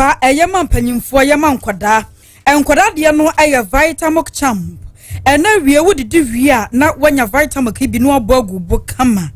Ampa, ɛyɛ ma mpanyimfoɔ, ɛyɛ ma nkwadaa. Nkwadaa deɛ no yɛ Vitamilk Champ. Ɛna wie wodidi wie a na woanya Vitamilk yi bi na wabɔ agu bo kama.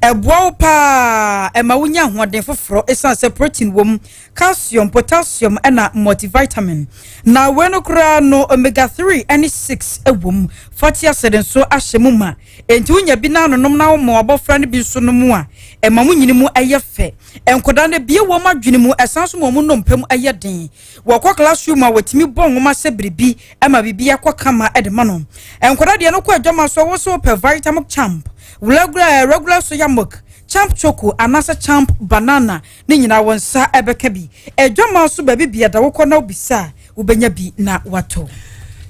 Ɛboa wo paa, ɛma wonya ahoɔden foforɔ ɛsiane sɛ protein wɔ mu, calcium, potassium ɛna multivitamin. Na wei no koraa no omega 3 ɛne 6 ɛwɔ mu. Fatty acid nso ahyɛ mu ma. Enti wonya bi na anonom na woma wabɔfra no bi nso no mu a, ɛma mo nyini mu ɛyɛ fɛ. Nkwadaa no bie wɔn adwene mu, ɛsan so ma wɔn nnompe mu ɛyɛ den. Wɔkɔ classroom a wɔtumi bɔ nwoma sɛ biribi ɛma biribi akɔ kama ɛde ma no. Nkwadaa deɛ no kɔ adwama so, wɔso pɛ Vitamilk Champ, regular soya milk, Champ Choco anaasɛ Champ Banana ne nyinaa wɔn nsa ɛbɛka bi. Adwama so baabi bia da wokɔ na wobisa a, wobɛnya bi na watɔ.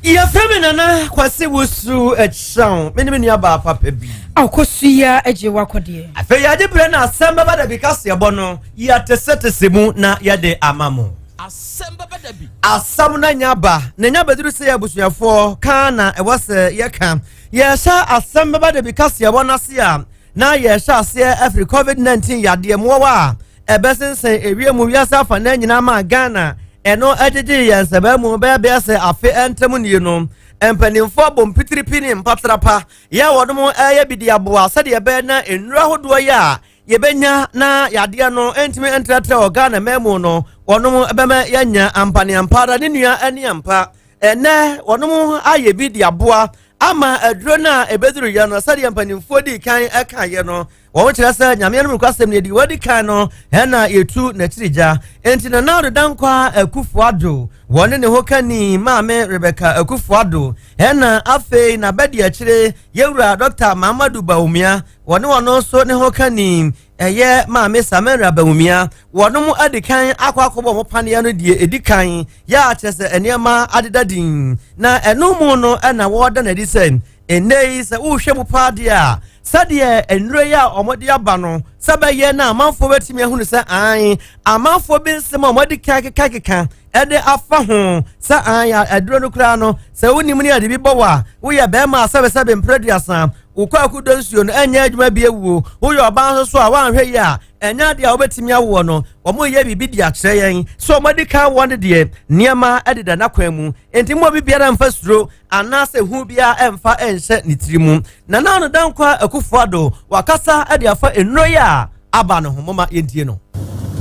Yɛfrɛ me Nana Kwase Wusu Akyerɛw, me ne me nua baa papa bi. Akɔso yi a agye wakɔdeɛ. Afei yɛagye berɛ na asɛm bɛba da bi kaseɛbɔ no yɛatesɛtesɛ mu na yɛde ama mo. Asɛm bɛba da bi. Asɛm no anya ba na nya bɛduru sɛ yɛ abusuafoɔ ka na ɛwɔ sɛ yɛka. Yɛhyɛ asɛm bɛba da bi kaseɛbɔ no ase a, na yɛhyɛ aseɛ afiri COVID-19 yadeɛ mmoawa a ɛbɛsensɛn ewiem wiase afa na nyinaa ma Ghana ɛno agyegye yɛn nsɛbɛn mu bɛyɛ sɛ afe ntam nie no. Mpanimfoɔ bɔ mpitiripi ne mpatrapa yɛ wɔn ɛyɛ bi de aboa sɛdeɛ ɛbɛyɛ na nnuro ahodoɔ yi a yɛbɛnya na yadeɛ no ntumi ntrɛtrɛ wɔ Ghana man mu no, wɔn bɛma yɛanya ampaneampa ne nua ne ampa. Ɛnɛ wɔn ayɛ bi de aboa ama aduro no a ɛbɛduru yɛ no, sɛdeɛ mpanimfoɔ di kan ɛka yɛ no, wɔn kyerɛ sɛ Nyame no nokwasɛm no yɛdi wɔdi kan no ɛna yɛtu n'akyiri gya. Enti Nana Addo Dankwa Akufo Addo wɔne ne ho kani Maame Rebecca Akufo Addo, ɛna afei n'abɛdi akyire yɛwura Dr Mahamadu Bawumia, wɔne wɔn nso ne ho kani ɛyɛ Maame Samira Bawumia, wɔn adi kan akɔ akɔbɔ wɔn paneɛ no deɛ edi kan yɛ akyerɛ sɛ nneɛma adeda din na ɛno mu no ɛna wɔreda n'adi sɛ ɛnɛ yi sɛ wohwɛ mu paa deɛ a, sɛdeɛ nnuro yi a wɔde aba no sɛ bɛyɛ na amanfoɔ bɛtumi ahunu sɛ an amanfoɔ bi nsɛm a wɔde kan kekakeka ɛde afa ho sɛ an aduro no koraa no, sɛ wonim ne ade bi bɔ wɔ a, woyɛ bɛrima a sɛbɛsɛbɛ mprɛduasa wokɔ akodɔ nsuo no ɛnyɛ adwuma bi ewuo, woyɛ ɔbaa nso so a woanhwɛ yi a ɛnyɛ adeɛ a wobɛtumi awoɔ no, wɔn yɛ biribi de akyerɛ yɛn sɛ wɔn adi kan wɔ no deɛ nneɛma ɛdeda n'akwan mu. Nti mo obi biara mfa suro anaasɛ hu biara ɛmfa ɛnhyɛ ne tiri mu. Nana Addo Dankwa Akufo Addo wakasa ɛde afa nnuro yi a aba no ho, moma yɛntie no.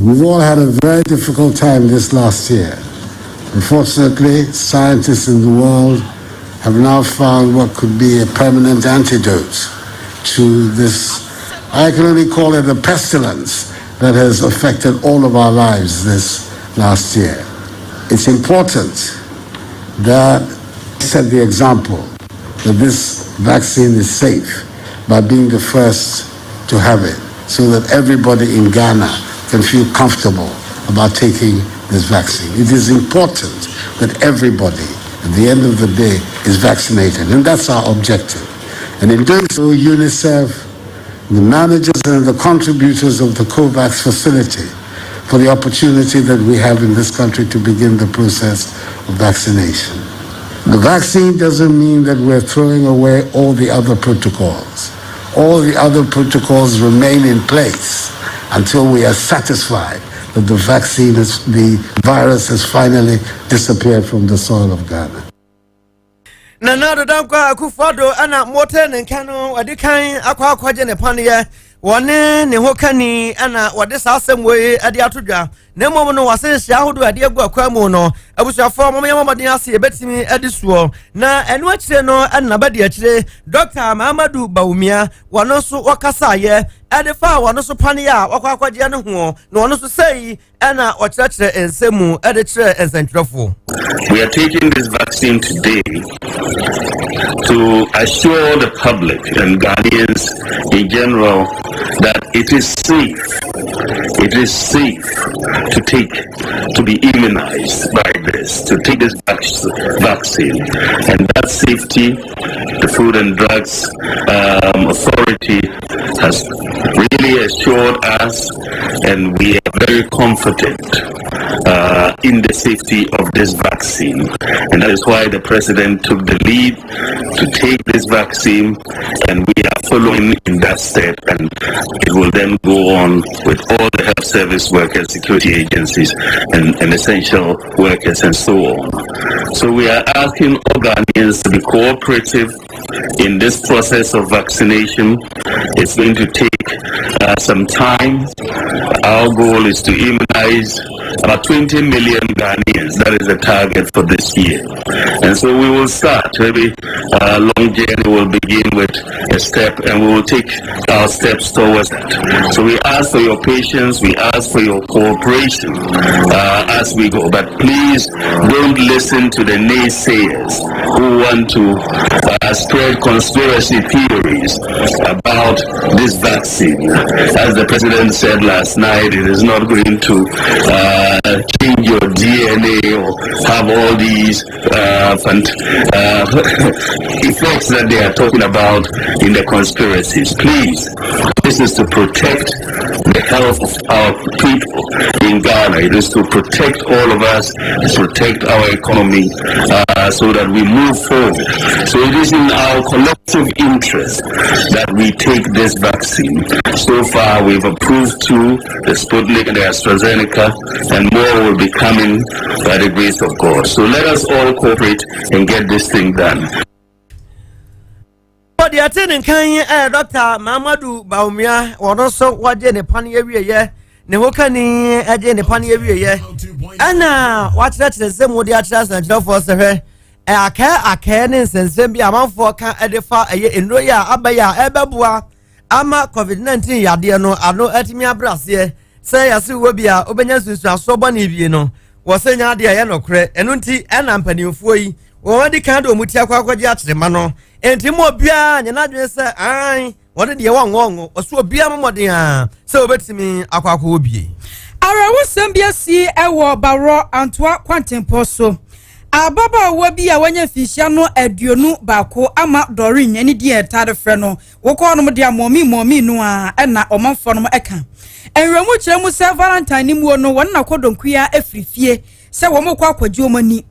We've all had a very difficult time this last year. Unfortunately, scientists in the world have now found what could be a permanent antidote to this, I can only call it a pestilence that has affected all of our lives this last year. It's important that set the example that this vaccine is safe by being the first to have it, so that everybody in Ghana can feel comfortable about taking this vaccine. It is important that everybody, at the end of the day, is vaccinated, and that's our objective. And in doing so, UNICEF, the managers and the contributors of the COVAX facility for the opportunity that we have in this country to begin the process of vaccination. The vaccine doesn't mean that we're throwing away all the other protocols. All the other protocols remain in place until we are satisfied that the virus has finally disappeared from the soil of Ghana. Nana Addo Dankwa Akufo Addo ɛna mmɔtɛ ne nka no wɔde kan akɔ akɔgye ne paneɛ, wɔne ne ho kani ɛna wɔde saa asɛm wei ɛde ato dwa. Na mmom no wɔse nhyia ahodoɔ a ɛde agu akwan mu no, abusuafoɔ, mɔmɔ yɛn mmɔden ase yɛbɛtumi ɛde soɔ. Na ɛno akyire no ɛna bɛdi akyire Dr Mahamadu Bawumia, wɔno nso wɔkasaeɛ ɛde fa wɔno nso paneɛ a wɔkɔ akɔgyeɛ no ho, na wɔno nso sɛyi ɛna ɔkyerɛkyerɛ nsɛm mu ɛde kyerɛ nsɛntwerɛfoɔ. We are taking this vaccine today to assure the public and Ghanaians in general that it is safe. It is safe to take, to be immunized by this, to take this vaccine. And that safety, the Food and Drugs Authority has really assured us, and we are very confident. in the safety of this vaccine. And that is why the president took the lead to take this vaccine, and we are following in that step. And it will then go on with all the health service workers, security agencies, and, and essential workers, and so on. So we are asking all Ghanaians to be cooperative in this process of vaccination. It's going to take some time. Our goal is to immunize about 20 million Ghanaians. That is the target for this year. And so we will start. Maybe a long journey will begin with a step and we will take our steps towards that. So we ask for your patience. We ask for your cooperation as we go. But please don't listen to the naysayers who want to spread conspiracy theories about this vaccine. As the president said last night, it is not going to change your DNA or have all these effects that they are talking about in the conspiracies. Please, this is to protect the health of our people in Ghana. It is to protect all of us, protect our economy, so that we move forward. So it is in our collective interest that we take this vaccine. So far, we've approved two, the Sputnik and the AstraZeneca, and more will be coming by the grace of God. So let us all cooperate and get this thing done. Deɛ ɛte ne nkan ɛyɛ Dr Mahamadu Bawumia. Wɔn nso wɔgye ne pa no awieyɛ, ne ho kani ɛgye ne pa no awieyɛ, ɛna wakyerɛkyerɛ nsɛm wɔde akyerɛ asɛnkyerɛfoɔ sɛ hwɛ, akɛɛ akɛɛ ne nsɛnsɛm bi amanfoɔ ka ɛde fa ɛyɛ nnuro yi a aba yi a ɛbɛboa ama COVID-19 yadeɛ no ano atumi abrɛ aseɛ, sɛ yɛse wɔ bi a wobɛnya nsunsuasoɔ bɔne bie no, wɔ sɛ nya adeɛ ɛyɛ nokorɛ. Ɛno nti ɛna mpanimfoɔ yi wɔn adi kan de wɔn ti akɔ akɔgye akyerɛma no. Nti mu obiara nyɛ n'adwene sɛ an wɔde deɛ wɔn wɔn ɔso obiara mmɔden a sɛ wɔbɛtumi akɔ akɔ bie. Awerɛwosɛm bi asi wɔ Baworɔ Antoa kwantempɔ so. Ababaawa bi a wanya mfinhyia no 21 ama Doreen ɛne deɛ ɛtaade frɛ no wokɔ nom deɛ mɔmi mɔmi no a ɛna ɔmanfoɔ nom ɛka nwuramu kyerɛ mu sɛ Valentine ne muo no, wɔn na kɔdɔnkuya afiri fie sɛ wɔn kɔ akɔgye wɔn ani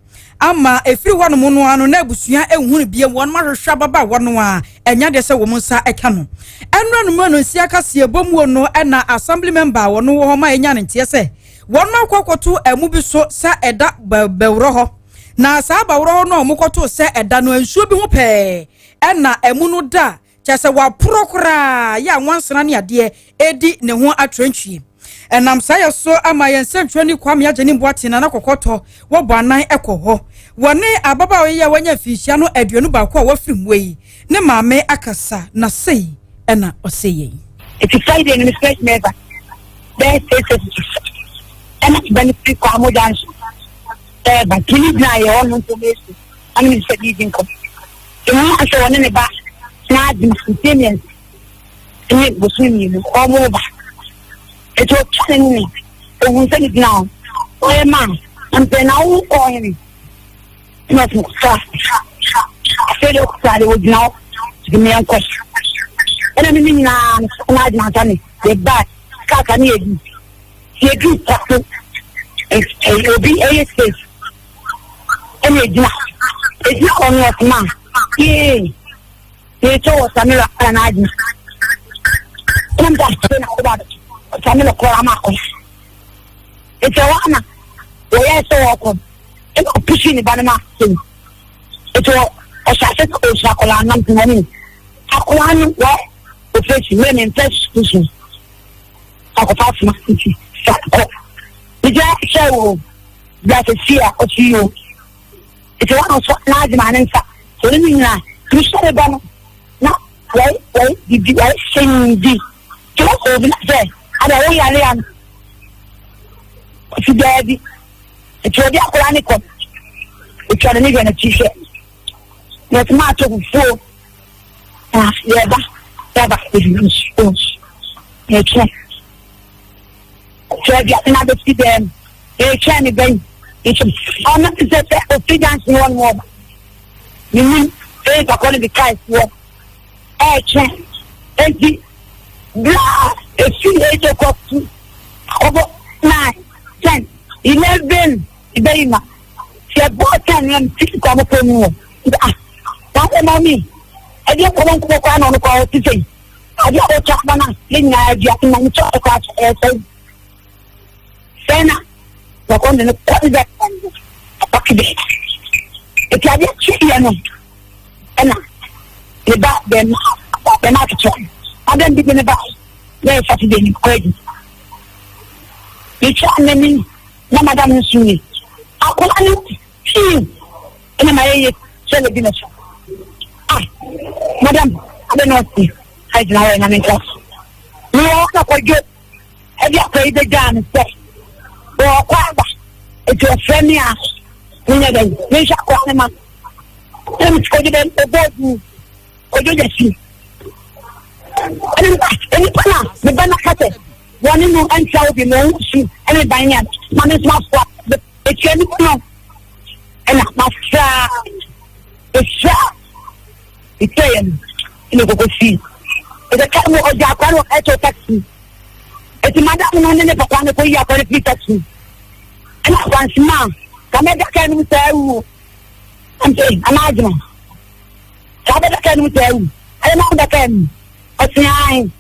ama efiri hɔnom no ano na abusua ehunu bie. Wɔn ahwehwɛ ababaawa no a ɛnya deɛ sɛ wɔn nsa ɛka no. Ɛnura no mu no nsia kaseɛ bɔ no, ɛna assembly member a wɔn wɔ hɔ ma ɛnya ne nteɛ sɛ wɔn akɔ akɔto ɛmu bi so sɛ ɛda bɛwurɔ hɔ, na saa bɛwurɔ hɔ no a wɔn kɔto sɛ ɛda no nsuo bi ho pɛɛ, ɛna ɛmu no da kyerɛ sɛ waporɔ koraa yɛ a nwansena ne adeɛ edi ne ho atwerɛntwie. Ɛnam saa yɛ so ama yɛn nsɛntwerɛ Kwame Agye ne Mboate na nakɔkɔtɔ wɔbɔ anan ɛkɔ hɔ wɔne ababaawa yi a wɔanya mfinhyia no 21 a wɔafiri mu yi ne maame akasa, na sei ɛna ɔsɛ yɛn. Eti Friday no, fresh never bɛyɛ 6:30 ɛna ba no firi Kwamo Junction ɛɛba tumi gyina yɛ hɔ no information ɛna mi sɛ bi di nkɔmɔ emu asɛ wɔne ne ba n'adi mfie 3 ne bosom 2 ɔmo ba. Eti otwa ne ne ohun sɛ ne gyina hɔ ɔyɛ maa mpɛ na awo kɔɔ hene ɛna ɔsɛ kusa afei de okusa de ogyina hɔ de mmea nkɔ ɛna ne ne nyinaa n'adi n'asa ne yɛ ba kaaka ne yɛ di yɛ du kwaso obi ɛyɛ safe ɛna egyina egyina hɔ no ɔsoma yee yɛtɔ wɔ Samira ɛna n'adi ɛna mta afei na ɔba Samira kɔɔ ama akɔ eti ɛwɔ ana wɔyɛ sɛ wɔkɔ ɛna ɔpusi ne ba no ma sɛm eti ɔhyɛ ase sɛ ɔhyɛ akɔlaa nam tena ne akɔlaa no wɔ operation wɛ ne mpɛ susu akɔfa asoma nti sa kɔ nti hyɛ wɔ brasa si a ɔsi yi o. Eti wɔn nso n'adi ma ne nsa so ne nyinaa nhyɛ ne ba no na wɔyɛ wɔyɛ bibi wɔyɛ hyɛn bi tí wɔn kɔ obi na sɛ ada wɔyɛ yale ano ɔsi daabi. Eti ɔde akɔlaa ne kɔ otwa ne ne hwɛ n'akyi hwɛ na ɔsi maa to fufuo na yɛba yɛba ebi nsuo yɛtwɛn twɛ bi ase na abɛsi dɛm yɛtwɛn ne bɛyi nso ɔno sɛ sɛ ofi junction hɔ nom ɔba menim ɛyɛ kakɔ no bi kaa soɔ ɛɛtwɛn. Eti bla efi 8 o'clock to akɔbɔ 9, 10, 11. Mebɛyi ma. Sɛ ɛbɔɔ ten no na mefiri kɔ mo kɔn mu hɔ. Nti ah, saa deɛ mɔmi, ɛdeɛ nkɔmɔ nkɔmɔ koraa na ɔno koraa ɔte sɛ yi. Adeɛ a ɔtɔ aba no a yɛn nyinaa adua no na metɔ ɔkɔ akyɛ ɛyɛ sɛ sɛ na wɔkɔ ne no kɔ ne bɛ apake bɛ. Nti adeɛ kyeeɛ no ɛna ne ba bɛma bɛma aketewa no. Adam bi de ne ba na yɛ Saturday ne kɔ adi. Metwa n'anim na madam no sui. Akwadaa no pii ɛna ma yɛyɛ sɛ lady no so. Ah, madam, adɛ na ɔsi agyina hɔ na menka so. Mewɔ hɔ na kwadwo ɛde akwa yi bɛgyaa no sɛ wɔkɔ aba nti ɔfrɛ me a menyɛ dɛn menhwɛ akwadaa no ma no. Ɛna mesi kwadwo dɛ ɔbɔ odin kwadwo gyasi. Ɛna nipa na meba no aka sɛ Wɔne no ntra hɔ bio, na wɔn su ne ban ne ade, ma me nso masoa etua nipa no, ɛna masra esra etwa yɛn ɛna koko si ɛsɛ kaa mu ɔgya akwa no ɛtɔ taxi eti madam no ne ne papa no kɔ yi akwa no firi taxi ɛna akwansima kàmɛ da kaa no mu saa ewu ɛnti anaadwene saa bɛ da kaa no mu saa ewu ɛyɛ na ɔda kaa mu ɔsia.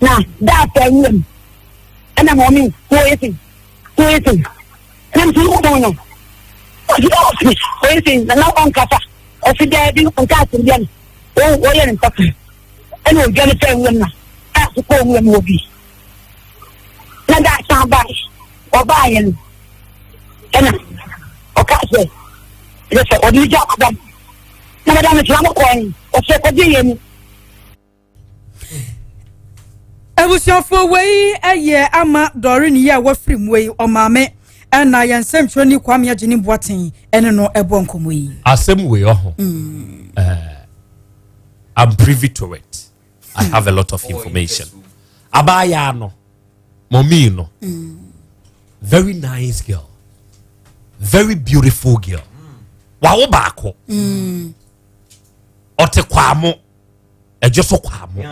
Na da afɛ nwuram ɛna mɔmi wɔyɛ se wɔyɛ se na nti wɔn no ɔsi ɔsi wɔyɛ se na na ɔnkasa ɔsi daabi ɔnka asɛm bia no wɔyɛ ne ntɔka ɛna odwa ne fɛ nwuram na a kɔ nwuram wɔ bi na da asan bae ɔbaayɛ no ɛna ɔka sɛ ɛsɛ sɛ ɔde ne gya madam na madam no kyerɛ mo kɔn ɔsɛ kɔgye yɛ mu. Abusuafoɔ wei yɛ ama Doreen yi a wafiri mu yi ɔmaame ɛna yɛn nsɛmtwerɛni Kwame Agyene Boateng ɛne no ɛbɔ nkɔmmɔ yi. Asɛm wei ɔho. I'm privy to it. I have a lot of information. Abaayaa no, mommy no, very nice girl, very beautiful girl. Wawo baako. Ɔte kwamo. Ɛgye so kwamo.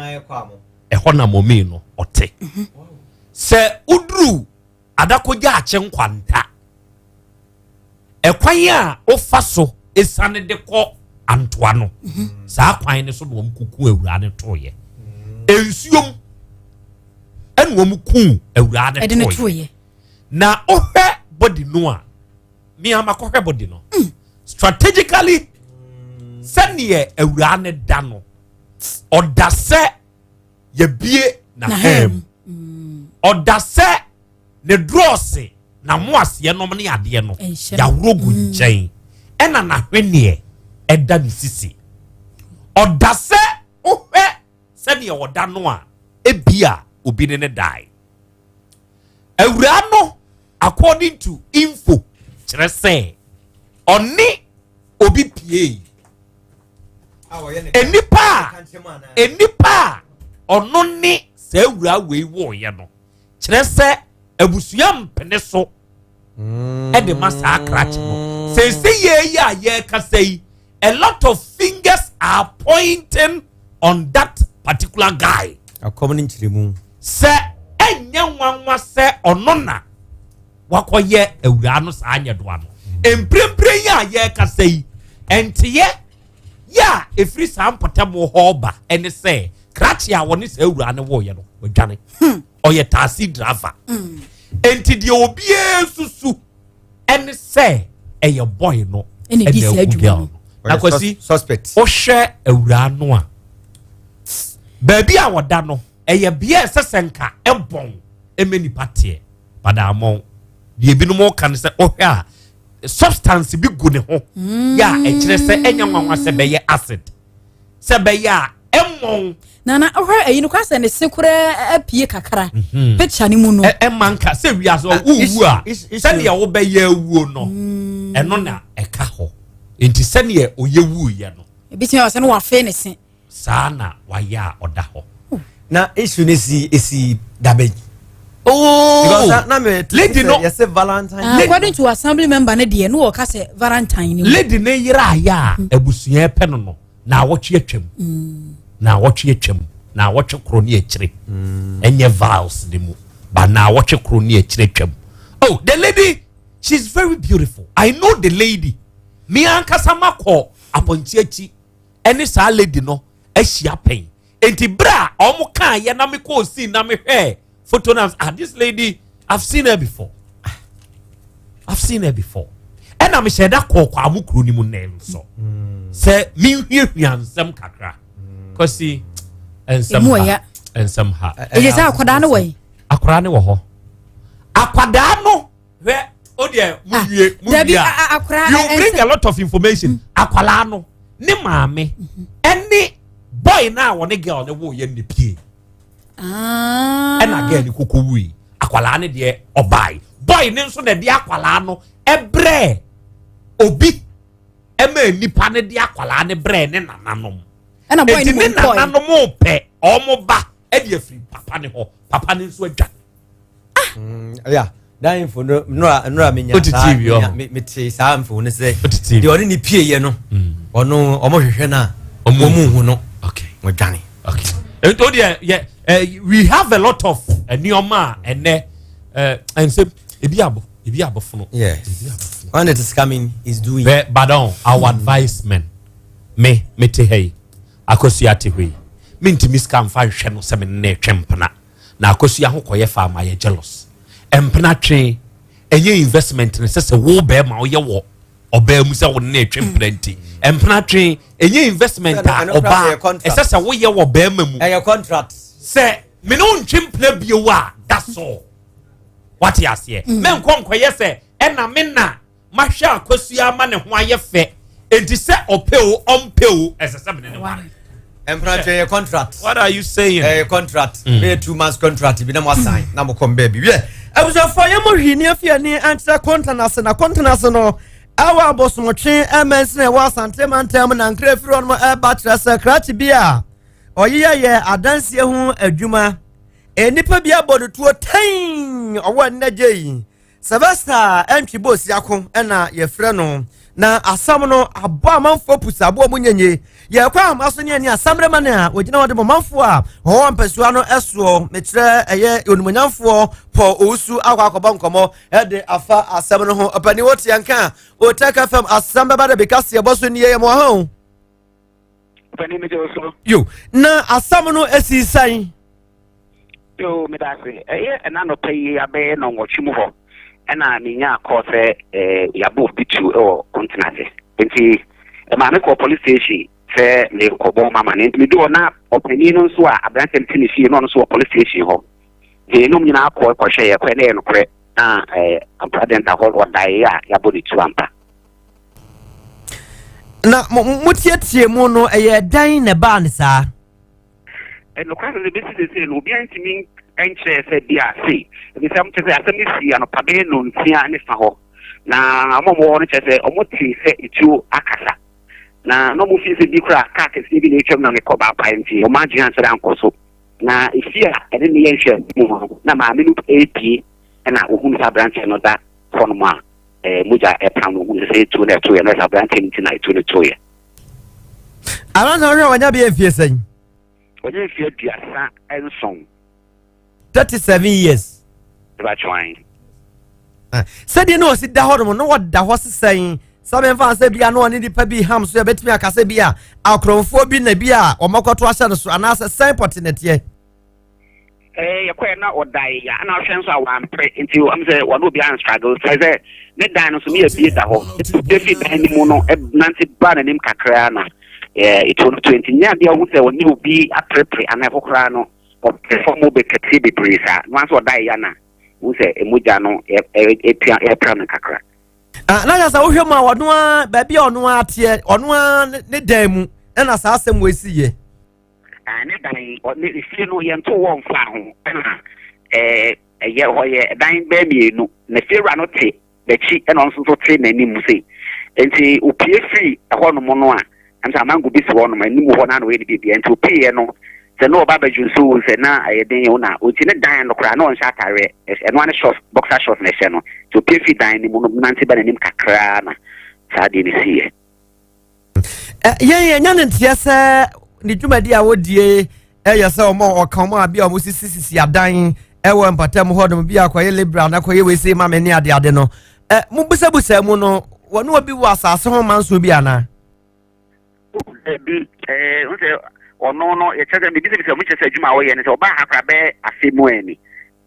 Ɛhɔ na mommy no ɔte. Sɛ woduru adakogya akye nkwanta. Ɛkwan a wofa so esiane de kɔ antoa no. Saa kwan no so na wɔn kuku awuraa no toeɛ. Nsuom ɛna wɔn ku awuraa no toeɛ. Na wohwɛ body no a, me ama kɔhwɛ body no. Strategically, sɛneɛ awuraa no da no, ɔda sɛ yɛbie n'aham. Ɔda sɛ ne drɔɔse na mo aseɛ nom ne adeɛ no yɛaworɔ gu nkyɛn ɛna n'ahweneɛ ɛda ne sisi. Ɔda sɛ wohwɛ sɛdeɛ ɔda no a ebia obi ne ne dae. Awuraa no according to info kyerɛ sɛ ɔne obi pie. Enipa a ɔno ne saa awuraa wei wɔɔyɛ no kyerɛ sɛ abusua mpene so ɛde ma saa krakye no. Sese yɛ yi a yɛrekasa yi, a lot of fingers are pointing on that particular guy. Akɔm ne nkyerɛmu. Sɛ ɛnyɛ nwanwa sɛ ɔno na wakɔyɛ awuraa no saa nyɛdoa no. Mprempren yi a yɛrekasa yi, ɛnteyɛ yɛ a ɛfiri saa mpɔtam hɔ ba ɛne sɛ krakye a wɔne saa awuraa no wɔɔyɛ no, wadwane. Ɔyɛ taxi driver. Enti deɛ obiara susu ɛne sɛ ɛyɛ boy no ɛna ɛku girl no. Na Kwasi, wohwɛ awuraa no a, baabi a wɔda no, ɛyɛ bea ɛsɛ sɛ nka ɛbɔn ɛmɛ nipa teɛ. Badaamɔn, deɛ ebinom ka no sɛ wohwɛ a, substance bi gu ne ho yɛ a ɛkyerɛ sɛ ɛnyɛ nwanwa sɛ bɛyɛ acid, sɛ bɛyɛ a ɛmmɔn. Nana wohwɛ ɛyi no kora sɛ ne se koraa apue kakra picture ne mu no. Ɛma nka sɛ wiase wowu a sɛdeɛ wobɛyɛ awuo no ɛno na ɛka hɔ. Nti sɛdeɛ ɔyɛ wuiɛ no. Ebi tumi sɛ no wafe ne se. Saa na wayɛ a ɔda hɔ. Na issue ne si esi dabe. Oh, because na me lady no yes Valentine. According to assembly member ne deɛ no wɔka sɛ Valentine ne. Lady ne yere ayɛ a abusua pɛ no no na awɔtwe atwam. Na awɔtwe atwam. Na awɔtwe koro ne akyire. Ɛnyɛ vows ne mu. Ba na awɔtwe koro ne akyire atwam. Oh, the lady, She's very beautiful. I know the lady. Me ankasa makɔ apɔnkye akyi ɛne saa lady no ahyia pɛn. Enti bere a wɔn kaa yɛ na me kɔɔ scene na me hwɛɛ photo na, ah, this lady, I've seen her before. I've seen her before. Ɛna mehyɛ da kɔɔ Kwamo kuro no mu nnɛ nso sɛ menhuahua nsɛm kakra. Kwasi, nsɛm ha, nsɛm ha. Ɛyɛ sɛ akwadaa no wɔ yi. Akwadaa no wɔ hɔ. Akwadaa no hwɛ o deɛ mu ah, wie mu wie a you bring a lot of information. Akwadaa no ne maame ɛne boy na wɔne girl ne wo yɛ ne pie. Ah. Ɛna girl ne koko wui, akwadaa no deɛ ɔbaae, boy ne nso na ɛde akwadaa no ɛbrɛ obi ɛma nipa no de akwadaa no brɛ ne nananom. Ɛna boy ne ne nananom pɛ ɔmo ba ɛde afiri papa ne hɔ, papa ne nso adwa. Ah. Yeah, that info no, nora me nya saa me me te saa info no sɛ deɛ ɔne ne pie yɛ no, ɔno ɔmo hwehwɛ no a ɔmo hu no. Ɔdwane. Okay, nti o deɛ yɛ we have a lot of nneɛma a ɛnɛ ɛnsɛm ebi abo ebi abofono. Yes, when it is coming is doing. Bɛ badon our advice men, me te ha yi, Akosua te hɔ yi, me ntumi sika nfa nhwɛ no sɛ me ne twɛ mpena na Akosua ho kɔyɛ fa ama yɛ jealous. Mpena twe ɛnyɛ investment ne sɛ wo bɛrima woyɛ wɔ ɔbaa mu sɛ wo ne twɛ mpena, nti mpena twe ɛnyɛ investment a ɔbaa ɛsɛ sɛ woyɛ wɔ bɛrima mu. Ɛyɛ contract. Sɛ me ne wo ntwe mpena bio a, that's all, wate aseɛ? Mɛnkɔ nkɔyɛ sɛ ɛna me na mahwɛ Akosua ama ne ho ayɛ fɛ, enti sɛ ɔpɛ o ɔmpɛ o, ɛsɛ sɛ mene ne ware. Mpena yɛ contract. What are you saying? Ɛyɛ contract. Bɛyɛ 2 months contract bi na mo asan na mo kɔn baabi wiɛ. Abusuafoɔ, yɛn mo hwii ne afei ani ankyerɛ kɔntana ase na kɔntana ase no ɛwɔ Abosomotwe ɛmɛnsin ɛwɔ Asante mantam na nkira efiri hɔ nom ɛba kyerɛ sɛ krakye bi a ɔyeyɛ yɛ adansie ho adwuma, nnipa bi abɔ no tuo tɛn. Ɔwɔ nnagye yi Sylvester Ɛntwi Bosiako ɛna yɛfrɛ no, na asɛm no abɔ amanfoɔ pusa aboɔ mu nyenye. Yɛkɔ ahoma so ne ani asamrɛma no a wɔgyina hɔ de bɔmanfoɔ a wɔwɔ mpasua no ɛsoɔ, mekyerɛ ɛyɛ Onimonyamfoɔ Paul Owusu, akɔ akɔbɔ nkɔmmɔ ɛde afa asɛm no ho. Ɔpani, wote yɛn ka Otec FM asɛm bɛba de bi kaseɛ bɔ so nie, yɛ mo ho. Ɔpani, megye wo so. Yo, na asɛm no esi sɛn? Yo, meda ase. Ɛyɛ ɛna nɔpa yi abɛyɛ 8 mu hɔ ɛna menya kɔɔ sɛ yɛabɔ obi tu wɔ Kontenase, nti ɛmaa me kɔɔ police station sɛ mekɔbɔ mama no. Nti medu hɔ na ɔpanin no nso a aberanteɛ no te ne fie no, ɔno nso wɔ police station hɔ, nti ɛnom nyinaa kɔɔ kɔhwɛ yɛ kɔɛ na ɛyɛ nokorɛ na aberanteɛ da hɔ, ɔdaeɛ a yɛabɔ ne tu ampa. Na motietie mu no, ɛyɛ dan na ɛbaa ne saa? Nokware sɛ bɛsi sesei no, obiara ntumi nkyerɛ sɛ bi a sei, ebisɛ kyerɛ sɛ asɛm no si anɔpa bɛyɛ 9:30 hɔ, na ɔmo a wɔwɔ hɔ no kyerɛ sɛ ɔmo te sɛ etuo akasa na ɔmo fi sɛ bi kora kaa kɛseɛ bi na etwam na ne kɔ baapae, nti ɔmo adwene ansɛ dɛ ankɔ so. Na efi a ɛne ne yɛ nhwɛ mu no na maame no epie ɛna ohun sɛ aberanteɛ no da hɔnom a mogya ɛpam no, ohun sɛ etuo na ɛto yɛ no, ɛsɛ aberanteɛ no ti na etuo no to yɛ. Aberanteɛ no hwɛ, wanya bɛyɛ mfie sɛn? Wɔnyɛ mfie 37. 37 years. Ɛbɛtwan. Sɛdeɛ ne ɔsi da hɔ nom na wɔda hɔ sesɛn sɛ memfa sɛ bia na ɔne nipa bi ham so, yɛbɛtumi aka sɛ bi a akorɔmfoɔ bi na bi a ɔmɔkɔto ahyɛ no so anaasɛ sɛn pɔte nɛteɛ? Yɛkɔɛ na ɔdae ya ana ɔhwɛ nso a wampere, nti ɔm sɛ wɔne obi anstruggle sɛ ne dan no so ne yɛbie da hɔ, efi dan no mu no nante ba n'anim kakra na ɛtuo no to, nti nyɛ adeɛ ɔhu sɛ ɔne obi aperepere anaa ɛhɔ koraa no ɔpere fam bɛkɛseɛ bebree saa no nso ɔdae ya na hu sɛ mogya no ɛpia ɛpra no kakra. Na yɛ sɛ wohwɛ mu a, ɔno a baabi a ɔno a teɛ, ɔno a ne dan mu ɛna saa asɛm wɔ esi yɛ? Ne dan ne fie no yɛnto wɔ mfa ho, ɛna ɛyɛ hɔ yɛ dan bɛɛ mmienu na fiewura no te n'akyi ɛna ɔno nso te n'anim sei, nti opie firi ɛhɔnom no a ɛm sɛ amango bi si hɔnom anim hɔ na ɔyɛ ne biribiara, nti opieɛ no sɛ na ɔba abɛdwo nso sɛ na ɛyɛ den o na ɔnti ne dan no koraa na ɔnhyɛ ataareɛ, ɛno ane short, boxer short na ɛhyɛ no, nti opie firi dan no mu no nante ba n'anim kakraa na saa adeɛ no siiɛ. Yɛn yɛnya ne nteɛ sɛ ne dwumadi a wɔdie ɛyɛ sɛ ɔmo ɔka ɔmo a bi a ɔmo sisi sisi adan ɛwɔ mpatam hɔnom bi a akɔyɛ labourer na akɔyɛ wei ma me ne adeade no. Mobusabusa mu no, wɔne obi wɔ asase ho manso bi anaa? Dabi, ɛɛ n sɛ ɔno no yɛkyerɛ sɛ mebisabisa mu kyerɛ sɛ adwuma a ɔyɛ no sɛ ɔbaa ha koraa bɛyɛ afe mu ani.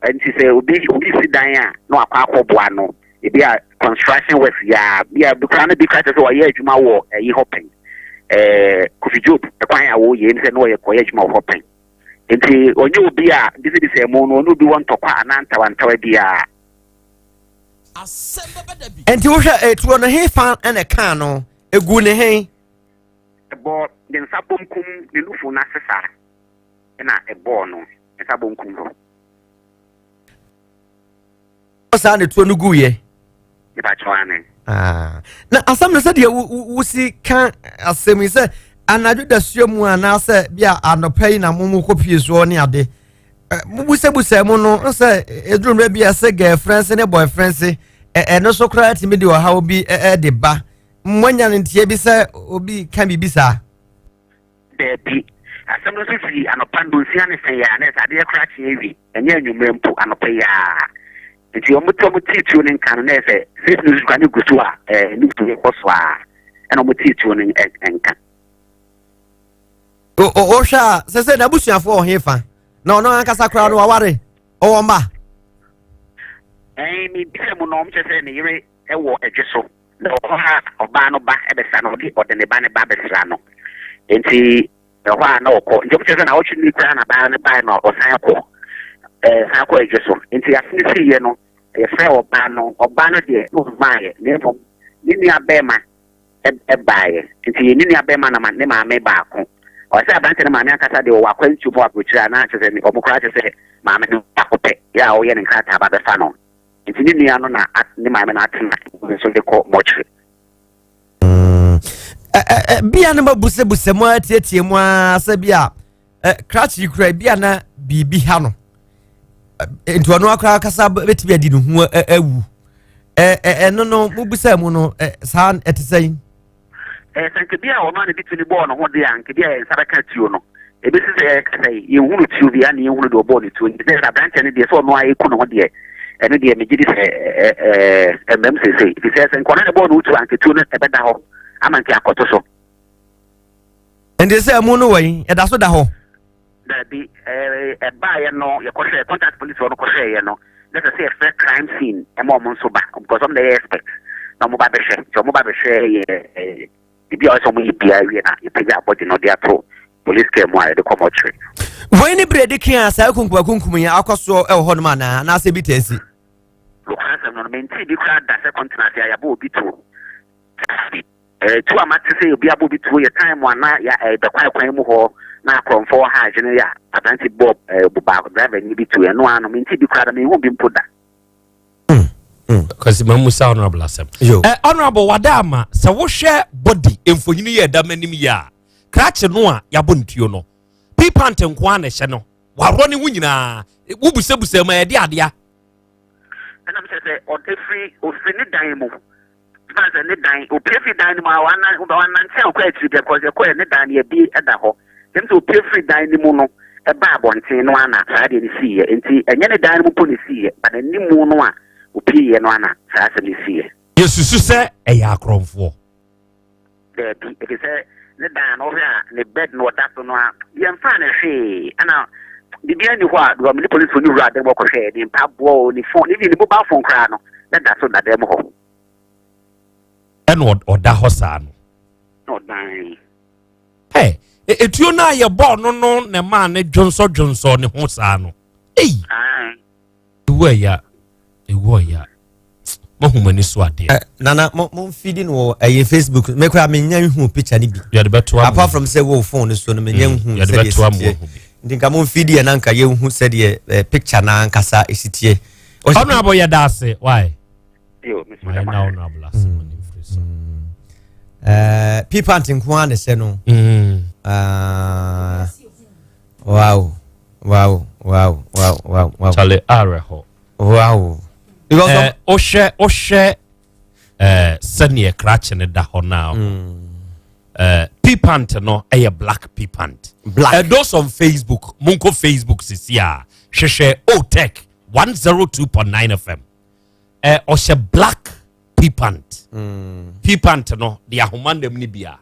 Nti sɛ obi obi si dan a na wakɔ akɔboa no, ebi a construction works yɛ a bi a bi koraa no bi koraa kyerɛ sɛ ɔyɛ adwuma wɔ ɛyi hɔ pɛn. Ɛɛ Kofi Job ɛkwan a wɔyɛ mu sɛ na ɔyɛ kɔyɛ adwuma wɔ hɔ pɛn. Nti ɔnyɛ obi a bisabisa mu no ɔne obi wɔ ntɔkwa anaa ntawantawa biara. Nti wohwɛ etuo no he fa na ɛkaa no, egu ne he? Ɛbɔ ne nsa bonkum ne nufu no ase saa na ɛbɔɔ no, ne nsa bonkum hɔ. Saa na etuo no guiɛ? Mepakyɛw aane. Ah, na asɛm no sɛdeɛ wosi ka asɛm yi sɛ anadwo dasuo mu anaasɛ bi a anɔpa yi na mo mo kɔpie soɔ ne ade mobusabusa mu no sɛ ɛduru mmerɛ bi a sɛ girlfriends ne boyfriends ɛno so koraa tumi de ɔhaw bi de ba. Moanya no nteɛ bi sɛ obi ka biribi saa? Daabi. Asɛm no nso firi anɔpa nnɔnsia ne sɛn a na ɛsɛ adeɛ koraa kye awie, ɛnyɛ anwummerɛ mpo, anɔpa yi ara. Nti wɔn te wɔn tee tuo no nka no na ɛsɛ sɛ news koraa no gu so a ɛɛ news no kɔ so a ɛna wɔn tee tuo no nka. Wohwɛ a sɛ sɛ n'abusuafoɔ wɔ he fa na ɔno ankasa koraa no waware ɔwɔ mma? Ɛn mebisa mu no wɔn kyerɛ sɛ ne yere wɔ ɛdwe so na ɔwɔ hɔ a ɔbaa no ba bɛsra no ɔde ɔde ne ba ne ba bɛsra no nti ɛhɔ a na ɔkɔ nti wɔn kyerɛ sɛ na ɔtwe ne koraa na baa no baa no ɔsan kɔ ɛɛ san kɔ ɛdwe so nti asene siiɛ no yɛfrɛ ɔbaa no ɔbaa no deɛ na ɔmmaeɛ na mmom ne nua bɛrima baeɛ. Nti ne nua bɛrima na ne maame baako. Ɔsɛ aberanteɛ no maame ankasa deɛ ɔwɔ akwantuo mu aburokyire a na kyerɛ sɛ wɔn koraa kyerɛ sɛ maame no baako pɛ yɛ a ɔyɛ ne nkrataa ba bɛfa no. Nti ne nua no na ne maame no atena nso de kɔ mɔkyere. Mm. Bia no mabusabusa mu atietie mu ara sɛ bia krakye kura bia na biribi ha no nti ɔno akora kasa bɛtumi adi ne ho awu. Ɛno no mobisa mu no saa ɛte sɛn? Sɛ nka bi a ɔno a ne de tumi bɔɔ ne ho de a nka bi a yɛn nsa bɛka tuo no ebesi sɛ yɛkasa yi yɛnhunu tuo bi a na yɛnhunu deɛ ɔbɔɔ ne tuo nti sɛ aberanteɛ no deɛ sɛ ɔno a ɛku ne ho deɛ ɛno deɛ megye di sɛ ɛmmam seesei ɛfiri sɛ sɛ nka ɔno ne bɔɔ ne ho tuo a nka tuo no ɛbɛda hɔ ama nka akɔto so. Nti sɛ ɛmu no wɔ yi ɛda so da hɔ? Daabi, ɛbaeɛ no yɛkɔhwɛɛ contact police hɔ no kɔhwɛeɛ no na ɛsɛ sɛ yɛfrɛ crime scene ɛma ɔmo nso ba because ɔmo na ɛyɛ expert na ɔmo ba bɛhwɛ nti ɔmo ba bɛhwɛ yɛ biribi a ɔsɛ ɔmo yɛ biara wie na yɛpagya abɔgye no de ato police care mu a yɛde kɔ mɔkyere. Wei ne berɛ di kan a saa kunkumakunkum yi akɔ soɔ wɔ hɔnom anaa anaasɛ bi taa si? Nokwasɛm no no mentee bi koraa da sɛ kɔntenase a yɛabɔ obi tuo. Tuo a mate sɛ obi abɔ bi tuo yɛ time a na ya bɛkwae kwan mu hɔ na akorɔmfoɔ wɔ ha adwene yɛ a aberante bɔ baako driver ni bi tuo ɛno ara no mente bi koraa da menhu bi mpo da. Kwasi ma musa honorable asɛm. Eh, honorable wada ama sɛ wohwɛ body mfonyini yɛ ɛda m'anim yi a krakye no a yɛabɔ ne tuo no pipant nko ara na ɛhyɛ no waworɔ ne ho nyinaa wobusabusa mu a ɛde adea. Ɛna mesɛ sɛ ɔfiri ɔfiri ne dan mu Ɛsiane sɛ ne dan, opue firi dan no mu a, wannante ankɔ akyiri bia because yɛkɔɛ ne dan no yɛbie ɛda hɔ. Kyɛm sɛ opue firi dan no mu no ɛba abɔnten no ara na saa adeɛ no siiɛ. Nti ɛnyɛ ne dan no mu mpo na ɛsiiɛ, but n'animu no a opieeɛ no ara na saa asɛm no siiɛ. Yɛsusu sɛ ɛyɛ akorɔmfoɔ. Daabi, efisɛ ne dan no wohwɛ a ne bed no ɔda so no a yɛmfaa no hwee ɛna biribiara nni hɔ a because me ne polisifo no wuraa dan mu kɔhwɛɛ ne mpaboa o ne phone even ne mobile phone koraa no na da so da dan mu hɔ. Ɛna ɔda hɔ saa no. Na ɔdan. Ɛ etuo no a yɛbɔɔ no no na ɛmaa ne dwonsɔ dwonsɔ ne ho saa no. Ei. Ewu ɛya ewu ɔya mahu m'ani so adeɛ. Eh, nana mo mo mfidi no wɔ ɛyɛ facebook me koraa menya nhu picture no bi. Yɛde bɛto ama. Apart from sɛ wɔ phone no so no menya mm, nhu sɛdeɛ esi teɛ. Nti nka mo mfidi yɛ na nka yɛnhu sɛdeɛ eh, picture na ankasa esi teɛ. Honorable yɛ da ase why? Ma yɛ na honorable ase mo ne mfiri so. Eh, pipant nko ara na ɛhyɛ no. Mm. Ah, wow. Wow, wow, wow, wow, wow. Charlie awerɛhɔ. Wow. Because eh, wohwɛ wohwɛ eh, sɛdeɛ krakye no da hɔ now. Mm. Eh, pipant no ɛyɛ black pipant. Black. Eh, those on Facebook, monkɔ Facebook sisi a hwehwɛ OTech 102.9 FM. Eh, ɔhyɛ black. Pea pant. Pea pant no deɛ ahoma nam no bi a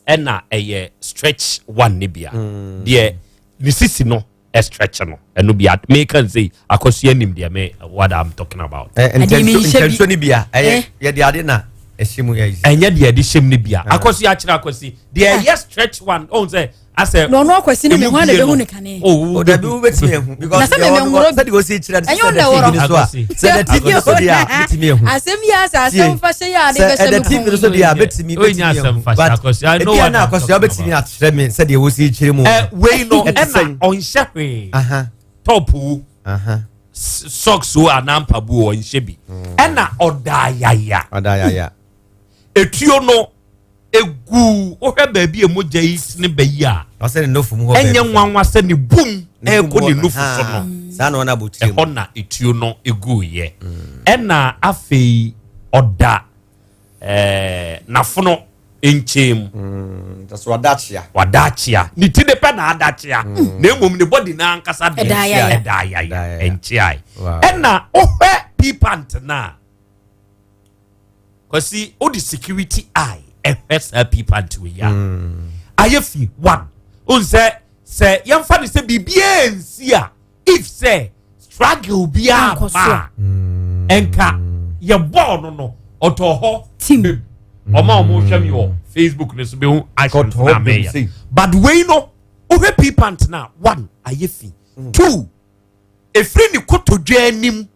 ɛna ɛyɛ stretch one no bi a deɛ ne sisi no stretch no ɛno bi a meka n sei akɔsua nim deɛ me what I'm talking about. Ntɛnsuo no bi a ɛyɛ yɛde ade na ɛhyɛ mu yɛ. Ɛnyɛ deɛ ɛde hyɛ mu no bi a akɔsua akyerɛ akɔsi deɛ ɛyɛ stretch one ɔn sɛ asɛ. Na ɔno akwasi ne me hwan na ebehu ne kane. O dabi wo betumi ehu because deɛ ɔno sɛde osi kyerɛ no sɛ ɛda tv no so a sɛ ɛda tv no so deɛ a betumi ehu. Asɛm yi asɛ asɛm fa hyɛ yɛ ade bɛhyɛ me kɔn. Sɛ ɛda tv no so deɛ a betumi betumi ehu but ebi a na akɔsi ɔbɛtumi akyerɛ me sɛdeɛ wosi kyerɛ mu. Ɛ wei no ɛna ɔnhyɛ hwee top wo socks wo anaa mpaboa ɔnhyɛ bi ɛna ɔda yaya. Ɔda yaya. Etuo no Egu wohwɛ baabi a mogya yi sene ba yi a, ɛnyɛ nwanwa sɛ ne bum ɛrekɔ ne nufu so no. Ɛhɔ na etuo no eguiɛ. Mm. Ɛna afei ɔda ɛɛ n'afono nkyɛn mu. Mm, wada akyea. Ne ti de pɛ na ada akyea. Mm. Na mmom ne bɔdi n'ankasa deɛ ɛda ayaya ɛnkyeae. Ɛna wohwɛ pii pant no a. Kwasi o de security eye ɛhwɛ saa pii panty wei a hmm. ayɛ fi one o sɛ sɛ yɛmfa ne sɛ biribiara nsi a if sɛ struggle biara ma a hmm. ɛnka yɛ bɔɔl no no ɔtɔ hɔ team ɔma a wɔn hwɛ mi wɔ facebook ne so bɛ hu actions na mɛyɛ but wei no wohwɛ pii pant na one ayɛ fi hmm. two efiri ne kotodwe anim.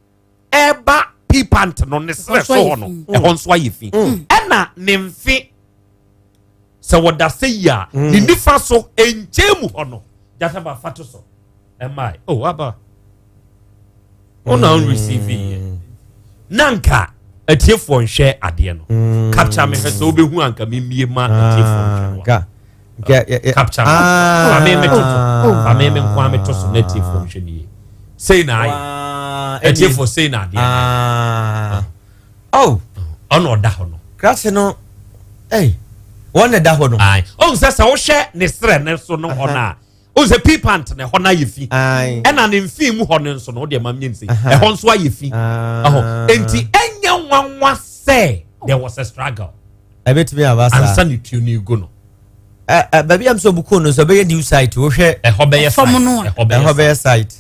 ɛreba pee pant no ne serɛ so hɔ no mm. ɛhɔ nso ayɛ fi mm. ɛna ne mfe sɛ wɔda sɛ yi a mm. ne nifa so nkyɛn mu hɔ no gyata ba fa to so ɛmaa oh aba ɔna mm. receive yɛ na nka atiefoɔ nhwɛ adeɛ no capture me hwɛ sɛ wobɛhu anka memmie ma atiefoɔ nhwɛ no capture me ah. fa me me to so fa me me nko me to so na atiefoɔ nhwɛ ne yie sei na ayɛ atiefoɔ sei na adeɛ ah. oh ɔna ɔda hɔ no krakye no ɛy wɔn na ɛda hɔ no ɔn sɛ sɛ wohwɛ ne serɛ ne so no hɔ no a ɔn sɛ pii pant na ɛhɔ no ayɛ fi ɛna ne mfin mu hɔ no nso no wodeɛ ma menyɛ nse ɛhɔ nso ayɛ fi ɛhɔ enti ɛnyɛ nwanwa sɛ there was a struggle ɛbɛtumi aba saa ansa ne tuo no egu no baabi a sɛ ɔbuku no sɛ ɔbɛyɛ new site wohwɛ ɛhɔ bɛyɛ site ɛhɔ bɛyɛ site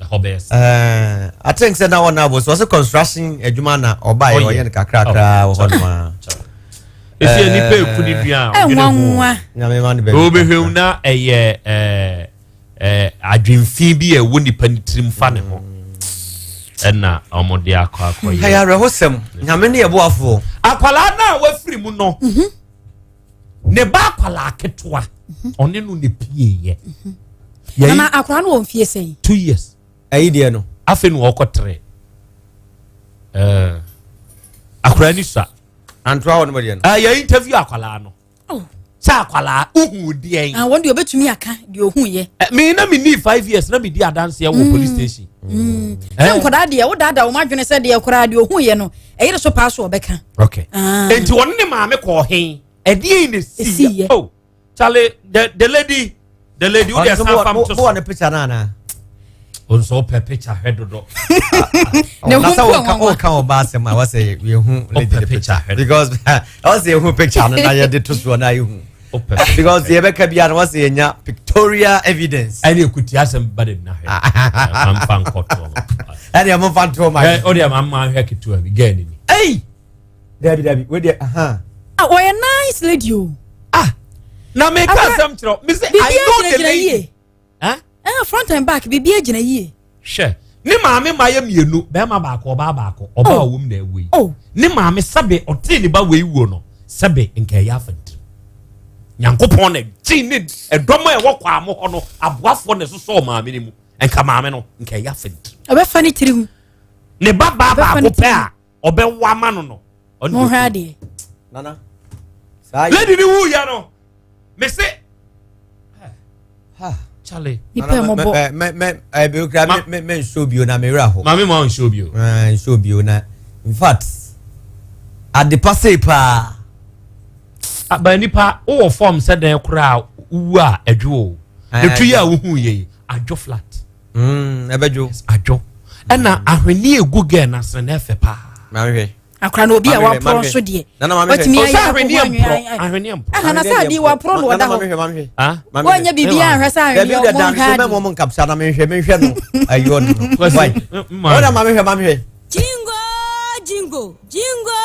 ɛhɔ bɛyɛ site I think sɛ na wɔn abɔ so ɔsɛ construction adwuma na ɔba yɛ ɔyɛ no kakrakra wɔ hɔ nom a esi nipa eku ne dua a ɔdwene ho nyame ma no baabi obehwɛ na ɛyɛ ɛɛ ɛɛ adwenfi bi a ɛwɔ nipa ne tirim fa ne ho ɛna wɔn de akɔ akɔ yɛ. Ɛyɛ awerɛhosɛm nyame ne yɛ boafoɔ. Akwadaa no a wafiri mu no. Mhm. Ne ba akwadaa ketewa mhm. ɔne no ne pie yɛ. Mhm. Nana akwadaa no wɔ mfie sɛn. 2 years. Ɛyi deɛ no. Afei na ɔkɔ tere. Ɛɛ akwadaa ni sa. Antoa hɔ no mo deɛ no. Ɛɛ yɛ interview akwadaa no. Oh. Sɛ akwadaa uhu deɛ. Ah, wɔn deɛ obetumi aka deɛ ohu yɛ. Ɛ mi na mi ni 5 years na mi di adanseɛ wɔ police station. Sɛ nkwadaa deɛ wodaadaa wɔn adwene sɛ deɛ koraa deɛ ohu yɛ no ɛyere so paa so ɔbɛka. Okay. Ah. Nti wɔn ne maame kɔɔ hen ɛdeɛ na esi yɛ. Oh Charlie the lady the lady wo deɛ san fam to so. Wɔ ne picture naa na. Nso wopɛ picture hwɛ dodo. Ne ho mpo nwanwa. Ɔka ɔba asɛm a wɔsɛ yɛhu lady ne picture because wɔsɛ yɛhu picture no na yɛde to soɔ na yɛhu. Because yɛbɛka bia no wɔsɛ yɛnya pictorial evidence. Ɛne ekuti asɛm ba de na hwɛ. Mamfa nkɔtoɔ. Ɛne ɛmo nfa ntoɔ ma. Ɛ o deɛ ma hwɛ ketewa bi gɛɛ ni ni. Ɛyi dabi dabi o deɛ ahan. Ah, ɔyɛ nice lady o. Ah, na mi ka asɛm kyerɛ mi sɛ I know the lady. Eh? Eh, front and back biribi agyina yie. Hwɛ ne maame ma yɛ mmienu bɛrima baako ɔbaa baako ɔbaa oh. wɔm na ɛwɔ yi. Oh. Ne maame sɛbe ɔtee ne ba wɔ ewuo no sɛbe nka ɛyɛ afɛntiri. Nyankopɔn na gye ne ɛdɔm a ɛwɔ kwaa mo hɔ no aboafoɔ na ɛsosɔ maame no mu nka maame no nka ɛyɛ afɛntiri. Ɔbɛfa ne tiri ho. Ne ba baa baako pɛ a ɔbɛwo ama no no. Mo hwɛ adeɛ. Nana. Lady ni wu yɛ no mese. Charlie. Nipa mo bɔ. Mɛ mɛ ɛbi okura mɛ mɛ mɛ nsuo bio na mɛ wura hɔ. Maame ma nsuo bio. Ɛɛ nsuo bio na in fact adepa sei paa. Aba nipa wowɔ fɔm sɛ dɛn koraa wowu a ɛdwo o. Etu yi a wohu yɛ yi adwo flat. Ɛbɛdwo. Adwo. Ɛna ahwenni egu gɛɛ n'asene na ɛfɛ paa. Mahwɛ. Akora na obi a waporɔ nso deɛ watumi ayɛ ahweneɛ mporɔ ahweneɛ mporɔ aha na sɛ adeɛ waporɔ na ɔda hɔ wɔnyɛ biribi ahwɛ sɛ ahweneɛ ɔmo nhwɛ adeɛ mɛmɔ mo nkapsa na menhwɛ menhwɛ no ayɔ no wai ɔda ma menhwɛ ma menhwɛ. Jingo jingo jingo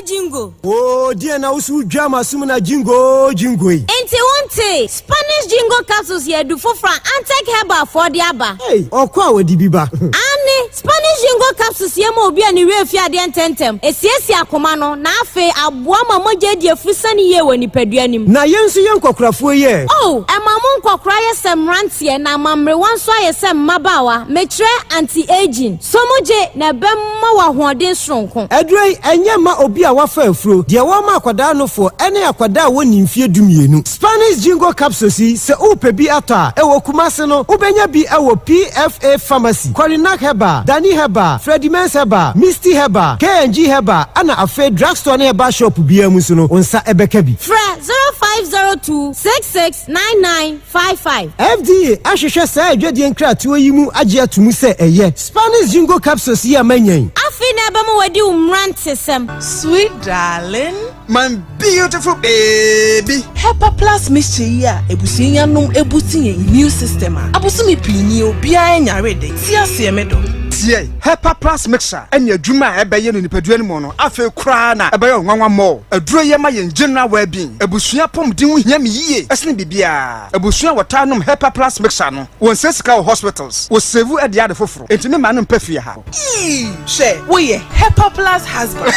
jingo. Oo deɛn na wo so wodwa m'asom na jingo jingo yi. Nti wontee? Spanish Jingo Capsules yɛ adu foforɔ a Antec Herbal foɔ de aba. Ei, ɔkɔ a wɔde bi ba. Aane, Spanish Jingo Capsules yɛ ma obi a ne werɛ fi adeɛ ntɛmntɛm, ɛsiesie akoma no, na afei aboa ma mogya adi afurusane yie wɔ nipadua no mu. Na yɛn nso yɛn nkɔkorafoɔ yi ɛ? Oh, ɛma mo nkɔkora yɛ sɛ mmeranteɛ na ama mmerewa nso ayɛ sɛ mmabaawa, mekyerɛ anti-aging. So mogye, na ɛbɛma wo ahoɔden soronko. Aduro yi, ɛnyɛ mma obi a wafa afuro, deɛ wɔma akwadaa nofoɔ, ɛne akwadaa a wɔnni mfeɛ dumienu. Spanish Jingo Capsules yi, sɛ worepɛ bi atɔ a, ɛwɔ Kumasi no, wobɛnya bi wɔ PFA Pharmacy, Korinak Herbal, Dani Herbal, Freddie Mens Herbal, Misty Herbal, K&G Herbal, ɛna afei drugstore ne herbal shop biara mu nso no, wo nsa bɛka bi. Frɛ 0502 66 9955. FDA ahwehwɛ saa adwadie nkratoɔ yi mu agye ato mu sɛ ɛyɛ. Spanish Jingo Capsules yi a manya yi. Afei na ɛbɛma wadi wo mmerantesɛm. Sweet darling. My beautiful baby. Hepa plus mixture yi a abusua yi anom abusti yɛn immune system a abosome pii nie obiara nyare de, te aseɛ me dɔ. Tie! Hepa plus mixture ɛne adwuma a ɛbɛyɛ no nipadua no mu no afei koraa na ɛbɛyɛ wo nwanwa more. Aduro yi ɛma yɛn general well being. Abusua apɔmuden ho hia me yie ɛsene biribiara. Abusua a wɔtaa nom Hepa plus mixture no wɔnsɛ sika wɔ hospitals, wɔ save ɛde ade foforo. Enti me mma no mpɛ fie ha. Eii hwɛ woyɛ Hepa plus husband.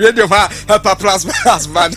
Radio fa Hepa plus husband.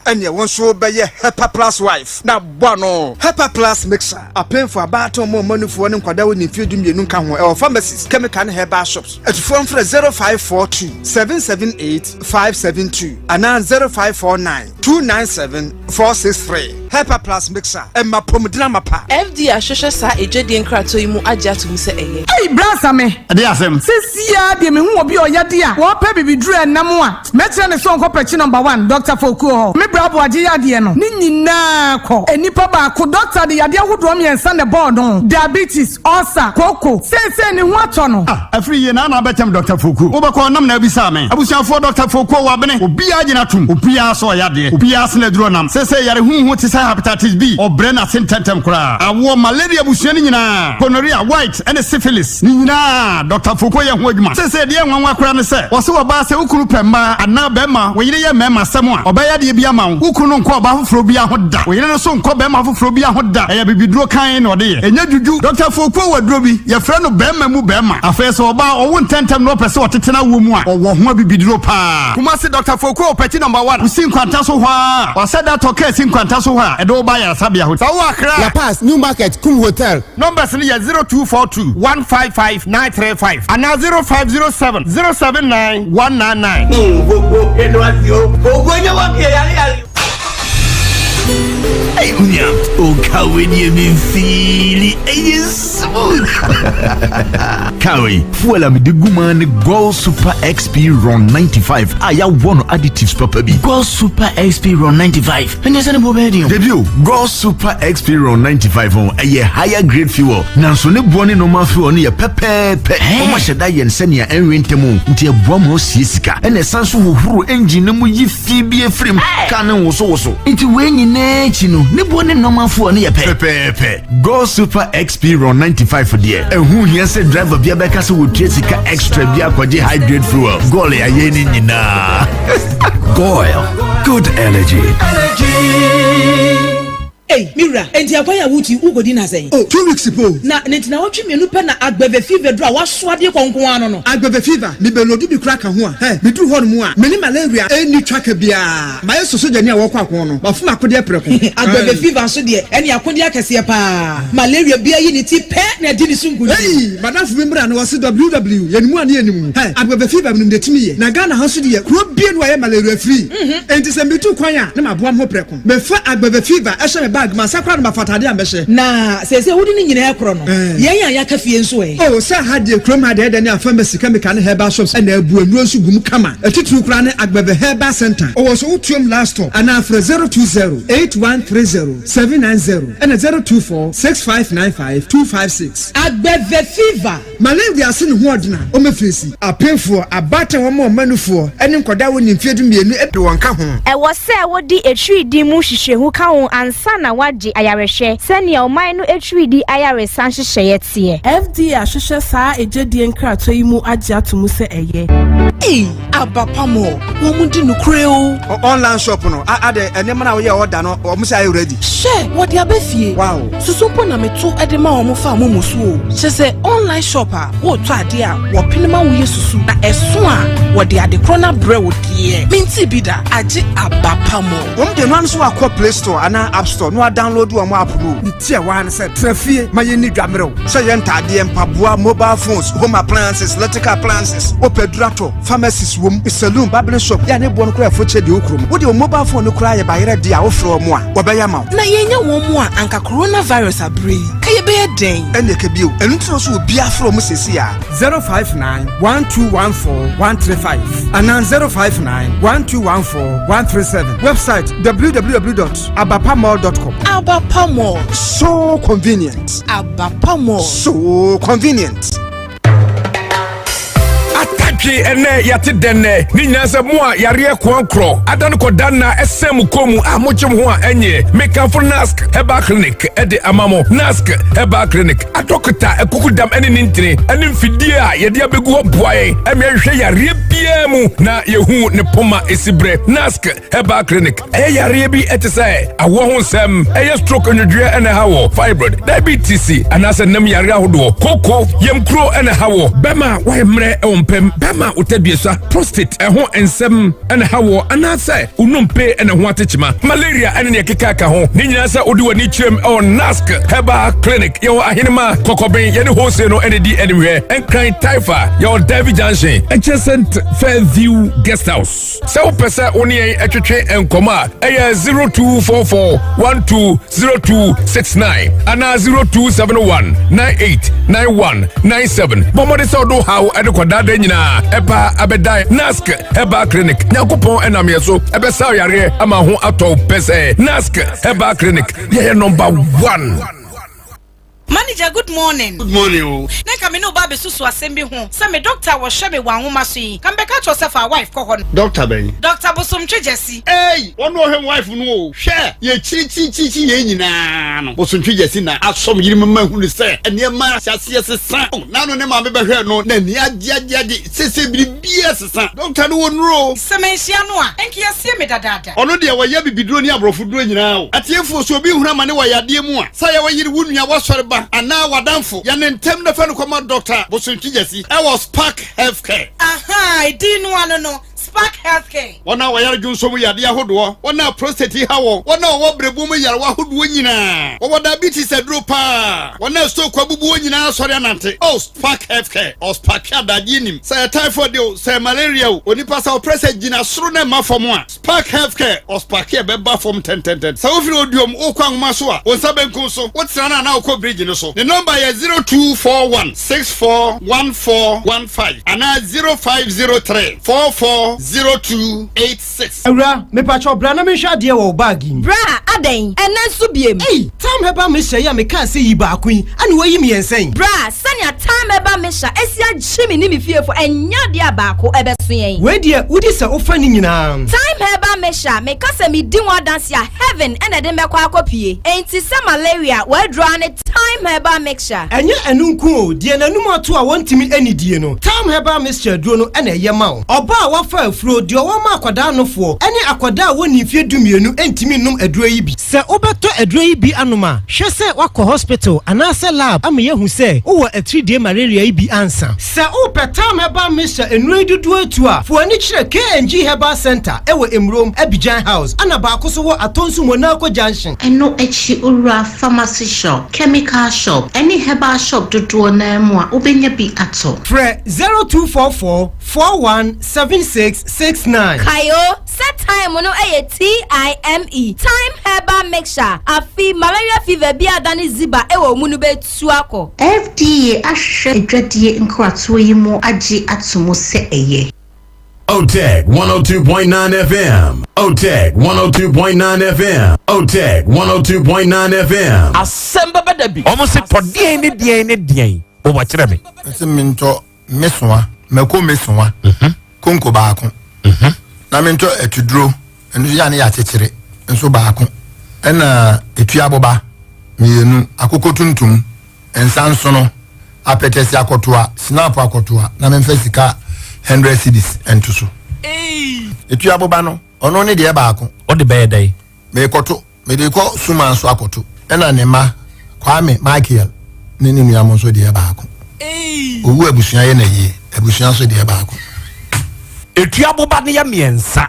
Ɛneɛ wo nso bɛyɛ Hepa plus wife na bɔ ano. Hepa plus mixer apemfo abaatan ɔmo mma nufoɔ ne nkwadaa wɔ ne mfeɛ 12 nka ho ɛwɔ pharmacies, chemical ne herbal shops. Atufoɔ mfrɛ 0542 778 572 anaa 0549 297 463. Hepa plus mixer ɛma pɔmuden amapa. FDA ahwehwɛ saa adwadie nkratoɔ yi mu agye ato mu sɛ ɛyɛ. Ei bra Same. Ɛdeɛ asɛm. Sesiaa deɛ mehu obi a ɔyɛ de a wɔpɛ bibiduro ɛnam a mɛkyerɛ no sɛ ɔnkɔ pɛkyi number one Doctor Fokuo hɔ. Me bra Aboagye yadeɛ no ne nyinaa kɔ. Nnipa baako doctor de yadeɛ ahodoɔ mmiɛnsa na ɛbɔɔ no, diabetes, ulcer, kooko. Seesei ne ho atɔ no. Ah afiri yie na na abɛkyɛm Doctor Fokuo. Wobɛkɔ nam na abisaa me. Abusuafoɔ Doctor Fokuo wabene. Obiara gyina tom. Obiara sɛ ɔyɛ adeɛ. Obiara sene aduro nam. Seesei yare huhu te sɛ hepatitis B ɔbrɛ n'ase ntɛntɛm koraa. Awoɔ, malaria abusua no nyinaa, gonorrhea, white ne syphilis ne nyinaa Doctor Fokuo yɛ ho adwuma. Seesei deɛ ɛnwanwa koraa ne sɛ wɔse ɔbaa sɛ wo kunu pɛ mmaa anaa bɛrima, wo yere yɛ mmarima asɛm a ɔbɛyɛ adeɛ bi ama wo. Wo kunu no nkɔ ɔbaa foforɔ biara ho da. Wo yere no nso nkɔ bɛrima foforɔ biara ho da. Ɛyɛ abibiduro kann na ɔde yɛ. Ɛnyɛ dwudwu. Doctor Fokuo wɔ aduro bi, yɛfrɛ no bɛrima mu bɛrima. Afei sɛ ɔbaa ɔwo ntɛntɛm na ɔpɛ sɛ ɔtete n'awoɔ mu a, ɔwɔ ho abibiduro paa. Kumasi Doctor Fokuo Pɛkyi number one. Wosi nkwanta so hɔ ara a, wasɛ da tɔ kaa si nkwanta so hɔ a, ɛde wo ba ayaresabea hɔ. Sɛ wowɔ Accra a. La Paz, New Market, Kum Hotel. Numbers no yɛ 0242 155 935 anaa 0507 079 199. Hey, unya, o car wei deɛ me feeli ɛyɛ smooth. Car wei, fuel a mede gu mu ne Goil Super XP Ron 95 a yɛawɔ no additives papa bi. Goil Super XP Ron 95 ɛne sɛ ne boɔ bɛyɛ den o. Dabi o, Goil Super XP Ron 95 ho ɛyɛ higher grade fuel nanso ne boɔ ne normal fuel no yɛ pɛpɛɛpɛ. Wɔn ahyɛ da yɛn sɛnea ɛnwe ntɛm o, nti ɛboa ma osie sika ɛna ɛsan so hohoro engine no mu yi fi bi efiri mu, kaa no nwosowoso. Nti wei nyinaa akyi no, ne boɔ ne normal fuel no yɛ pɛ? Pɛpɛɛpɛ. Goil Super XP Ron 95 deɛ, ɛho hia sɛ driver bia bɛka sɛ wɔtua sika extra bi akɔgye high grade fuel. Goil yɛayɛ ne nyinaa. Goil, good energy. Ei, me wura, enti akwan a woretu yi, worekɔdi nna sɛn? Oh, 2 weeks po. Na ne nti naawɔtwe mmienu pɛ na Agbeve fever duru a woasoa de kɔ nko ara no no. Agbeve fever, mebɛloadu bi koraa ka ho a, hɛ, meduru hɔ nom a, me ne malaria nni twaka biara. Mayɛ sɛ sogyani a wɔrekɔ ako no, mafom akodeɛ prɛko. Agbeve fever nso deɛ, ɛne akodeɛ akɛseɛ paa. Malaria biara yi ne ti pɛ na adi ne so nkonim. Ei, madamfo bi mmra na ɔse WW, yɛnim a ne yɛnim wo. Hɛ, Agbeve fever menim deɛ ɛtumi yɛ. Na Ghana ha nso deɛ, kuro bi. Biribiara nni hɔ a ɛyɛ malaria free. Enti sɛ metu kwan a, na maboa me ho prɛko. Mefa Agbeve fever hyɛ me bag mu ansa koraa na mafa atade a mɛhyɛ. Na seesei wode ne nyinaa korɔ no, yɛn a yɛaka fie nso ɛ? Oh, sɛ ha deɛ, kurom ha deɛ, ɛdɛ ne a pharmacy, chemical ne herbal shops na abu nnuro nso gu mu kama. Atitiriw koraa ne Agbeve Herbal Centre. Ɔwɔ so wotuom last stop anaa frɛ 020 8130 790 ɛna 024 6595 256. Agbeve fever. Malaria ase ne ho ɔdena ɔmɛfeesi. Apemfoɔ, abaatan wɔn a wɔma nufoɔ, ne nkwadaa a wɔnni mfeɛ 12 de wɔn ka ho. Ɛwɔ sɛ wode atiridii mu nhwehwɛmu ka ho ansa na woagye ayarehwɛ sɛnea ɔman no atiridii ayaresa nhyehyɛeɛ teɛ. FDA ahwehwɛ saa egyedie nkratoɔ yi mu agye ato mu sɛ ɛyɛ. Ei aba pa mɔ wɔn di nokorɛ o. Online shop no adɛ nneɛma no a woyɛ order no wɔn sɛ ayɛ ready. Hwɛ wɔde aba fie. Wow. Susu mpo na meto de ma wɔn fa momo so o. Kyerɛ sɛ online shop a woretɔ adeɛ a wɔpene ma woyɛ susu na ɛso a wɔde ade korɔ no abrɛ wo deɛ mentee bi da agye aba pa mɔ. Wɔn deɛ no ara nso wakɔ play store anaa app store na wadownload wɔn app no o. Ne ti a ɛwɔ ha ne sɛ tra fie ma yɛnni dwa mmerɛw. Sɛ yɛ ntaadeɛ, mpaboa, mobile phones, home appliances, electrical appliances, wopɛ aduru atɔ, pharmacies wom, saloon, barbering shop, yɛ a ne boɔ no koraa ɛfo kyɛ deɛ ɛwɔ kurom. Wode wo mobile phone no koraa yɛ bayerɛ deɛ a wofrɛ wɔn a, wɔbɛyɛ ama wo. Na yɛnya wɔn mu a anka coronavirus aberɛ yi, ka yɛbɛyɛ dɛn? Ɛnneɛ ka bio. Ɛno nti na ɔsɛ obiara frɛ wɔn seesei ara. 059 1214 135 anaa 059 1214 137. Website www.abapamall.com. Abapa Mall. So convenient. Abapa Mall. So convenient. Atadwe ɛnɛ yɛate dɛn nɛ ne nyinaa sɛ mo a yareɛ koankorɔ ada no kɔda nna ɛsɛn mo kɔn mu a mogye mo ho a ɛnyɛ mekamfo nask herbal clinic ɛde ama mo nask herbal clinic adɔkota akukudam ɛne ne ntini ɛne mfidie a yɛde abɛgu hɔ boa yɛn ɛma yɛhwehwɛ yareɛ biara mu na yɛhu ne poma ɛsi berɛ nask herbal clinic ɛyɛ yareɛ bi ɛte sɛ awoɔ ho nsɛm ɛyɛ stroke nwodwoeɛ ɛna ɛha wɔ fibroid diabetes anaasɛ nam yareɛ ahodoɔ koko yamkuro ɛna ɛha wɔ bɛma wayɛ mmerɛ ɛwɔ mpɛm bɛma wotaduasa prostate ɛho nsɛm ɛna ɛha wɔ anaasɛ wonompe ɛna ho atekyema malaria ɛne neɛ keka ka ho ne nyinaa sɛ wode w'ani kyerɛm ɛwɔ nask herbal clinic yɛwɔ ahenema kɔkɔben yɛne hose no ɛne di animhwɛ nkran taifa yɛwɔ davy junction adjacent fairview guest house Sɛ wopɛ sɛ wo ne yɛn twetwe nkɔmmɔ a, ɛyɛ 0244 120269 anaa 0271 989197. Bɔ mmɔden sɛ wode wo haw de kɔdaadaa nyinaa ɛba abɛdan Nask Herbal Clinic. Nyankopɔn ɛnam yɛ so ɛbɛsa wo yareɛ ama ho atɔ wo pɛsɛɛ. Nask Herbal Clinic, yɛyɛ number one. Manager, good morning. Good morning o. Na nka me ne wo ba abɛsusu asɛm bi ho. Sɛ me doctor a wɔhwɛ me wɔ anwoma so yi, nka mebɛka akyerɛ wo sɛ fa wife kɔ hɔ no. Doctor bɛn? Doctor Bosomtwe Gyasi. Ei! Ɔno ɔhwɛ me wife no o. Hwɛ! Yɛkyirikyirikyirikyi yɛn nyinaa no, Bosomtwe Gyasi na asɔ me yere mu ma ahunu sɛ nneɛma ahyɛ aseɛ sesa. Oh, n'ano ne maame bɛhwɛɛ no, n'ani agye agye agye. Seesei biribiara sesa. Doctor no wɔ nnuro o. Sɛ manhyia no a, nka yɛasie me dadaada. Ɔno deɛ ɔyɛ abibiduro ne aborɔfo duro nyinaa o. Atiefoɔ, sɛ obi hunu amane wɔ yadeɛ mu a, sɛ ɛyɛ wo yere, wo nua, w'asɔre ba, anaa w'adamfo, yɛ no ntɛm na fa no kɔma Dɔkta Bosontwi Gyasi wɔ Spark Healthcare. Ahaa, edin no ano no, Spark Healthcare. Wɔn a wɔyare dwonsɔ mu yadeɛ ahodoɔ, wɔn a prostate ha wɔn, wɔn a wɔwɔ berɛboɔ mu nyarewa ahodoɔ nyinaa, wɔwɔ diabetes aduro pa ara, wɔn a stroke abubu wɔn nyinaa asɔre anante. Oh, Spark Healthcare, ɔsparke adagyeɛ nim. Sɛ ɛyɛ typhoid o, sɛ ɛyɛ malaria o, onipa sɛ ɔprɛ sɛ gyina soro na ɛmma fam a, Spark Healthcare, ɔsparke a ɛbɛba fam ntɛntɛntɛn. Sɛ wofiri Oduom wokɔ Anwoma so a, wo nsa benkum so, wotena no anaa wokɔ bridge no so. Ne nɔmba yɛ 0241 641415 anaa 0503 440286. Awura, mepakyɛw bra na menhwɛ adeɛ wɔ wo bag yi mu. Bra, adɛn? Ɛnnɛ nso biem? Ei, Tam Herbal Mixture yi a mekaa sɛ yi baako yi, ɛna woayi mmiɛnsa yi? Bra, sɛnea Tam Herbal Mixture asi agye me ne me fiefo, ɛnyɛ adeɛ a baako ɛbɛso yɛn. Wei deɛ, wodi sɛ wofa ne nyinaa. Thyme Herbal Mixture, meka sɛ medi ho adanse a, heaven na ɛde me bɛkɔ akɔpue. Enti sɛ malaria, w'aduro ara ne Thyme Herbal Mixture. Ɛnyɛ ɛno nko o, deɛ n'anum ato a wɔntumi nnidie no, Thyme Herbal Mixture aduro no na ɛyɛ ma wo. Ɔbaa a wafa afuro, deɛ ɔwɔ ma akwadaa nofoɔ, ne akwadaa a wɔnni mfeɛ dumienu ntumi nnom aduro yi bi. Sɛ wobɛtɔ aduro yi bi anom a, hwɛ sɛ woakɔ hospital anaasɛ lab ama yɛahu sɛ wowɔ atiridie malaria yi bi ansa. Sɛ wopɛ Tam Herbal Mixture nnuro yi dodoɔ atu a, fa w'ani kyerɛ KNG Herbal Centre wɔ Emurom, Abidjan House, ɛna baako nso wɔ Atonsu Monaco Junction. Ɛno akyi wowura pharmacy shop, chemical shop, ɛne herbal shop dodoɔ no ara mu a, wobɛnya bi atɔ. Frɛ 0244 41 76. 669. Kae o, sɛ thyme no yɛ TIME, Thyme Herbal Mixture. Afei malaria fever bi a adane ziba wɔ wo mu no bɛtu akɔ. FDA ahwehwɛ adwadie nkratoɔ yi mu agye ato mu sɛ ɛyɛ. Otec 102.9 FM. Otec 102.9 FM. Otec 102.9 FM. Asɛm bɛba da bi. Wɔn se tɔ deɛn ne deɛn ne deɛn bɔbɔ kyerɛ me. Ɛsɛ mentɔ mesoa mako mesoa mhm. konko baako mhm. na mentɔ atuduro ɛno yɛ ne yɛ akyekyere nso baako ɛna etu aboba mmienu akoko tuntum nsa nsono apɛtɛsi akɔtoa snap akɔtoa na memfa sika hundred cedis nto so etu aboba no ɔno ne deɛ baako. Ɔde bɛyɛ dɛn. Mekɔto mede kɔ suma nso akɔto ɛna ne mma Kwame Michael ne ne nua mo nso deɛ baako. Owu abusua yɛ na yie abusua nso deɛ baako. Etu aboba no yɛ mmiɛnsa.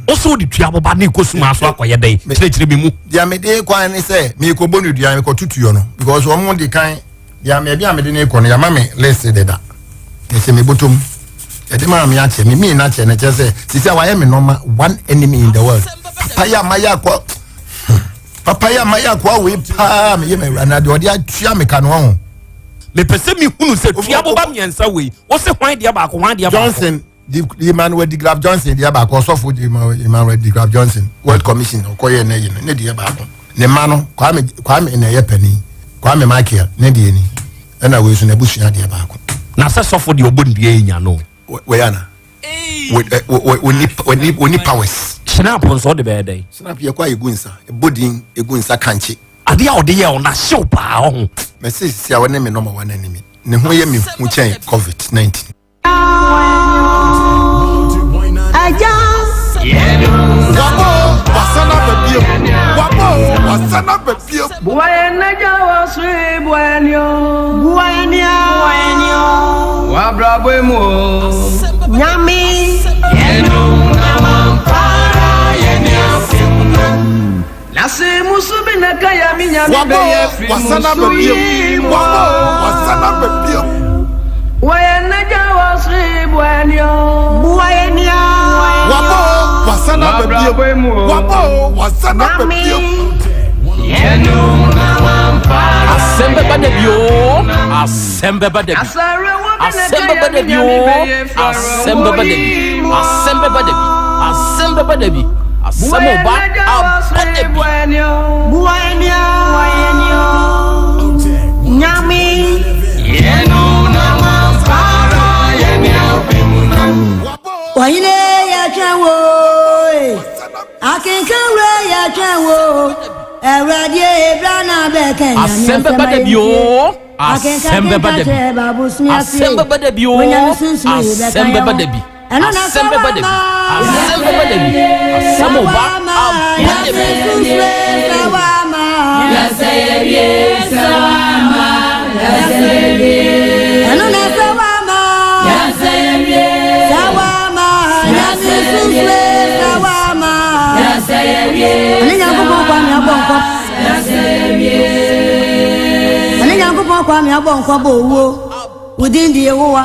Wo so wode tua boba ne kɔ suma so akɔyɛ dɛn kyerɛkyerɛ me mu. Deɛ mede kwan ne sɛ mekɔbɔ no dua mekɔto tuo no because wɔn de kan deɛ baabi a mede no kɔ no yɛama me list deda ɛsɛ mebɔtɔ mu yɛde maa me akyɛ me mii no akyɛ no kyerɛ sɛ sisi a wayɛ me nɔma one enemy in the world papa yɛ a mayɛ akɔ papa yɛ a mayɛ akɔ awei paa meyɛ ma awura na deɛ ɔde atua me ka no ɔho. Mepɛ sɛ mehunu sɛ tua boba mmiɛnsa wei wo se hwan deɛ baako hwan deɛ baako. Johnson Emmanuel de Graff Johnson deɛ baako ɔsɔfo Emmanuel de Graff Johnson World Commission ɔkɔyɛ ne yi no ne deɛ baako ne mma no Kwame Kwame na ɛyɛ panin Kwame Michael ne deɛ ni ɛna wei nso n'abusua deɛ baako. Na sɛ sɔfo deɛ ɔbɔ nnua yi nya no. Wɔyɛ ana wɔni powers. Snap nso ɔde bɛyɛ dɛn. Snap yɛ kɔ a egu nsa ɛbɔ din egu nsa kankye. Adeɛ a ɔde yɛ ɔna hyew paa ɔho. Mɛsi sisi a wɔne me nɔma wɔn anim ne ho yɛ me hu kyɛn covid 19. Asɛm bɛba da bi oo, asɛm bɛba da bi. Asɛm bɛba da bi oo, asɛm bɛba da bi. Asɛm bɛba da bi, asɛm bɛba da bi. Asɛm ɔba aba da bi. Ɔhene yɛtwɛn wo akenkan wura yɛtwɛn wo Awurade bra na bɛka nyame Asɛm bɛba da bi oo. Asɛm bɛba da bi. Asɛm bɛba da bi oo. Asɛm bɛba da bi. Asɛm bɛba da bi. Asɛm bɛba da bi. Asɛm ɔba aba da bi. Ɛne Nyankopɔn Kwame abɔ nkɔ bɔ owuo wo din de Yehowa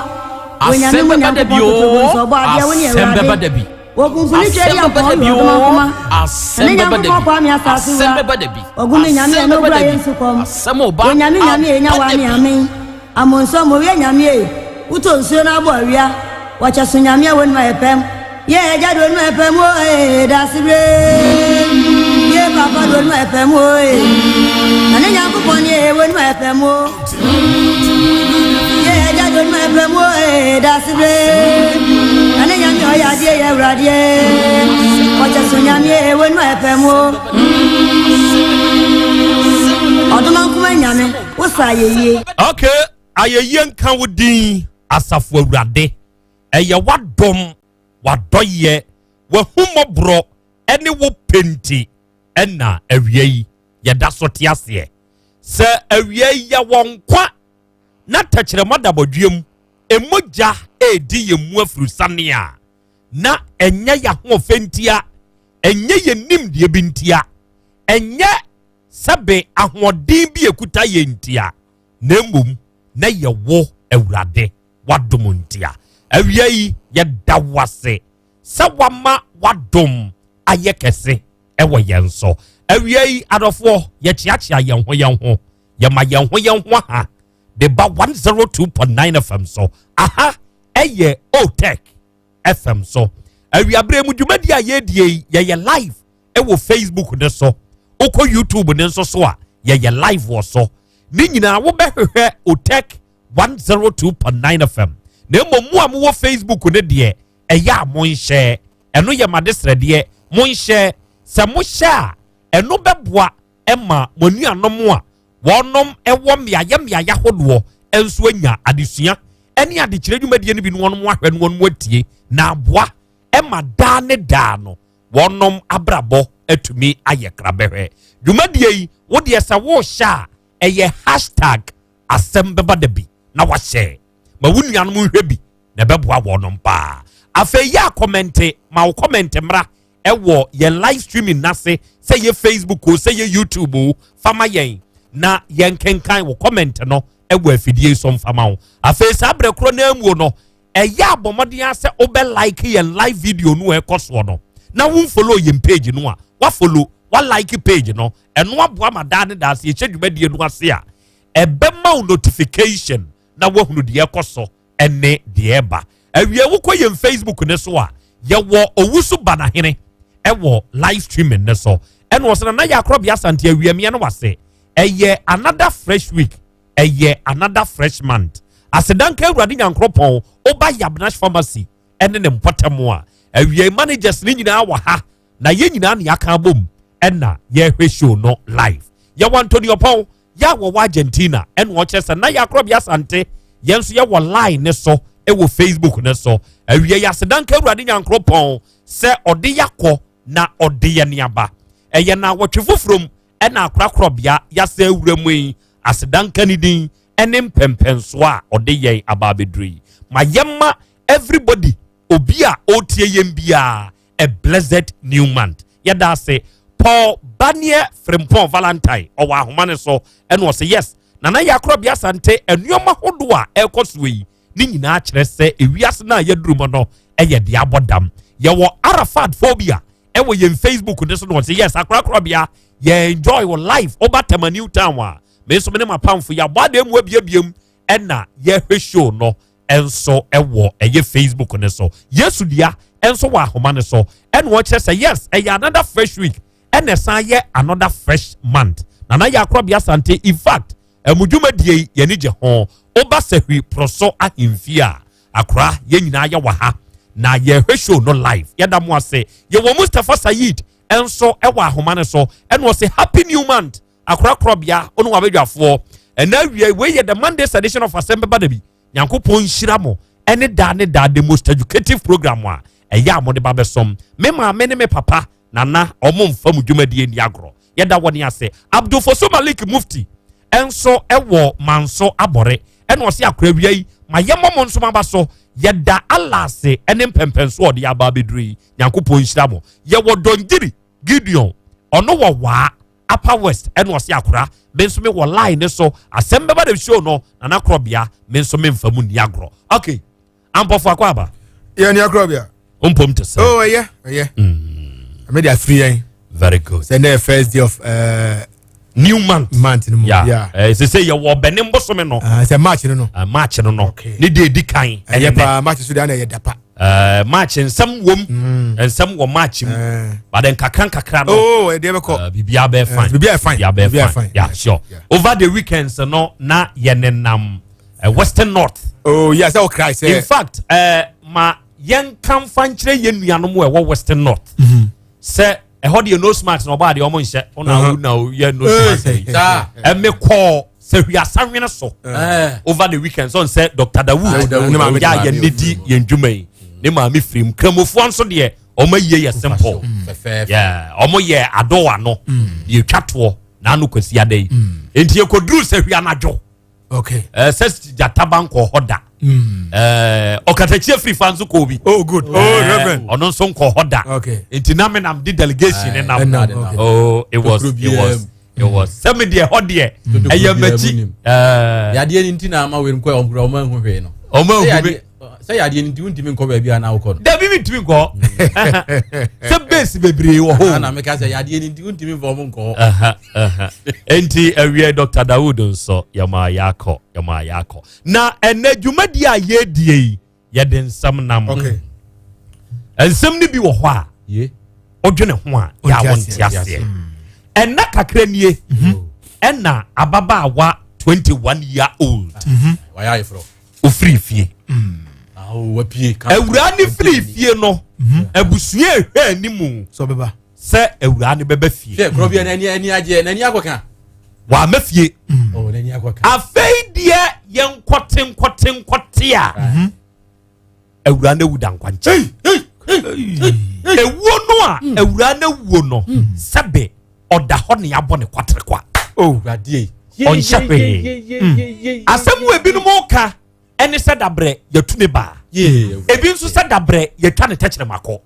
Onyame Asɛm mu bɛba da bi Nyankopɔn oo. totobo nso ɔbɔ adeɛ wo ne Asɛm bɛba Awurade da bi. Wɔkunkuni twɛ Asɛm di bɛba ampɔn da bi wura oo. ɔdomankoma Asɛm Ɛne bɛba da Nyankopɔn bi. Kwame asase Asɛm wura bɛba da bi. Ɔgome Nyame Asɛm ɛno bɛba bra da yɛ bi. nsukɔm Asɛm ɔba Onyame Nyame ɛnya aba wa da ne bi. amen Amonso mowia Nyame ei Wotɔ nsuo na abɔ awia Wɔkyɛ so Nyame a wɔnim ayɛ pɛm Yɛ agya de wɔnim ayɛ pɛm o ee Dasebre Yɛ papa de wɔnim ayɛ pɛm o ee Na ne Nyankopɔn ne ee wɔnim ayɛ pɛm o Yɛ agya de wɔnim ayɛ pɛm o ee Dasebre Na ne Nyame ɔyɛ adeɛ yɛ awuradeɛ Wɔkyɛ so Nyame ee wɔnim ayɛ pɛm o Ɔdoma nkoma Nyame wo sa ayɛyie. Okay, ayɛyie nka wo din asafo awurade ɛyɛ w'adom w'adɔyɛ w'ahummɔborɔ ɛne wo pɛ nti ɛna awia yi yɛda so te aseɛ sɛ awia yi yɛwɔ nkwa na tɛkyerɛma da bɔdweam emogya ɛredi yɛn mu afurusane a na ɛnyɛ yɛahoɔfɛ ntia ɛnyɛ yɛn nimdeɛ bi ntia ɛnyɛ sɛbe ahoɔden bi ekuta yɛn ntia na mmom na yɛwɔ Awurade w'adom ntia. Awia yi yɛda wo ase. sɛ wama wadom ayɛ kɛse ɛwɔ yɛn so. Awia yi adɔfoɔ yɛkyeakyea yɛn ho yɛn ho, yɛma yɛn ho yɛn ho aha de ba 102.9 FM so. Aha ɛyɛ Otec FM so. Awiaberɛ mu dwumadi a yɛredie yi yɛyɛ live ɛwɔ Facebook ne so. Wokɔ YouTube ne nso so a yɛyɛ live wɔ so. Ne nyinaa wobɛhwehwɛ Otec 102.9 FM. Na mmom mo a mowɔ Facebook ne deɛ ɛyɛ a monhyɛ. Ɛno yɛ made srɛdeɛ monhyɛ. Sɛ mohyɛ a ɛno bɛboa ɛma mo anuanom a wɔnom ɛwɔ mmeayɛ mmeayɛ ahodoɔ nso anya adesua ɛne adekyerɛ dwumadie no bi no wɔnom ahwɛ no wɔnom atie na aboa ɛma daa ne daa no wɔnom abrabɔ atumi ayɛ krabɛhwɛ. Dwumadie yi wodeɛ sɛ wohyɛ a ɛyɛ hashtag asɛm bɛba da bi na wahyɛ ma wo nuanom nhwɛ bi na ɛbɛboa wɔnom paa. Afei yɛ a comment ma wo comment mmra ɛwɔ yɛn live streaming n'ase, sɛ yɛ Facebook o, sɛ yɛ YouTube o, fama yɛn na yɛn kenkan wɔ comment no ɛwɔ afidie so mfama wo. Afei saa berɛ korɔ no amuo no ɛyɛ abɔmmɔden asɛ wobɛ like yɛn live video no a ɛkɔ soɔ no na womfollow yɛn page no a wafollow wa like page no, ɛno aboa ma daa ne daa se yɛhyɛ dwumadie no ase a ɛbɛma wo notification na woahunu deɛ ɛkɔ so ɛne deɛ ɛba. Awie wokɔ yɛn Facebook ne so a yɛwɔ Owusu Banahene ɛwɔ live streaming ne so ɛna ɔsɛ na yɛ akorɔbea Asante awiamia no wase ɛyɛ another fresh week, ɛyɛ another fresh month. Asedanka Awurade Nyankoropɔn. Woba Yabnash Pharmacy ɛne ne mpɔtam a awie managers ne nyinaa wɔ ha na yɛn nyinaa ne yɛaka abom ɛna yɛhwɛ show no live. Yɛwɔ Antonio Pɔn yɛ a wɔwɔ Argentina ɛna ɔkyerɛ sɛ na yɛ akorɔbea Asante yɛn nso yɛwɔ line ne so ɛwɔ Facebook ne so. Awie yɛ asedanka Awurade Nyankoropɔn sɛ ɔde yakɔ na ɔde yɛ neaba. Ɛyɛ na wɔtwe foforɔ mu ɛna akorakorɔbea yɛasɛ awura mu yi asedanka ne din ɛne mpɛmpɛnsoɔ a ɔde yɛn aba abɛduru yi. Ma yɛma everybody, obi a ɔretie yɛn biara, a blessed new month. Yɛda ase. Paul Banier Frimpong Valentine ɔwɔ ahoma ne so ɛna ɔsɛ yes, Nana yɛ akorɔbea Asante, nneɛma ahodoɔ a ɛrekɔ soɔ yi ne nyinaa kyerɛ sɛ ewiase no a yɛduru mu no ɛyɛ deɛ abɔ dam. Yɛwɔ Arafat Phobia ɛwɔ yɛn Facebook ne so na ɔsɛ yes, akorakorɔbea yɛ enjoy wɔ live. Ɔba Tema New Town a me nso me ne m'apamfo yɛabɔ adan mu abiebiem ɛna yɛhwɛ show no ɛnso ɛwɔ ɛyɛ Facebook ne so. Yesu Dua ɛnso wɔ ahoma ne so ɛna ɔkyerɛ sɛ yes, ɛyɛ another fresh week ɛna ɛsan yɛ another fresh month. Nana yɛ akorɔbea Asante, in fact ɛmu dwumadie yi yɛni gye ho. Ɔba Sɛhwi Porɔso ahemfie a akora yɛn nyinaa yɛ wɔ ha na yɛhwɛ show no live. Yɛda mo ase. Yɛwɔ Mustapha Sayid ɛnso ɛwɔ ahoma ne so ɛna ɔsɛ happy new month akorakorɔbea ɔno wɔ abadwafoɔ. Ɛna awie wei yɛ the Monday's edition of Asɛm Bɛba Da bi. Nyankopɔn nhyira mo ɛne daa ne daa the most educative program a ɛyɛ a mode ba bɛsɔm. Me maame ne me papa nana ɔmo mfa mu dwumadie ni agorɔ. Yɛda wɔ ne ase. Abdulfoso Malik Mufti ɛnso ɛwɔ Manso abɔre ɛna ɔse akora wia yi ma yɛmmɔ mo nso maba so. Yɛda Allah ase ɛne mpɛmpɛnso ɔde aba abɛduru yi. Nyankopɔn nhyira mo. Yɛwɔ Dɔngyiri Gideon ɔno wɔ Waa Upper West ɛna ɔse akora me nso me wɔ line ne so asɛm bɛba the show no Nana Korɔbea me nso me nfa mu ni agorɔ. Okay, ampɔfo akɔ aba. Yɛ ni akorɔbea. Mpom te sɛ. Oh, ɛyɛ ɛyɛ. Ɛmɛ de afiri yɛn. Very good. Sɛ ne yɛ first day of new month. Month no mu. Yeah. Sɛ sɛ yɛ wɔ bɛne mbosome no. Sɛ March no no. March no no. Okay. Ne de edi kan. Ɛyɛ paa March so de ana ɛyɛ dapa. March nsɛm wom. Nsɛm wɔ March mu. But nkakra nkakra no. Oh, ɛdeɛ bɛ kɔ. Biribiara bɛ fine. Biribiara fine. Biribiara bɛ fine. Yeah, sure. Yeah. Over the weekends no na yɛ nenam Western North. Oh, yes, I will cry. Say. In fact, ma yɛn kanfa nkyerɛ yɛn nuanom a ɛwɔ Western North. Sɛ ɛhɔ deɛ nose mask na ɔbaa deɛ ɔmo nhyɛ ɔna awu na yɛ nose mask yi. Ɛmi kɔɔ sɛ hwiasahwene so over the weekend sɔn sɛ Dr. Dawood yɛ a yɛn ne di yɛn dwuma yi ne maame firim. Kramofoɔ nso deɛ ɔmo ayie yɛ simple, ɔmo yɛ ado ano deɛ etwa toɔ n'ano kwasi ada yi nti ekoduru sɛ hwia anadwo. Sɛ gyataba nkɔ hɔ da. Ɔkatakyie firi fa nso kɔɔ bi. Oh, good. Oh, reverend. Ɔno nso nkɔ hɔ da. Nti na me nam di delegation ne nam. Oh, it was it was it was sɛmi deɛ hɔ deɛ ɛyɛ mɛkyi. Yadeɛ ni nti na ama wei nkɔ ɔmo ɔmo ehu hwee no. Ɔmo ehu mi. Sɛ yadeɛ no nti wontumi nkɔ baabi a na wokɔ no. Dabi mi ntumi nkɔ. Sɛ base bebree wɔ hɔ. Na meka sɛ yadeɛ no nti wontumi mfa ɔmo nkɔ hɔ. Nti awie Dr. Dawood nso yɛma yɛakɔ yɛma yɛakɔ. Na ɛnɛ dwumadie a yɛredie yi yɛde nsɛm nam. Okay. Nsɛm no bi wɔ hɔ a wodwene ho a yɛ a wonte aseɛ. Ɛnna kakra nie ɛna ababaawa 21 year old. Wayɛ ayeforɔ. Ofiri fie. Awuraa ne firi fie no abusua ehwɛ anim sɛ awuraa ne bɛbɛ fie. Hwɛ kuro bi n'ani ani agye n'ani akɔka. Wama fie. Oh n'ani akɔka. Afei deɛ yɛn nkɔte nkɔte nkɔte a awuraa no awu da nkwankyɛn. Ewuo no a awuraa no awuo no sɛbe ɔda hɔ ne abɔ ne kwaterekwa. Ɔnhyɛ hwee. Asɛm wo ebinom ka ɛne sɛ dabrɛ yɛtu ne baa. Ebi nso sɛ dabrɛ yɛtwa ne tɛkyerɛmakɔ.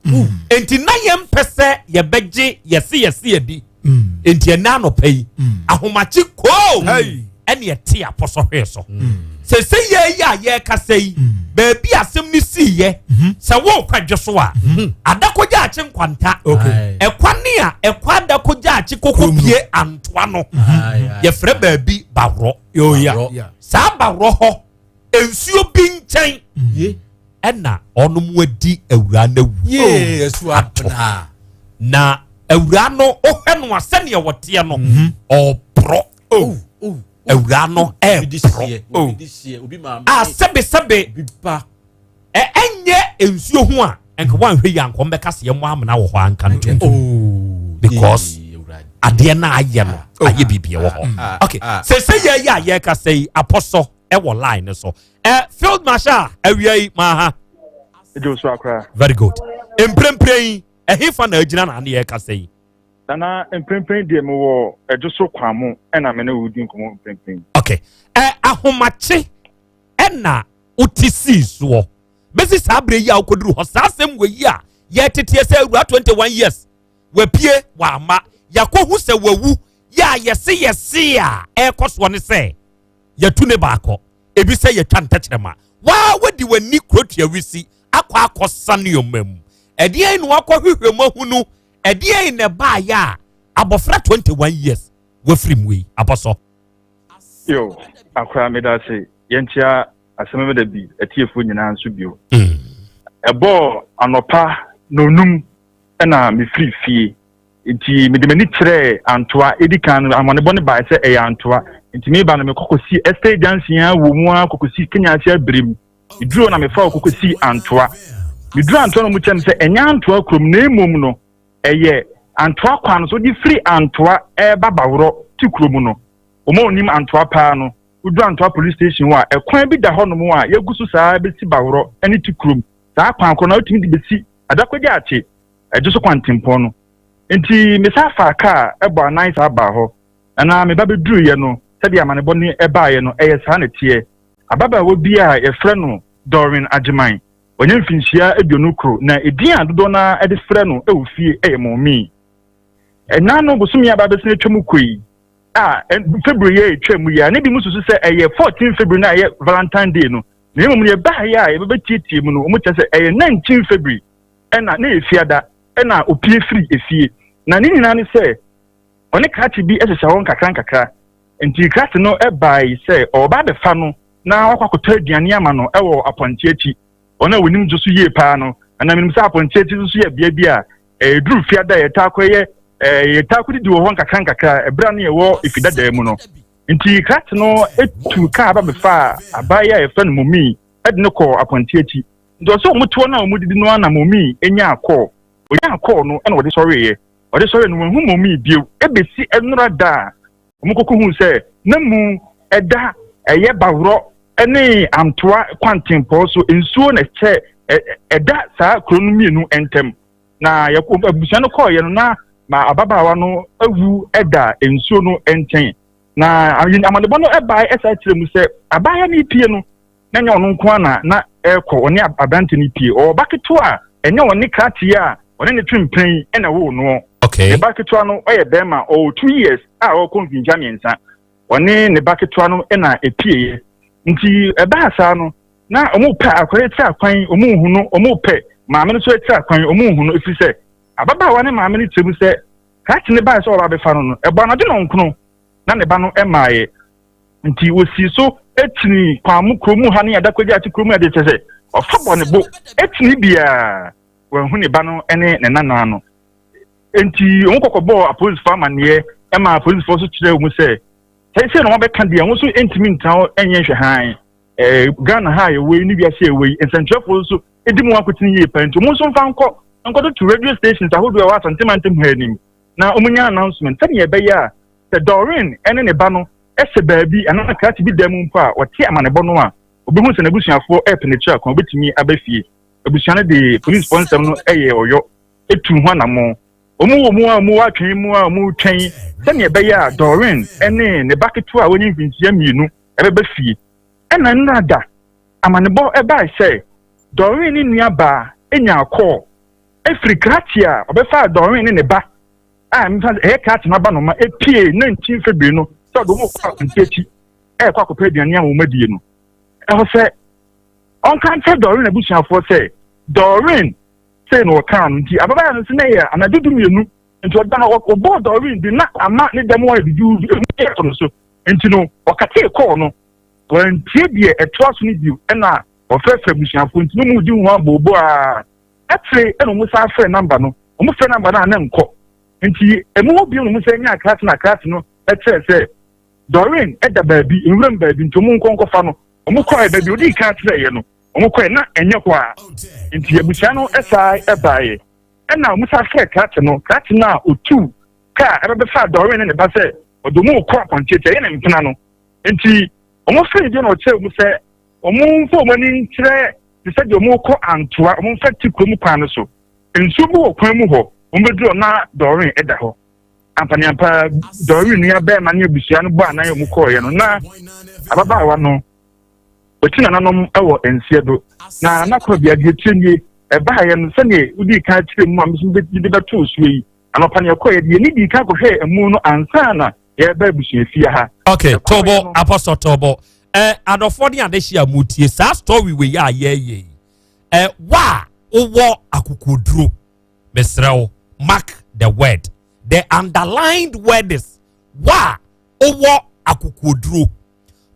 Enti na yɛmpɛ sɛ yɛbɛgye yɛse yɛse yɛdi. Enti ɛnɛ anɔpa yi ahomakye koo ɛne ɛte apɔsɔ hwee so. Sese yɛ yi a yɛrekasa yi baabi asɛm no siiɛ sɛ wɔrekɔ adwo so a adakɔgya akye nkwanta ɛkwane a ɛkɔ adakɔgya akye kɔkɔ pie antoa no yɛfrɛ baabi baworɔ. Saa baworɔ hɔ nsuo bi nkyɛn ɛna ɔnom adi awura no awu ato na awura no wohwɛ no a sɛdeɛ wɔteɛ no ɔporɔ awura no ɛporɔ a sɛbesɛbe ɛnyɛ nsuo ho a nka wanhwɛ yi anka ɔmbɛka sɛ yɛmmɔ amena wɔ hɔ anka ntom because adeɛ no ayɛ no ayɛ biribi wɔ hɔ. Okay, sɛ sɛ yɛyɛ a yɛrekasa yi apɔsɔ ɛwɔ line no so. Field marshal awia yi maa ha. Very good. Mprempren yi ɛhefa na agyina na ane yɛrekasa yi? Nana, mprempren deɛ mewɔ ɛdwo so kwan mu ɛna me ne wo di nkɔmmɔ mprempren. Okay. Ahomakye ɛna wote sii soɔ bɛsi saa berɛ yi a wokɔduru hɔ saa asɛm wɔ yi a yɛteteɛ sɛ awura 21 years wapue wama yɛakɔhu sɛ wawu yɛ a yɛse yɛse a ɛrekɔ soɔ ne sɛ yɛtu ne baakɔ ebi sɛ yɛtwa ntɛkyerɛma waa wadi w'ani kurotua wisi akɔ akɔsa nneɛma mu ɛdeɛn na wakɔhwehwɛ mu ahunu ɛdeɛn na ɛbaayɛ a abɔfra 21 years wafiri mu yi abɔsɔ. Yo, akora meda ase yɛnkyia asɛm bɛda bi atiefoɔ nyinaa nso bio. Ɛbɔɔ anɔpa nonum ɛna mefiri fie nti mede m'ani kyerɛɛ Antoa. Ɛdi kan no amanebɔ no baeɛ sɛ ɛyɛ Antoa, nti meba no mekɔ kɔsi Estate Junction a wɔ mu a kɔkɔsi Kenya ase abirim. Meduru na mefa wɔ kɔkɔsi Antoa. Meduru Antoa no mu kyerɛ me sɛ ɛnyɛ Antoa kurom na mmom no ɛyɛ Antoa kwan no so de firi Antoa ɛreba Baworɔ te kurom no. Wɔn a wɔnim Antoa paa no, woduru Antoa police station hɔ a, ɛkwan bi da hɔnom a yɛgu so saa bɛsi Baworɔ ne te kurom. Saa kwan korɔ no wotumi de bɛsi Adakɔgya Akye ɛgye so kwantempɔn no. Nti mesa faa kaa ɛbɔ anan saa baa hɔ. Na meba bɛduruiɛ no, sɛdeɛ amanebɔ no ɛbaeɛ no, ɛyɛ saa na ɛteɛ. Ababaawa bi a yɛfrɛ no Doreen Agyeman, wanya mfinhyia 21, na edin a dodoɔ no ara de frɛ no wɔ fie yɛ Mɔmii. Ɛna no bosome a aba abɛsen atwa mu kɔ yi, a February yɛ atwa mu yi a, ne bi mu susu sɛ ɛyɛ 14 February na ɛyɛ Valentine Day no, na mmom no yɛbaeɛ a yɛbɛbɛtietie mu no, wɔn kyerɛ sɛ ɛyɛ 19 February ɛna na ɛyɛ fiada ɛna opie firi efie. Na ne nyinaa ne sɛ ɔne krakye bi hyehyɛ hɔ nkakra nkakra, nti krakye no bae sɛ ɔreba abɛfa no na wakɔ akɔtɔ aduane ama no wɔ apɔnkye akyi. Wɔn a wɔnim dwo so yie paa no, na menim sɛ apɔnkye akyi nso yɛ bea bi a ɛduru fiada a yɛtaa kɔyɛ yɛtaa kɔdidi wɔ hɔ nkakra nkakra ɛberɛ a no yɛwɔ efi dadaa mu no. Nti krakye no tu kaa ba bɛfaa abaayewa a yɛfrɛ no Mumii de no kɔɔ apɔnkye akyi. Nti ɔsɛ wɔn toɔ no a wɔdidi no ara na Mumii nyaa kɔɔ. Ɔnyaa kɔɔ no ɛna ɔde sɔreeɛ. Ɔde sɔreeɛ no wɔanhu Mumii bio ɛbɛsi nnora da a wɔkɔkɔhuu sɛ na mu ɛda ɛyɛ Baworɔ ne Antoa kwantempɔn so nsuo na ɛkyɛ ɛda saa kuro no mmienu ntam. Na yɛkɔ abusua no kɔɔeɛ no na ma ababaawa no awu ɛda nsuo no nkyɛn. Na amanebɔ no ɛbae ɛsa kyerɛ mu sɛ abaayewa no pie no na ɛnyɛ ɔno nko ara na na ɛrekɔ, ɔne aberante no pie. Ɔwɔ ba ketewa a ɛnyɛ ɔne krakye a ɔne ne twe mpena yi na ɛwoo noɔ. Okay. Ne ba ketewa no ɔyɛ bɛrima, ɔwɔ 2 years a ɔrekɔ mfinhyia 3. Ɔne ne ba ketewa no na epieɛ. Nti ɛbaa saa no, Na wɔn pɛ akwadaa akyiri akwan, wɔn nhu no, wɔn pɛ maame no nso akyiri akwan, wɔn nhu no, ɛfiri sɛ ababaawa ne maame no kyerɛ mu sɛ krakye no baeɛ sɛ ɔba abɛfa no no, ɛbɔ anadwo nɔnkono na ne ba no mmaeɛ. Nti wɔsii so kyinii Kwamo kuro mu ha ne Adakɔgya ase kuro mu adeɛ kyerɛ sɛ ɔfa bɔ ne bo kyini biara wɔanhu ne ba no ne ne nana no. Nti wɔn kɔkɔbɔɔ apolisifoɔ amanneɛ ma apolisifoɔ nso kyerɛɛ wɔn sɛ sɛ na wɔbɛka deɛ wɔn nso ntumi ntena hɔ nyɛ nhwɛhan. Ghana ha a yɛwɔ yi ne wiase a yɛwɔ yi nsɛntwerɛfoɔ nso di mu akotene yie paa nti wɔn nso mfa nkɔ nkɔtoto radio stations ahodoɔ a ɛwɔ Asante mantam ha anim na wɔnya announcement sɛdeɛ ɛbɛyɛ a sɛ Doreen ne ne ba no hyɛ baabi anaa krakye bi dan mu mpo a wɔte amanebɔ no a obehu sɛ n'abusuafoɔ repɛ n'akyiri akwan obetumi aba fie. Abusua no de polisifoɔ nsɛm no yɛɛ ɔyɔ tuu ho anammɔn. Wɔn wɔ mu a wɔwɔ atwɛn mu a wɔretwɛn sɛnea ɛbɛyɛ a Doreen ne ne ba ketewa a wanya mfinhyia mmienu bɛba fie. Ɛna nnora da, amanebɔ bae sɛ Doreen ne nuabaa nyaa kɔɔl firi krakye a ɔbɛfaa Doreen ne ne ba a mefa sɛ ɛyɛ krakye no abanoma epiee 19 February no sɛ ɔde wɔn kɔ akwantu akyi ɛrekɔ akɔpɛ aduane a wɔn adie no. Ɛhɔ sɛ ɔnka nkyerɛ Doreen abusuafoɔ sɛ Doreen sei na ɔkaa no nti ababaawa no nso na ɛyɛ anadwo 12 nti ɔda no ɔbɔɔ Doreen de na ama ne dɛm ayɛ duduudu emu yɛ to no so nti no ɔkatee kɔɔ no wantie deɛ ɛtoa so no bio ɛna ɔfrɛfrɛ abusuafoɔ nti no mu di ho abooboo a akyire ɛna wɔn san frɛ namba no wɔn frɛ namba no a na nkɔ nti emu hɔ bio na wɔn san nya akrate na akrate no ɛkyerɛ sɛ Doreen ɛda baabi nwuram baabi nti wɔn nkɔ nkɔfa no wɔn kɔɛ baabi odi kan kyerɛ yɛ no wɔn kɔɛ na ɛnyɛ hɔ a nti abusua no ɛsaa ɛbaeɛ ɛna wɔn san frɛ krakye no krakye no a otu kaa ɛbɛbɛfa Doreen ne ne ba sɛ ɔde wɔn kɔ akwankyerɛ ɛyɛ ne mpena no nti wɔn frɛ bi na ɔkyerɛ wɔn sɛ wɔn mfa wɔn ani nkyerɛ te sɛ deɛ wɔn kɔ antoa wɔn mfa ti kurom kwan no so nsuo bi wɔ kwan mu hɔ wɔn bɛduru hɔ na Doreen ɛda hɔ ampaneampa Doreen nua bɛrima ne abusua no bɔ anan a wɔn kɔɔeɛ no na ababaawa no ɔti nananom wɔ nseɛ do na n'akɔ bea deɛ tie nie ɛbaeɛ no sɛdeɛ wodii kan kyerɛ mu a meso mede bɛtoo soɔ yi anɔpa ne ɛkɔeɛ deɛ ne dii kan kɔhwɛɛ amu no ansa na yɛreba abusuafie ha. Ok, tobo apostle tobo ɛ adɔfoɔ ne adehye a mutie saa story wei a yɛyɛ yi ɛ wa a wowɔ akokoduro mesrɛ wo mark the word the underlined word is wa a wowɔ akokoduro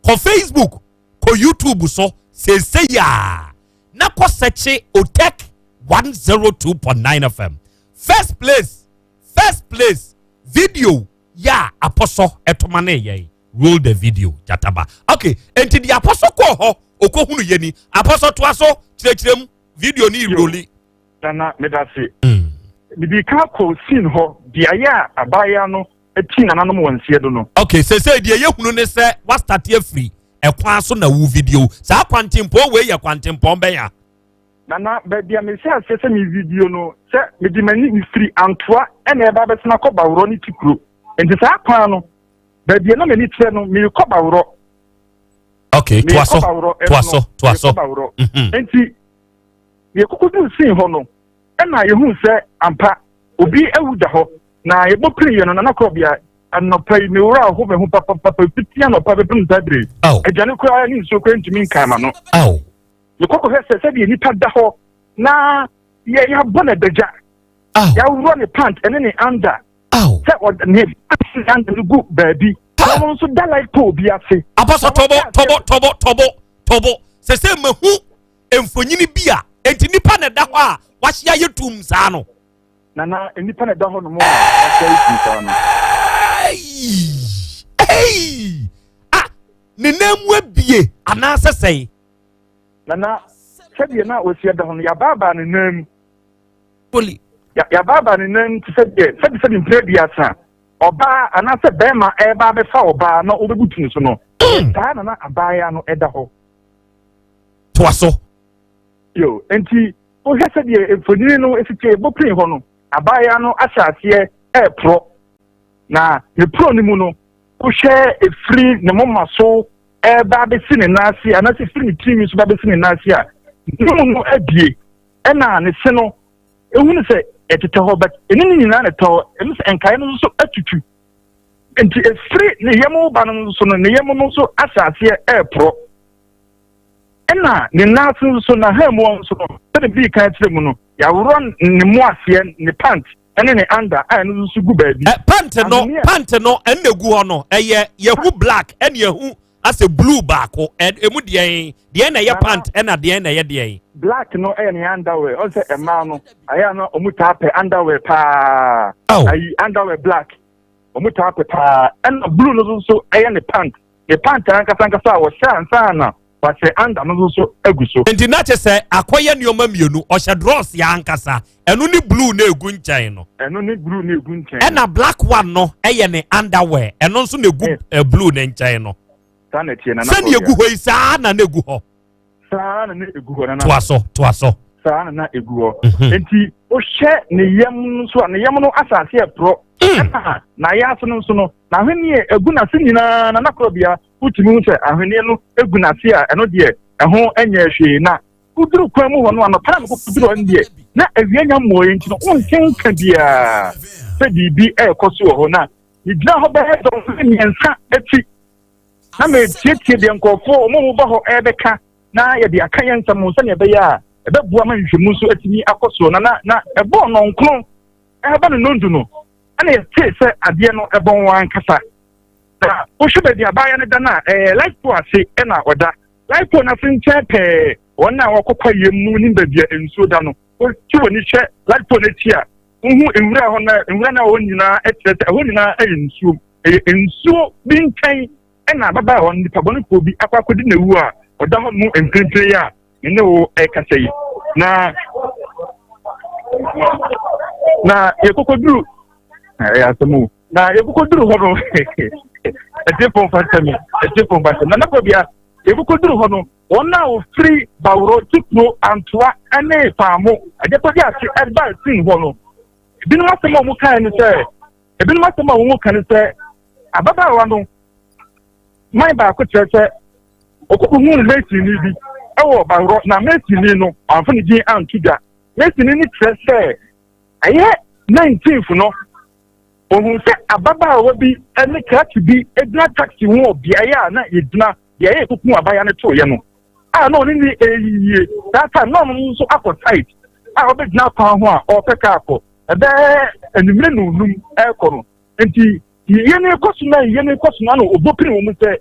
kɔ facebook kɔ youtube so seesei a na kɔ sɛkye otec 102.9 fm first place first place video yɛ a apɔsɔ ɛtoma ne yɛn roll the video jataba okay nti di apɔsɔ kɔɔ hɔ okohunu yɛ ni apɔsɔ toa so kyerɛkyerɛ mu video ni roli. Nana medase. Mede ka kɔ scene hɔ beaeɛ a abaayewa no ti nananom wɔ nseɛ do no. Okay sese deɛ yɛhunu ne sɛ wastate afiri ɛkwan so na wo video saa kwantempɔn wei yɛ kwantempɔn bɛn a. Nana baabi a mehyɛ aseɛ sɛ me video no sɛ mede m'ani mefiri Antoa ɛna ɛba abɛsena kɔ Baworɔ ne Tikuro nti saa kwan no baabi a na m'ani kyerɛ no merekɔ Baworɔ. Okay toa so toa so toa so. Baworɔ nti yɛkɔkɔduu scene hɔ no ɛna yɛhuu sɛ ampa obi awu da hɔ na yɛbɔ piriiɛ no Nana Korɔbea anɔpa yi mewura aho me ho papapapa fiti anɔpa bɛpem saa bere aduane koraa ne nsuo koraa ntumi nkan ma no. Mekɔkɔhwɛ sɛ sɛdeɛ nipa da hɔ na yɛ yɛabɔ no adagya yɛaworɔ ne pant ɛne ne anda sɛ ɔde ne pant ne anda no gu baabi na ɔno nso da light pole bi ase. Apɔsɔ tɔbɔ tɔbɔ tɔbɔ tɔbɔ tɔbɔ sɛ sɛ mahu mfonyini bi a enti nipa na ɛda hɔ a wahyia yɛ tum saa no. Nana nipa na ɛda hɔ nom a wahyia yɛ tum saa no. Hey! Ah, ne nan mu abie anaasɛ sɛe? Nana, sɛdeɛ na wɔsi ɛda hɔ no, yɛabaabaa ne nan mu. Poli. Yɛabaabaa ne nan mu te sɛ deɛ sɛbisɛbi mpere aduasa ɔbaa anaasɛ bɛrima ɛreba abɛfa ɔbaa na ɔbɛbutu ne so no. Saa na na abaayewa no ɛda hɔ. Toa so. Yo, nti wohwɛ sɛdeɛ mfonini no si teɛ, yɛbɔ pin hɔ no, abaayewa no ahyɛ aseɛ ɛreporɔ. Na ne porɔ no mu no, wohwɛ ɛfiri ne moma so ɛreba abɛsi ne nan ase anaasɛ ɛfiri ne tirinwi so ba abɛsi ne nan ase a, ne mu no abie ɛna ne se no ehunu sɛ ɛtetɛ hɔ but ɛne ne nyinaa na ɛtɛ hɔ ɛno sɛ nkaeɛ no nso atutu nti ɛfiri ne yam ba no nso no ne yam no nso ahyɛ aseɛ ɛreporɔ. Ɛna ne nan ase nso, n'ahamuwa nso no, sɛdeɛ medii kan kyerɛ mu no, yɛaworɔ ne mu aseɛ, ne pant ne ne under a ɛno nso gu baabi. Ɛ pant no, pant no ɛna egu hɔ no, ɛyɛ yɛhu black ɛna yɛhu asɛ blue baako, ɛ emu deɛn deɛn na ɛyɛ pant ɛna deɛn na ɛyɛ deɛn. Black no ɛyɛ ne underwear, ɔn sɛ mmaa no ayɛ a na wɔn taa pɛ underwear paa, ayi underwear black wɔn taa pɛ paa, ɛna blue no nso ɛyɛ ne pant, ne pant ankasa ankasa a wɔhyɛ ansa na wahyɛ under no nso agu so. Nti na kyɛ sɛ akɔyɛ nneɛma mmienu, ɔhyɛ drɔs yɛ ankasa, ɛno ne blue na egu nkyɛn no. Ɛno ne blue na egu nkyɛn. Ɛna black one no ɛyɛ ne underwear, ɛno nso na egu eh. blue ne nkyɛn no. Saa na ɛteɛ nana. Sɛnea egu hɔ yi saa na na egu hɔ. Saa na na egu hɔ nana. Toa so, toa so. Saa na na egu hɔ. Mhm. Nti wohwɛ ne yam nso a ne yam no asase ɛporɔ. Mm. Ɛna n'ayɛ ase no nso no n'ahweneɛ egu n'ase nyinaa nana korɔbea. Wotumi hu sɛ ahweneɛ no gu n'ase a, ɛno deɛ ɛho nyɛɛ hwee. Na woduru kwan mu hɔ no, anɔpa na mekɔduru hɔ no deɛ, na awia nya mmɔeɛ nti no, wonte nka biara sɛ biribi rekɔ so wɔ hɔ. Na megyina hɔ bɛyɛ dɔnhwere mmiɛnsa akyi na metietie deɛ nkurɔfoɔ wɔn a wɔba hɔ rebɛka na yɛde aka yɛn nsɛm ho sɛdeɛ ɛbɛyɛ a ɛbɛboa ma nhwehwɛmu nso atumi akɔ soɔ. Na na na ɛbɔɔ nnɔnkron ɛreba no nnɔndu no, ɛna yɛtee sɛ adeɛ no ɛbɔn wɔn ankasa. Na wohwɛ baabi a abaayewa no da no a, ɛyɛ light pole ase na ɔda. Light pole no ase nkyɛn pɛɛ, wɔn a wɔkɔ kwaeɛ mu no nim baabi a nsuo da no. Wote w'ani hwɛ light pole no akyi a, wohu nwura hɔ no, nwura no a ɛwɔ nyinaa kyerɛ sɛ ɛhɔ nyinaa yɛ nsuo. Ɛyɛ nsuo bi nkyɛn na ababaawa no, nipa bɔnefoɔ bi akɔ akɔdi n'awu a ɔda hɔ no mprempren yi a me ne wo ɛrekasa yi. Na na yɛkɔkɔduru ɛyɛ asɛm o. Na yɛkɔkɔduru hɔ no, ɛtiefo mfa nkyɛ me, ɛtiefo mfa nkyɛ me. Na nakɔbea, yɛkɔkɔduru hɔ no, wɔn a wɔfiri Baworo, Tikuro, Antoa ne Faamo, Agyapɔgye ase ɛbaa sin hɔ no, ebinom asɛm a wɔn kae ne sɛ, ebinom asɛm a wɔn ka ne sɛ, ababaawa no, man baako kyerɛ sɛ ɔkɔkɔhuu Mesini bi wɔ Baworo, na Mesini no, wamfa ne din anto dwa. Mesini no kyerɛ sɛ ɛyɛ 19th no, Ohuu sɛ ababaawa bi ne krakye bi gyina taksi ho wɔ beaeɛ a na yɛgyina beaeɛ a yɛkɔkum abaayewa no toeɛ no, a na ɔne ne reyiyie. Saa time na ɔno nso akɔ site a ɔbɛgyina kwan ho a ɔrepɛ kaa kɔ. Ɛbɛyɛ anwummerɛ nnɔnnum rekɔ no. Nti yiyie no rekɔ so na yiyie no rekɔ so no, ana ɔbɔ pini wɔn sɛ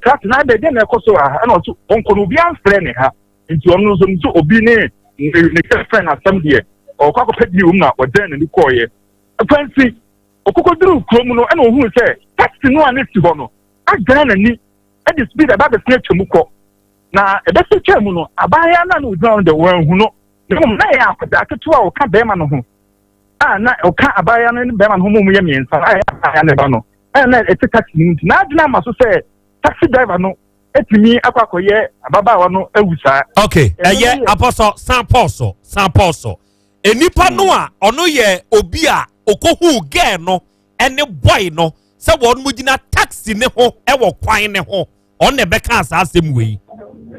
krakye na adɛn deɛ na ɛkɔ so wɔ ha? Ɛna ɔso ɔnkɔ no obiara mfrɛ ne ha. Nti ɔno nso nso obi ne ne girlfriend asɛm deɛ ɔkɔ akɔpɛ deɛ wɔm na ɔdɛn n'ani kɔɔeɛ. Kwansi, ɔkɔkɔduruu kurom no ɛna ohuu sɛ taxi no a na esi hɔ no adan n'ani de speed aba abɛsen atwa mu kɔ. Na ɛbɛsi twaa mu no, abaayewa no a na ogyina hɔ no deɛ wanhu no. Na mmom na ɛyɛ akwadaa ketewa a ɔka bɛrima no ho a na ɔka abaayewa no ne bɛrima no ho ma wɔyɛ mmiɛnsa a ɛyɛ abaayewa no ba no ɛna na ɛte taxi no mu nti n'adwene ama so sɛ taxi driver no atumi akɔ akɔyɛ ababaawa no awu saa. Okay, ɛyɛ apɔsɔ san pɔɔsɔ san pɔɔsɔ. Nnipa no a ɔno yɛ obi a okohuu girl no ne boy no sɛ wɔn mo gyina taxi ne ho wɔ kwan ne ho ɔno na ɛbɛka saa asɛm wei.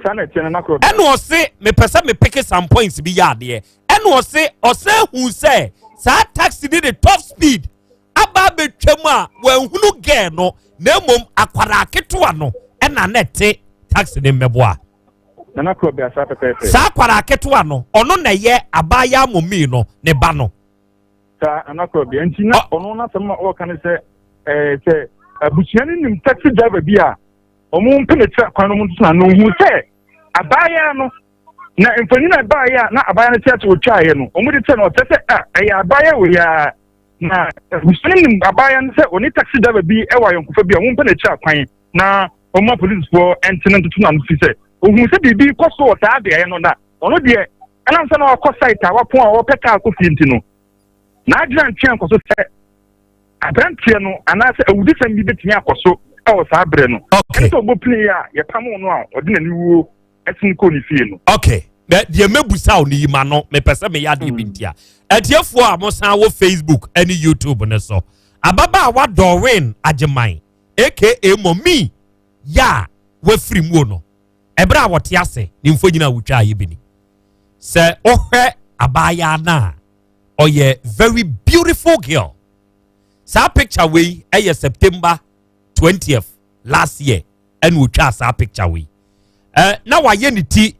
Ɛna ɔse mepɛ sɛ mepeke some points bi yɛ adeɛ. Ɛna ɔse ɔsɛ hu sɛ saa taxi ne de top speed aba abɛtwa mu a wɔanhunu girl no na mmom akwadaa ketewa no ɛna na ɛte taxi ne mmɛboa. Nana kura bi asa pɛpɛɛpɛ. Saa akwadaa ketewa no, ɔno na ɛyɛ abaayewa mɔmii no ne ba no. Saa Nana kura bi nti na ɔno n'asɛm a ɔreka ne sɛ ɛɛ sɛ abusua no nim taxi driver bi a wɔn mpɛ n'akyiri akwan no ho nso na no ohun sɛ abaayewa no na mfonyin a ɛbaeɛ a na abaayewa no te ase otwaeɛ no wɔn de kyerɛ no ɔkyerɛ sɛ a ɛyɛ abaayewa wei a na abusua no nim abaayewa no sɛ ɔne taxi driver bi wɔ ayɔnkofa bi a wɔn mpɛ n'akyiri akwan na ɔma polisifoɔ nte no ntoto n'ano fi sɛ ohun sɛ biribi kɔ so wɔ saa beaeɛ no na ɔno deɛ ɛnam sɛ na ɔkɔ site a wapɔn a ɔpɛ kaa kɔ fie nti no n'adwene antwe ankɔ so sɛ aberanteɛ no anaasɛ awudisɛm bi bɛtumi akɔ so wɔ saa berɛ no ɛne sɛ ɔbɔ pini a yɛpamo no a ɔde n'ani wuo ɛsen kɔɔ ne fie no. Okay deɛ mɛbusa wo no yi ma no mepɛ sɛ meyɛ adeɛ bi ntia atiefoɔ a mosan wɔ Facebook ne YouTube no so ababaawa Doreen Agyeman aka Mommy yɛ a wafiri muo no, ɛberɛ a wɔte ase ne mfonyin a wotwaa yɛ bi ni. Sɛ wohwɛ abaayaa no a, ɔyɛ very beautiful girl. Saa picture wei ɛyɛ September 20th last year ɛna otwaa saa picture wei. Eh, na wayɛ ne ti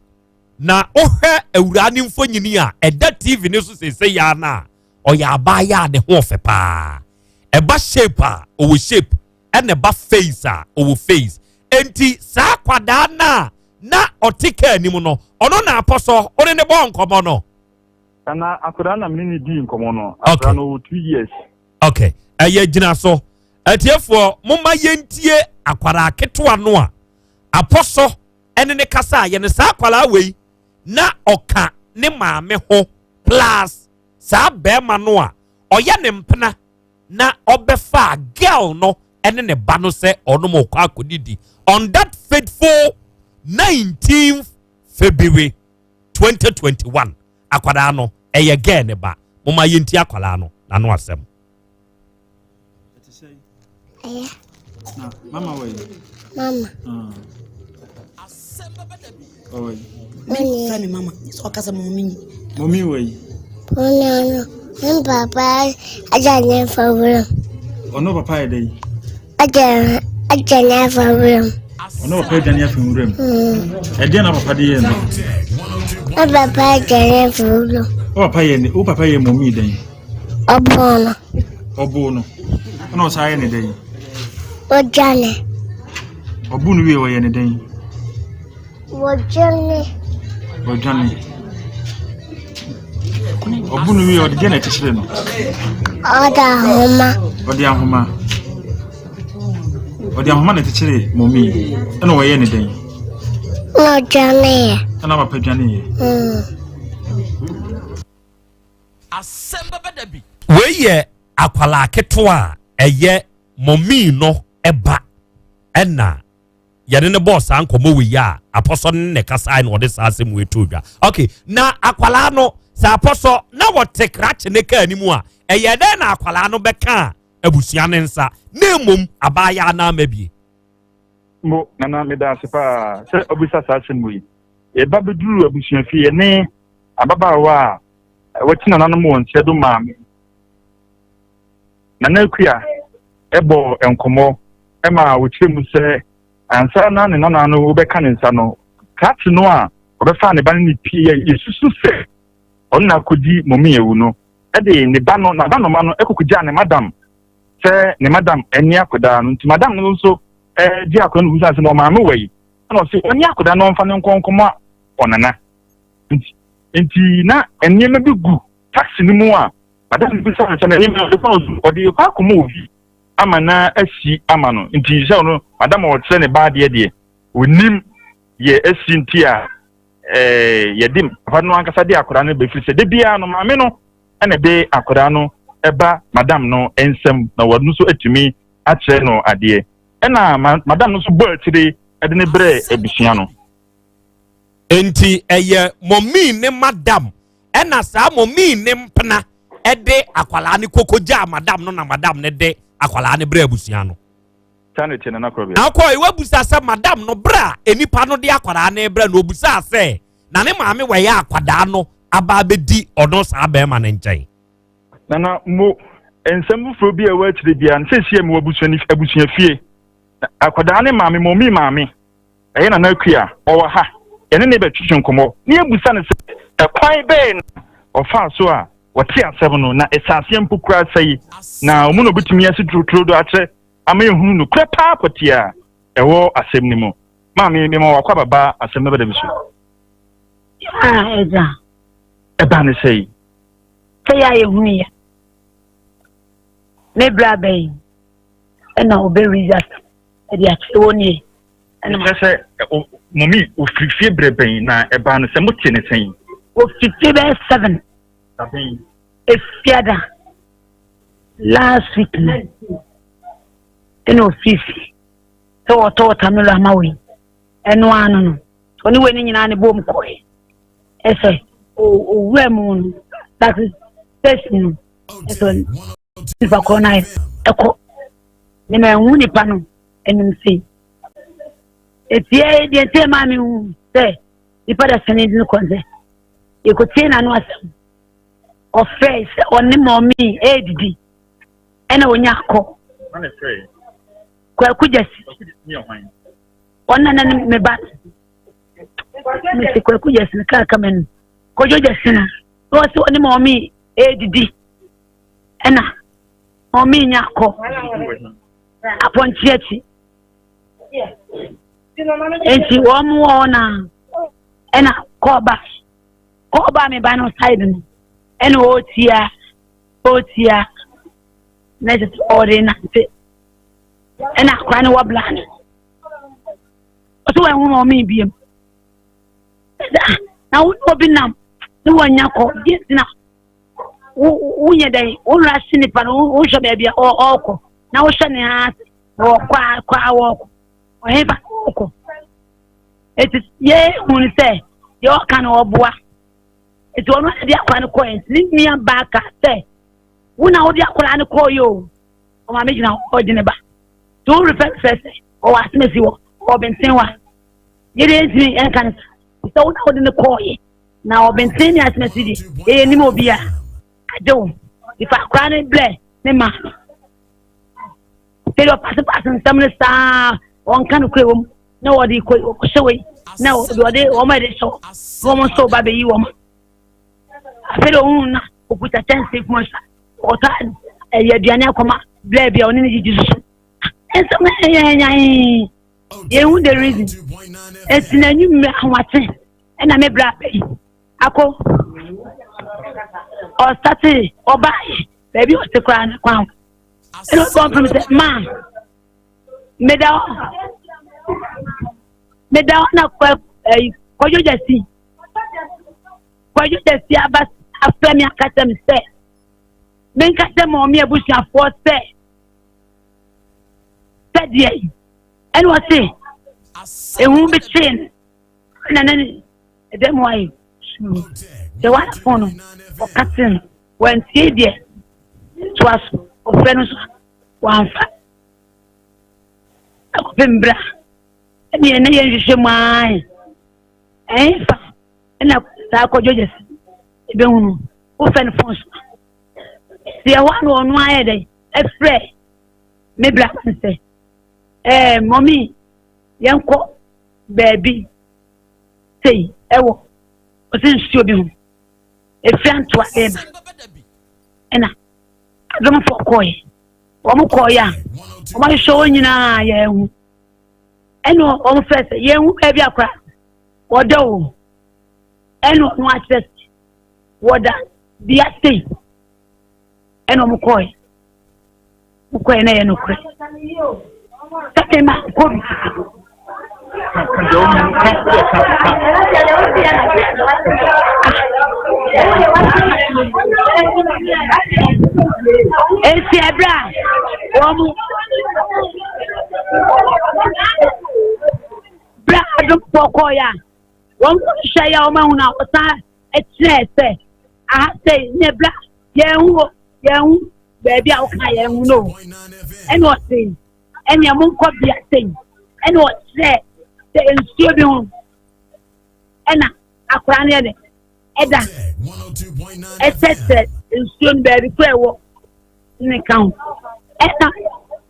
na wohwɛ awuraa ne mfonyini a ɛda tv ne so seesei ya no a ɔyɛ abaayewa a ne ho ɔfɛ paa ɛba shape a ɔwɔ shape ɛna ɛba face a ɔwɔ face enti saa akwadaa no a na ɔte kaa anim no ɔno na apɔsɔ ɔne ne bɔ nkɔmɔ no. Nana akwadaa na mene ne dii nkɔmɔ no akwadaa no ɔwɔ 2 years. Okay, ɛyɛ gyina so. Atiefoɔ, momma yɛntie akwadaa ketewa no a apɔsɔ ɛne ne kasa a yɛne saa akwadaa wei na ɔka ne maame ho plus saa bɛrima no a ɔyɛ ne mpena na ɔbɛfa girl no ɛne ne ba no sɛ ɔnom ɔkɔ akɔdidi on that fateful 19th February 2021. Akwadaa no ɛyɛ girl ne ba. Momma yɛntie akwadaa no n'ano asɛm. Ɛyɛ. Na mama wɔ yi. Mama. Ɔwɔ yi. Mami. Frɛ me mama. Sɛ ɔkasa ma ɔmi nyi. Mɔmi wɔ yi. Ɔno no, ne papa agya ne fa wuram. Ɔno papa yɛ dɛ yi. Agya ne fa wuram. Ɔno papa agya ne afa nwuram. Ɛdeɛ na papa de yɛ no. Ne papa agya ne fa wuram. Wo papa yɛ ne wo papa yɛ mɔmi dɛn. Ɔbɔn no. Ɔbo no. Ɛna ɔsan yɛ ne dɛn. Ɔgya ne. Ɔbo no wie ɔyɛ ne dɛn. Wɔgya ne. Ɔdwane. Ɔbo no wie ɔde deɛ na ɛkyekyere no. Ɔde ahoma. Ɔde ahoma. Ɔde ahoma na ɛkyekyere mɔmi. Ɛna ɔyɛ ne dɛn. Na ɔgya ne yɛ. Ɛna papa dwane yɛ. Asɛm bɛbɛ da bi. Wei yɛ akwalaa ketewa a ɛyɛ mɔmii no ɛba ɛna yɛne ne bɔɔ saa nkɔmmɔ wei a apɔsɔ ne ne kasa na ɔde saa asɛm wei to dwa. Okay, na akwalaa no sɛ apɔsɔ na wɔte krakye ne kaa anim a, ɛyɛ dɛn na akwalaa no bɛka abusua ne nsa na mmom abaayewa no ama bie? Mo nana, meda ase paa sɛ ɔbisa saa asɛm yi. Yɛba bɛduru abusuafie, yɛne ababaawa a wɔte nananom wɔ nkyɛn do maame Nana Akua ɛbɔ nkɔmmɔ ma wɔkyerɛ mu sɛ ansa na ne nana no wobɛka ne nsa no, krakye no a ɔbɛfa ne ba no ne pie yɛ yɛsusu sɛ ɔno na akɔdi mɔmi awu no ɛde ne ba no n'abanoma no ɛkɔkɔgyaa ne madam sɛ ne madam ɛne akɔdaa no. Nti madam no nso ɛgye akɔdaa no busa sɛ na ɔmaame wɔ yi, ɛna ɔsɛ ɔne akɔdaa no ɔmfa ne nkɔnkɔmɔ ɔnana. Nti na nneɛma bi gu taxi no mu a madam no bisa sɛ na nneɛma ɔde kɔ, ɔde kɔ akɔmɔ obi ama na asi ama no. Nti sɛ ɔno madam a ɔkyerɛ ne ba adeɛ deɛ onim yɛ asi nti a yɛde papa no ankasa de akwadaa no bɛfiri sɛ de biara no maame no ɛna de akwadaa no ɛba madam no nsam na wɔn nso atumi akyerɛ no adeɛ, ɛna madam no nso bɔ akyire ɛde ne brɛ abusua no. Nti ɛyɛ mɔmii ne madam ɛna saa mɔmii ne mpena ɛde akwalaa ne koko gyaa madam no na madam ne de akwalaa ne brɛ abusua no. Saa na ɛte, nana korɔ. Na akɔ ewa busa sɛ madam no brɛ a enipa no de akwadaa ne brɛ no, obusa sɛ na ne maame wɔyɛ akwadaa no aba abɛdi ɔno saa bɛrima ne nkyɛn. Nana mo, nsɛm foforɔ bi a ɛwɔ akyire biara no, sɛsi a mewɔ abusua fie, akwadaa ne maame, mɔmi maame, ɛyɛ Nana Akua, ɔwɔ ha. Yɛne ne bɛtwetwe nkɔmmɔ ne yɛbusa no sɛ ɛkwan bɛɛ na ɔfaa so a wɔte asɛm no na ɛsaaseɛ mpo koraa sɛe na ɔmu na ɔbɛtumi asi torotoro do akyerɛ ama yɛhunu nokorɛ paa pɔtee a ɛwɔ asɛm no mu. Maame, mema wakɔ ababa asɛm no bɛda bi so. Ah, ɛgya. Ɛbaa ne sɛi. Sɛ yɛ a yɛhunu yɛ. Me bra bɛn ɛna ɔbɛwi asɛm ɛde akyerɛ wɔ nie. Ɛna sɛ mɔmi ofiri fie berɛ bɛn na ɛbaa no sɛ mote ne sɛn? Ofiri fie bɛyɛ 7. Dabɛn? Efiada last week no ɛna ofiri fie sɛ wɔtɔ wɔtamelo ama wei, ɛno ano no ɔne wei no nyinaa ne bom kɔɛ ɛsɛ owura mu no that is station no ɛsɛ nipa korɔ no ayɛ ɛkɔ ne ma ɛhu nipa no anim sei etie deɛ ntie maa mi hu sɛ nipa da sɛne di no kɔ sɛ yɛkɔtie n'ano asɛm. Ɔfrɛ sɛ ɔne mɔmi ɛɛdidi ɛna onya akɔ Kwaku Gyasi, ɔna na ne me ba. Mesi Kwaku Gyasi no kaa kama no. Kwadwo Gyasi no, na ɔse ɔne maame ɛredidi. Ɛna maame nya akɔ apɔnkye akyi. Nti wɔn wɔ hɔ na ɛna kɔɔba kɔɔba me ba no side no ɛna ɔretia ɔretia na ɛsɛ sɛ ɔde nante ɛna akora no wɔ bla no ɔsɛ wɔn ɛho ɔmo biem ɛsɛ ah na wo ne obi nam ne wɔn nya kɔ gye na wo wonyɛ dɛn wo nwura si nipa no wohwɛ baabi a ɔɔkɔ na wohwɛ ne ha ase na wɔkɔ a kɔ a wɔɔkɔ ɔhe fa wɔɔkɔ eti yɛ hu ne sɛ deɛ ɔka no ɔboa eti ɔno de akora no kɔɛ nti ne nua baa ka sɛ wo na wode akora no kɔɔ yɛ o ɔmaame gyina hɔ ɔgye ne ba nti wo refɛ refɛ sɛ ɔwɔ asemesi wɔ ɔwɔ bɛnten wa yɛde yɛntumi ɛnka no sa sɛ wo na wode no kɔɔyɛ na ɔbɛnten ne asemesi de yɛyɛ nim obi a agye wo nifa akora no brɛ ne ma no sɛdeɛ ɔpasepase nsɛm no saa ɔnka no kura wɔ mu na wɔde kɔ ɔhyɛ wei na wɔde wɔn a yɛde hyɛ na wɔn nso ba bɛyi wɔn afei de ohun na okuta kyɛnse kuma sa ɔtɔ ɛyɛ aduane akɔma blɛɛ bi a ɔne ne gyigyi soso nsɛm ɛyɛ ɛnyan yɛn the reason esi na enyim ahomakye ɛna me bra abɛyi akɔ ɔsate ɔbaayɛ baabi ɔte koraa ne kwan ɛna ɔbɔ mpem sɛ maa meda hɔ meda hɔ na kɔ ɛyi kɔdwo gyasi kwadwo gyasi aba afrɛ me aka kyerɛ me sɛ menka kyerɛ mɔmi abusuafoɔ sɛ sɛdeɛ yi ɛna ɔse ehu bi kyee no ɛna ne ɛdɛm hɔ ayɛ suu sɛ wafon no ɔka kyerɛ no wantie deɛ toa so ɔfrɛ no so wamfa akɔpem bra ɛne ɛne yɛn hwehwɛ mu ae ɛnfa ɛna saa kɔdwo gyesi ebehunu wofɛ no fon so si ɛhɔ ano ɔno ayɛ dɛ ɛfrɛ me bra no sɛ ɛɛ mɔmi yɛnkɔ baabi sei ɛwɔ ɔsi nsuo bi ho efiri antoa ɛɛba ɛna adomfo kɔɛ wɔn kɔɛ a wɔn ahwehwɛ wɔn nyinaa yɛn ho ɛna wɔn fɛ sɛ yɛn ho baabi akora wɔda o ɛna ɔno akyerɛ sɛ wɔda bea sei ɛna wɔn kɔɛ wɔn kɔɛ na ɛyɛ nokorɛ sɛdeɛ ma kɔ bi. Esi ɛbrɛ a wɔn Berɛ a adomfoɔ kɔeɛ a, wɔn kɔhwehwɛeɛ a wɔahunu a wɔsan kyerɛɛ sɛ aha sei ne berɛ a yɛnhu o yɛnhu baabi a woka yɛnhu no o ɛna ɔse ɛnea monkɔ bea sei ɛna ɔkyerɛɛ sɛ nsuo bi ho ɛna akwaraa no yɛ dɛ ɛda ɛkyɛkyerɛ nsuo no baabi kora ɛwɔ ne ka ho ɛna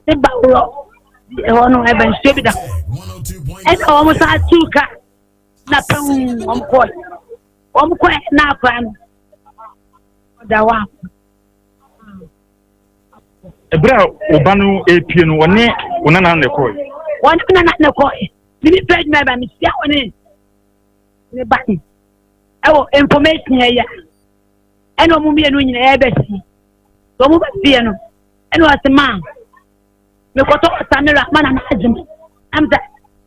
ne ba worɔ ɛhɔ no ɛbɛ nsuo bi da hɔ ɛna wɔn san tu ka na pɛn wɔn kɔɛ wɔn kɔɛ na akora no ɔda hɔ a. Ɛberɛ a wo ba no repue no, wɔne wo nana na ɛkɔe? Wɔne me nana na ɛkɔe. Me ne pɛ adwuma ba mehyia wɔne ne ba no ɛwɔ information ɛyɛ ɛna wɔn mmienu nyinaa ɛbɛ fie wɔn bɛ fie no ɛna ɔsi maa mekɔtɔ ɔsamira ma na n'agye mu ɛm sɛ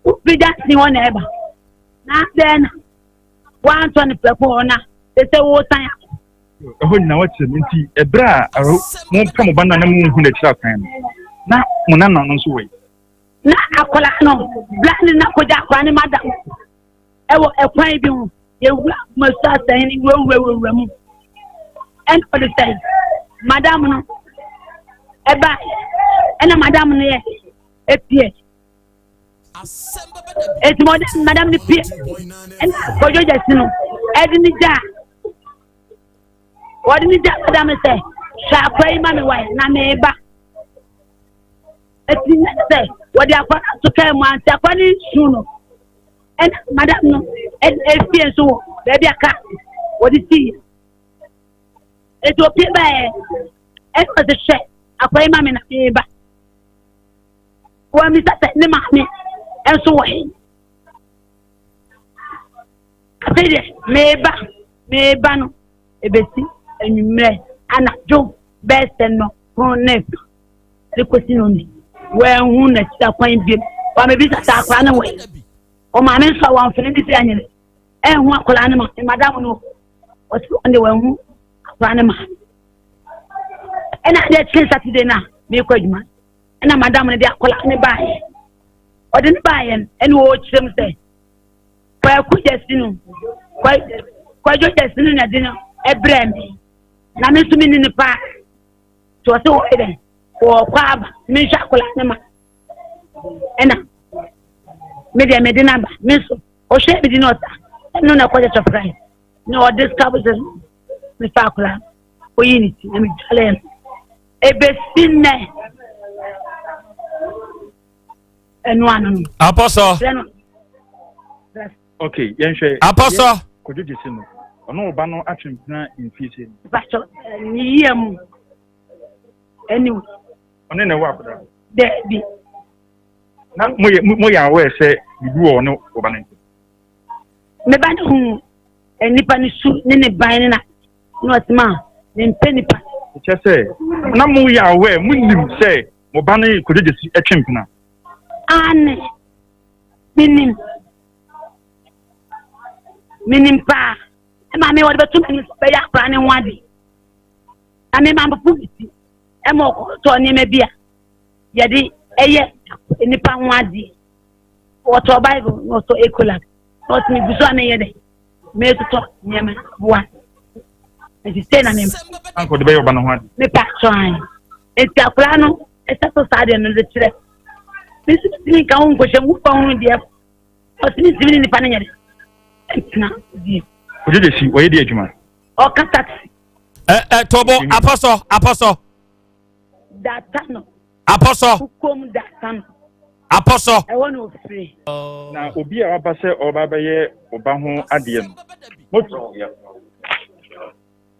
wofiri dansi hɔ na ɛba na adɛn na wantɔ ne prɛko hɔ na sɛ wosan akɔ. Ɛhɔ nyinaa wɔkyerɛ mu nti ɛberɛ a mopɛ mo ba no a na monhu n'akyiri akwan no na mo nana no nso wɔ yi. Na akwadaa no bla ne na kɔgya akwadaa no madam ɛwɔ ɛkwan bi ho yɛwura masu asɛn ne wurawura mu ɛna ɔde sɛ madam no ɛba ɛna madam no yɛ epie eti mo madam no pie ɛna kɔdwo gyasi no ɛde ne gya wɔde ne gya madam no sɛ hwɛ akora yi ma me wae na meba eti ne sɛ wɔde akora no ato kaa mu ante akora no nsu no ɛna madam no. Efie nso wɔ baabi a kaa wɔde sii. Eti opie baeɛ ɛna ɔse hwɛ akwadaa yi ma me na meba. Wɔamisa sɛ ne maame nso wɔ he. Afei deɛ meba meba no ebesi anwummerɛ anadwo bɛyɛ sɛ nnɔnkron ne fa de kɔsi no ni wɔanhu n'akyi akwan biom wɔamebisa sɛ akwadaa no wɔ he. Ɔmaame nso a wɔamfene ne sɛ anyere ɛnhu akwadaa no maame madam no ɔsi wɔn de wɔnhu akwadaa no maame ɛna adeɛ kye Saturday na mekɔ adwuma ɛna madam no de akwadaa no baayɛ ɔde no baayɛ no ɛna ɔrekyerɛ mu sɛ kwaku gyasi no kwadwo gyasi no na ɛde no ɛbrɛ me na me nso me ni no paa nti ɔsɛ wɔyɛ dɛ wɔkɔ aba menhwɛ akwadaa no ma ɛna me deɛ mede no aba me nso ɔhwɛ me di na ɔsa ɛno na ɛkɔ church of Christ na ɔde sika bɔ sɛ mefa akwadaa oyi ne ti na medwale no ebesi nnɛ ɛno ano no. Apɔsɔ. Ok, yɛnhwɛ. Apɔsɔ. Kwadwo Gyesi no, ɔno ɔba no atwe mpena mfie sɛ. Pastor, ne yia mu. Anyway. Ɔne na ɛwɔ akwadaa. Daabi. Na moyɛ moyɛ aware sɛ biribi wɔ ɔne ɔba no ntam. Me ba no hu nipa no su ne ne ban ne na na ɔte ma mempɛ nipa. Kyɛ sɛ na moyɛ aware monim sɛ mo ba no Kwadwo Gyasi twe mpena. Aane, menim. Menim paa. Ɛma me wɔde bɛto m'anim sɛ ɔbɛyɛ akwadaa no ho ade. Na me ma mpopo me ti ɛma ɔkɔtɔ nneɛma bi a yɛde ɛyɛ nipa ho adeɛ. Wɔtɔ Bible na ɔtɔ Ecolab na ɔte me gu so a meyɛ dɛ metotɔ nneɛma boa. Nti sei na me. Anka ɔde bɛyɛ ɔba no ho ade. Mepa kyɛw. Nti akwadaa no ɛsɛ so saa deɛ no de kyerɛ. Me nso metumi nka ho nkɔhyɛ mu fa ho deɛ ɔte me ntumi ne nipa no nyɛ dɛ ntena die. Ɔgye de si ɔyɛ di adwuma. Ɔka taxi. Ɛ ɛ tɔbɔ apɔsɔ apɔsɔ. Data no. Apɔsɔ. Kukom data no. Apɔsɔ. Ɛhɔ na ofiri. Na obi a waba sɛ ɔreba abɛyɛ ɔba ho adeɛ no, mo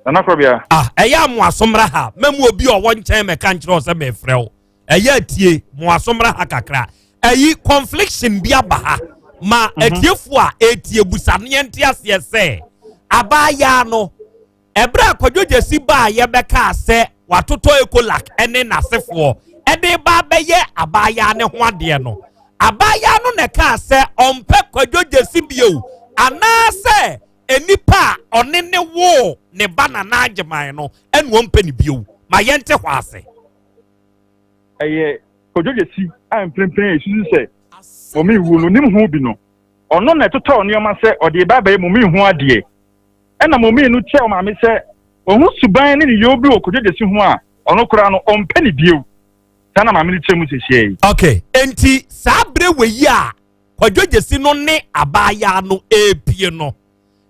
Nana Korɔbea. Ah, ɛyɛ a mo aso mmra ha. Mɛmu obi a ɔwɔ nkyɛn mɛka nkyerɛ wo sɛ mefrɛ wo. Ɛyɛ atie, mo aso mmra ha kakra. Ɛyi confliction bi aba ha. Ma atiefo a ɛretie busa no yɛnte aseɛ sɛ abaayaa no Ɛberɛ a Kwadwo Gyasi baeɛ bɛkaa sɛ watotɔ Ecolac ne n'asefoɔ de reba abɛyɛ abaayaa no ho adeɛ no, abaayaa no na ɛkaa sɛ ɔmpɛ Kwadwo Gyasi bio anaasɛ nnipa a ɔne ne woo ne ba Nana Agyeman no na ɔmpɛ no bio. Ma yɛnte hɔ ase. Ɛyɛ Kwadwo Gyasi a mprempren yɛsusu sɛ Mummy wu no nim ho bi no. Ɔno na ɛtotɔɔ nneɛma sɛ ɔde reba abɛyɛ Mummy ho adeɛ. Ɛna Momii no kyerɛɛ ɔmaame sɛ wahu suban ne nneyɛw bi wɔ Kojo Gyasi ho a ɔno koraa no ɔmpɛ no bio. Saa na maame no kyerɛ mu seesei yi. Ok, enti saa bere wei yi a Kwadwo Gyasi no ne abaayaa no repue no,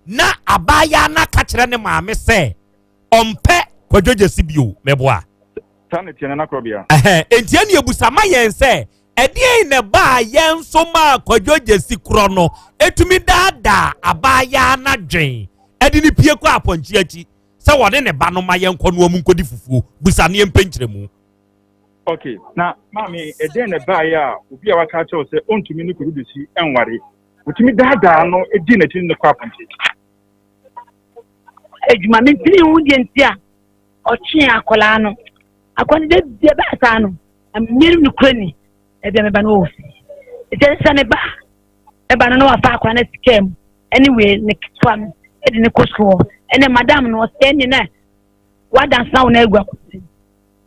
na abaayaa no aka kyerɛ ne maame sɛ ɔmpɛ Kwadwo Gyasi bio, meboa? Saa na ɛteɛ, Nana Korɔbea. Ɛhɛn, enti ɛne abusa ma yɛn sɛ, Ɛdeɛn na ɛbaa yɛn nso maa Kwadwo Gyasi korɔ no tumi daadaa abaayaa no adwen de no pue kɔ apɔnkye akyi sɛ wɔne ne ba no ma yɛnkɔ no wɔn nkɔdi fufuo? Busa ne yɛmpɛ nkyerɛmu. Ok, na maame, ɛdeɛn na ɛbaeɛ a obi a waka akyerɛ wo sɛ ɔntumi ne Kwadwo Gyasi nware, wotumi daadaa no dii n'akyi ne no kɔɔ apɔnkye akyi? Adwuma mentumi nhu deɛ nti a ɔtwee akwadaa no. Akwadaa no da bi ɛbaa saa no, Mmiri nokorɛ ni, baabi a meba no wɔ fie. Nti ɛsɛ sɛ meba a, meba no na wafa akwadaa no asi kaa mu ɛne wei ne ketewa no ɛde ne kɔ sukuu hɔ. Ɛnna madam no ɔsɛ ɛne na wadansena wo na agu akɔsi.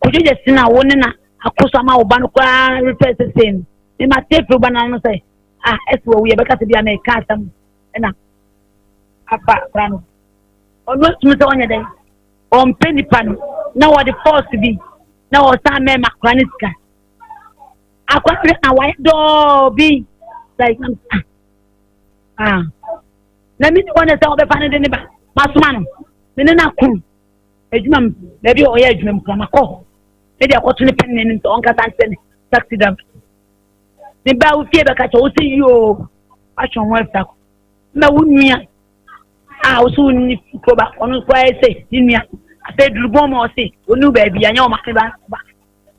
Kodwo gye si na wo ne na akɔ so ama wo ba no koraa refɛ sese no. Me ma te firi wo ba no ano sɛ ah ɛsɛ wɔ wo yɛ bɛka sɛ bi a mɛka asɛm ɛna afa akwadaa no. Ɔno atumi sɛ ɔnyɛ dɛn ɔmpɛ nipa no na wɔde force bi na ɔsan mɛma akora no sika akora no na wayɛ dɔɔ bi like ah ah na mi ni wɔn sɛ ɔbɛfa no de ne ba masoma no me ne no ako adwuma mu baabi a ɔyɛ adwuma mu kura makɔ hɔ me de akɔto ne pɛn n'anim sɛ ɔnkasa nkyerɛ ne taxi driver ne ba wo fie bɛka kyɛ wo sɛ yoo atwe ho afira kɔ. Ma wo nua a wo so wo ne kuro baako ɔno nso ayɛ sɛ ne nua. Afei durubɔn mu a ɔse ɔnu baabi anyɛ ɔmaame ba ba.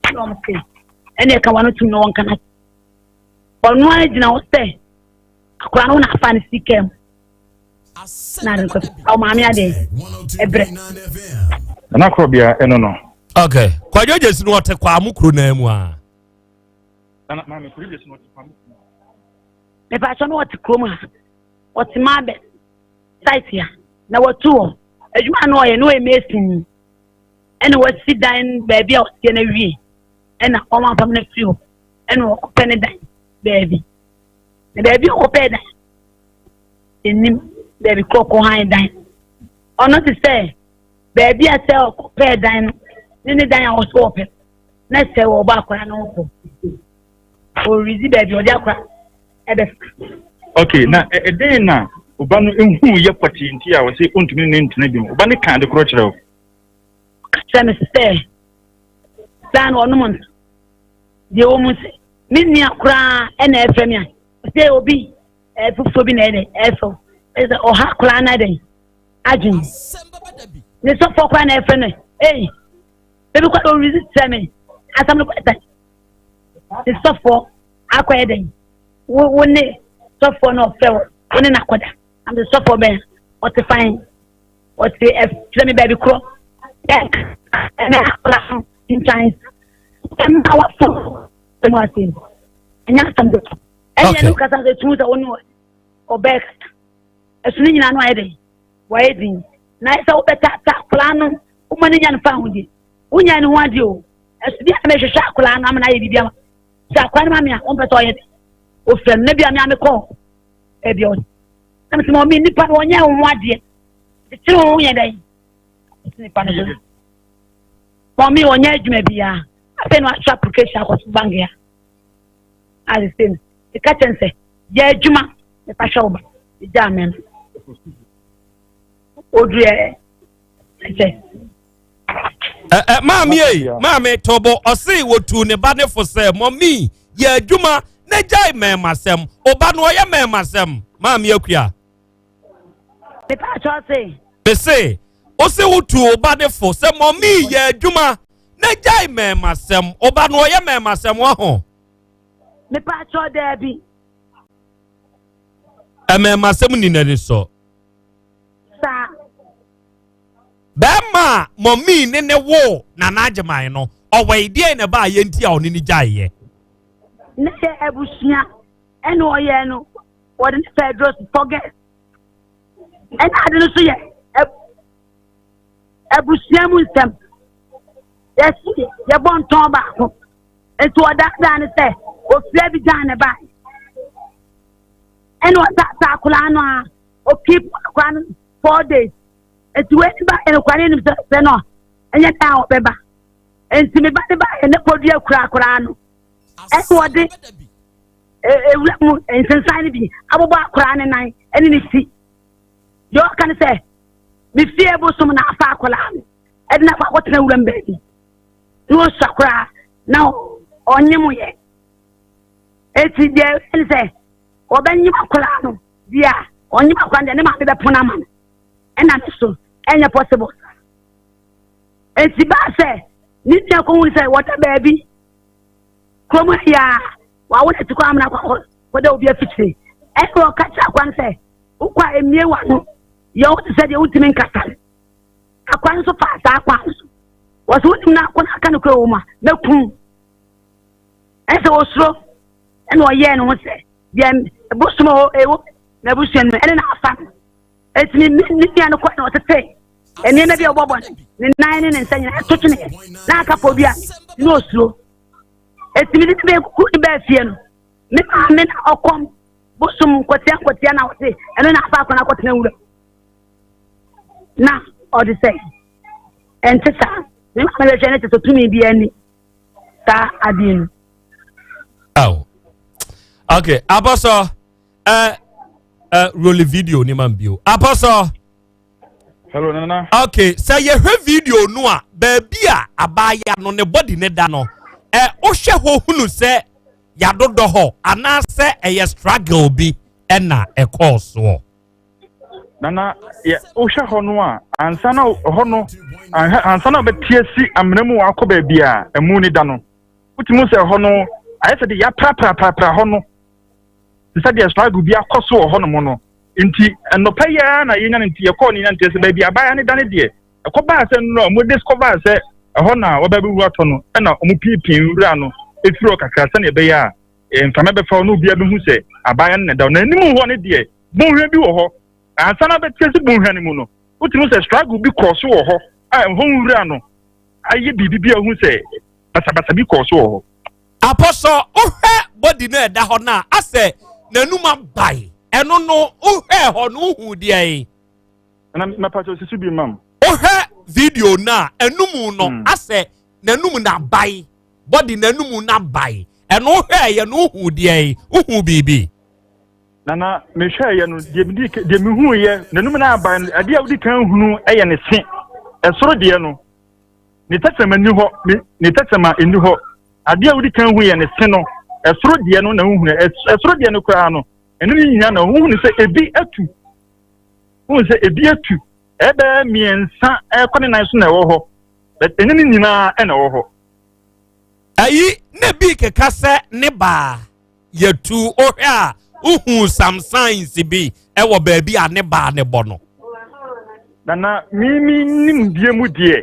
Ɛna ɔmo se ɛna ɛka wano tum na wɔnka no. Ɔno ara gyina hɔ sɛ akora no na afa ne sika mu. Na ade nkɔ ɔmaame adeɛ ɛbrɛ. Nana Korɔbea ɛno no. Okay. Kwadwo Gyesi no ɔte Kwamo kuro naa mu a. Nana maame Kwadwo Gyesi no ɔte Kwamo kuro. Mepatwa no ɔte kurom ha. Ɔte Mabɛ site ha. Na watu hɔ. Adwuma no ɔyɛ no ɔyɛ mason. Ɛna wasi dan baabi a ɔteɛ no awie. Ɛna wɔn apam no afiri hɔ. Ɛna ɔkɔpɛ ne dan baabi. Na baabi a ɔkɔpɛ dan ɛnim baabi korɔ kɔ han dan. Ɔno te sɛ baabi a sɛ ɔkɔpɛɛ dan no ne ne dan a ɔsɛ ɔpɛ na sɛ wɔbɔ akora no kɔ ɔrezi baabi ɔde akora ɛbɛfa. Ok na ɛdɛn na ɔba no ehu yɛ pɔtee nti a ɔsɛ ɔntumi ne ntena bi mu ɔba no ka ade korɔ kyerɛ wo. Ɔka kyerɛ me sɛ saa na ɔnom nsa deɛ wɔ mu sɛ me nua koraa ɛna ɛfrɛ me a sɛ obi ɛfoforɔ bi na ɛdɛ ɛfɛ ɛsɛ ɔha koraa na ɛdɛ adwene ne sɔfoɔ koraa na ɛfrɛ no ei ebi kɔ ɔrezi kyerɛ me asɛm no kɔ ɛsɛ ne sɔfoɔ akɔyɛ dɛn wo wo ne sɔfoɔ na ɔfrɛ wo wo ne n'akɔda am de sɔfoɔ bɛn ɔte fan ɔte ɛfrɛ me baabi korɔ ɛnɛ akɔla ho ntan ɛmma wafo ɛmu ase ɛnyɛ asɛm de ɛnyɛ no kasa sɛ tu sɛ wo ne ɔbɛɛ kasa ɛso ne nyinaa no ayɛ dɛn Wayɛ din. Na ayɛ sɛ wobɛtaataa akwadaa no, woma no nya no fa ahodie. Wonya ne ho adeɛ o. Ɛso bi a mehwehwɛ akwadaa no ama no ayɛ biribi ama. Sɛ akwadaa no ma me a, wompɛ sɛ ɔyɛ dɛ. Wofrɛ no, na bi a me a mekɔ baabi a ɔte. Na mesɛ ma ɔme nipa no ɔnyɛ wo ho adeɛ. Kyekyere wo ho yɛ dɛn? Nipa no so. Ma ɔme ɔnyɛ adwuma biara. Afei na wahyɛ application akɔto bank ya. Ade sɛ no. Meka kyɛn sɛ, yɛ adwuma, mefa hwɛ wo ba. Megyaa me no. Oduru ɛ sɛ. Ɛ maame ei, maame Tobo, ɔse wɔtuu ne ba ne fo sɛ, mɔmi, yɛ adwuma na gyae mɛɛmasɛm. Ɔba no ɔyɛ mɛɛmasɛm. Maame Akua. Mepa kyɛw se. Mese, ose wotuu wo ba ne fo sɛ mɔmi yɛ adwuma na gyae mɛɛmasɛm. Ɔba no ɔyɛ mɛɛmasɛm waho. Mepa kyɛw daabi. Mmɛɛmasɛm nni n'ani so. Saa. Bɛrima a mɔmii ne ne woo Nana Agyeman no, ɔwɔ deɛn na ɛbaa yɛ nti a ɔne ne gyaeɛ? Ne yɛ abusua ɛna ɔyɛ no wɔde ne fɛ duro forget ɛna ade no so yɛ abusua mu nsɛm yɛsi yɛbɔ ntɔn baako nti ɔdaadaa no sɛ ofiri Abidjan ne bae. Ɛna ɔtaataa akwadaa no a ɔkeep akwadaa no 4 days. Nti wei ne ba yɛ no akwadaa no anim sɛ sɛ no ɛnyɛ dan a ɔbɛba. Nti me ba ne ba yɛ ne podua kura akwadaa no. Ɛna ɔde ewura mu nsensan no bi abobɔ akwadaa ne nan ɛne ne ti. Deɛ ɔka ne sɛ me fie bosom na afa akwadaa no ɛde no akɔ akɔtena wuram baabi. Na ɔsua koraa na ɔnye mo yɛ. Eti deɛ ɛne sɛ ɔbɛnyem akwadaa no deɛ a ɔnyem akwadaa no deɛ ne maame bɛpono ama no ɛna ne so ɛnyɛ possible. Eti baa sɛ ne nua kɔhu sɛ wɔda baabi kurom ha yi a wawo na ti kɔ amena kɔ kɔda obi afikyire ɛna ɔka kyerɛ akwadaa no sɛ wokɔ a emie w'ano yɛ wo te sɛ deɛ wontumi nkasa no. Akwadaa no nso faa saa kwan no so wɔsɛ wonim no akɔ no aka no kura wɔ mu a mɛkum. Ɛsɛ osuro ɛna ɔyɛɛ ne ho sɛ deɛ bosom a ɛwɔ n'abusua no mu ɛne n'afa no. Eti ne ne nua no kɔ na ɔtete nneɛma bi a ɔbɔbɔ ne nan ne ne nsa nyinaa ɛto twene na aka pɔ bi a na osuro. Eti ne ne bɛɛ kuku ne bɛɛ fie no ne maame na ɔkɔm bosom nkɔtea nkɔtea na ɔte ɛno na afa akɔ na akɔtena wura na ɔde sɛ ɛnte saa ne maame bɛhwɛ ne te sɛ tumi bi ani. saa adeɛ no. Oh. Okay, Apostle, roll video ni man bio. Apostle. Hello, Nana. Okay, sɛ yɛhwɛ video no a, baabi a abaayewa no ne body ne da no, wohwɛ hɔ hunu sɛ yɛadodɔ hɔ anaasɛ ɛyɛ struggle bi ɛna ɛkɔɔ soɔ. Nana, yɛ wohwɛ hɔ no a, ansa na hɔ no, ansa na wobɛte asi amena mu akɔ baabi a ɛmu ne da no, wotumi hu sɛ hɔ no ayɛ sɛ de yɛaprapraprapra hɔ no, te sɛ deɛ struggle bi akɔ so wɔ hɔnom no. Nti nnɔpa yi ara na yɛnya no nti yɛkɔɔ no yɛnya nti sɛ baabi abaayewa no da no deɛ, ɛkɔbaa sɛ nnora wɔn discover sɛ ɛhɔ na wɔbɛ bɛwu atɔ no, ɛna wɔn piipii nwura no efiri hɔ kakra sɛnea ɛbɛyɛ a eh, mframa bɛfa hɔ na obiara bɛhu sɛ abaayewa no na ɛda hɔ. Na anim hɔ no deɛ, bonhwa bi wɔ hɔ. Ansa na bɛte ase bonhwa no mu no, wotumi sɛ struggle bi kɔɔ so wɔ hɔ a ɛhɔ nwura no ayɛ biribi bi a wohu sɛ basabasa bi kɔɔ so wɔ hɔ. Apɔsɔ, wohwɛ body no a ɛda hɔ no a, asɛ n'anum abae. Ɛno no, wohwɛɛ hɔ no, wohuu deɛn? Na mɛpa kyɛ osisi bi mam. Wohwɛ video no a, anum no, hmm. asɛ n'anum na abae. Body n'anum no abae. Ɛno wohwɛɛyɛ no, wohuu deɛn? Wohuu biribi? Nana, mehwɛeɛ no, deɛ medi deɛ mehuiɛ, n'anum no abae no, adeɛ a wodi kan hunu yɛ ne se. Ɛsoro deɛ no, ne tɛkyerɛma nni hɔ, ne ne tɛkyerɛma nni hɔ. Adeɛ a wodi kan hu yɛ ne se no, ɛsoro deɛ no na wohunu. Ɛsoro deɛ no koraa no, ɛno ne nyinaa na wohunu sɛ ebi atu. Wohunu sɛ ebi atu. Ɛbɛyɛ mmiɛnsa ɛkɔ ne nan so na ɛwɔ hɔ. But ɛno ne nyinaa ɛna ɛwɔ hɔ. Ayi na bi keka sɛ ne baa. Yɛtu wohwɛ a wohu some signs bi ɛwɔ baabi a ne baa ne bɔ no. Nana mimi nimdeɛ mu deɛ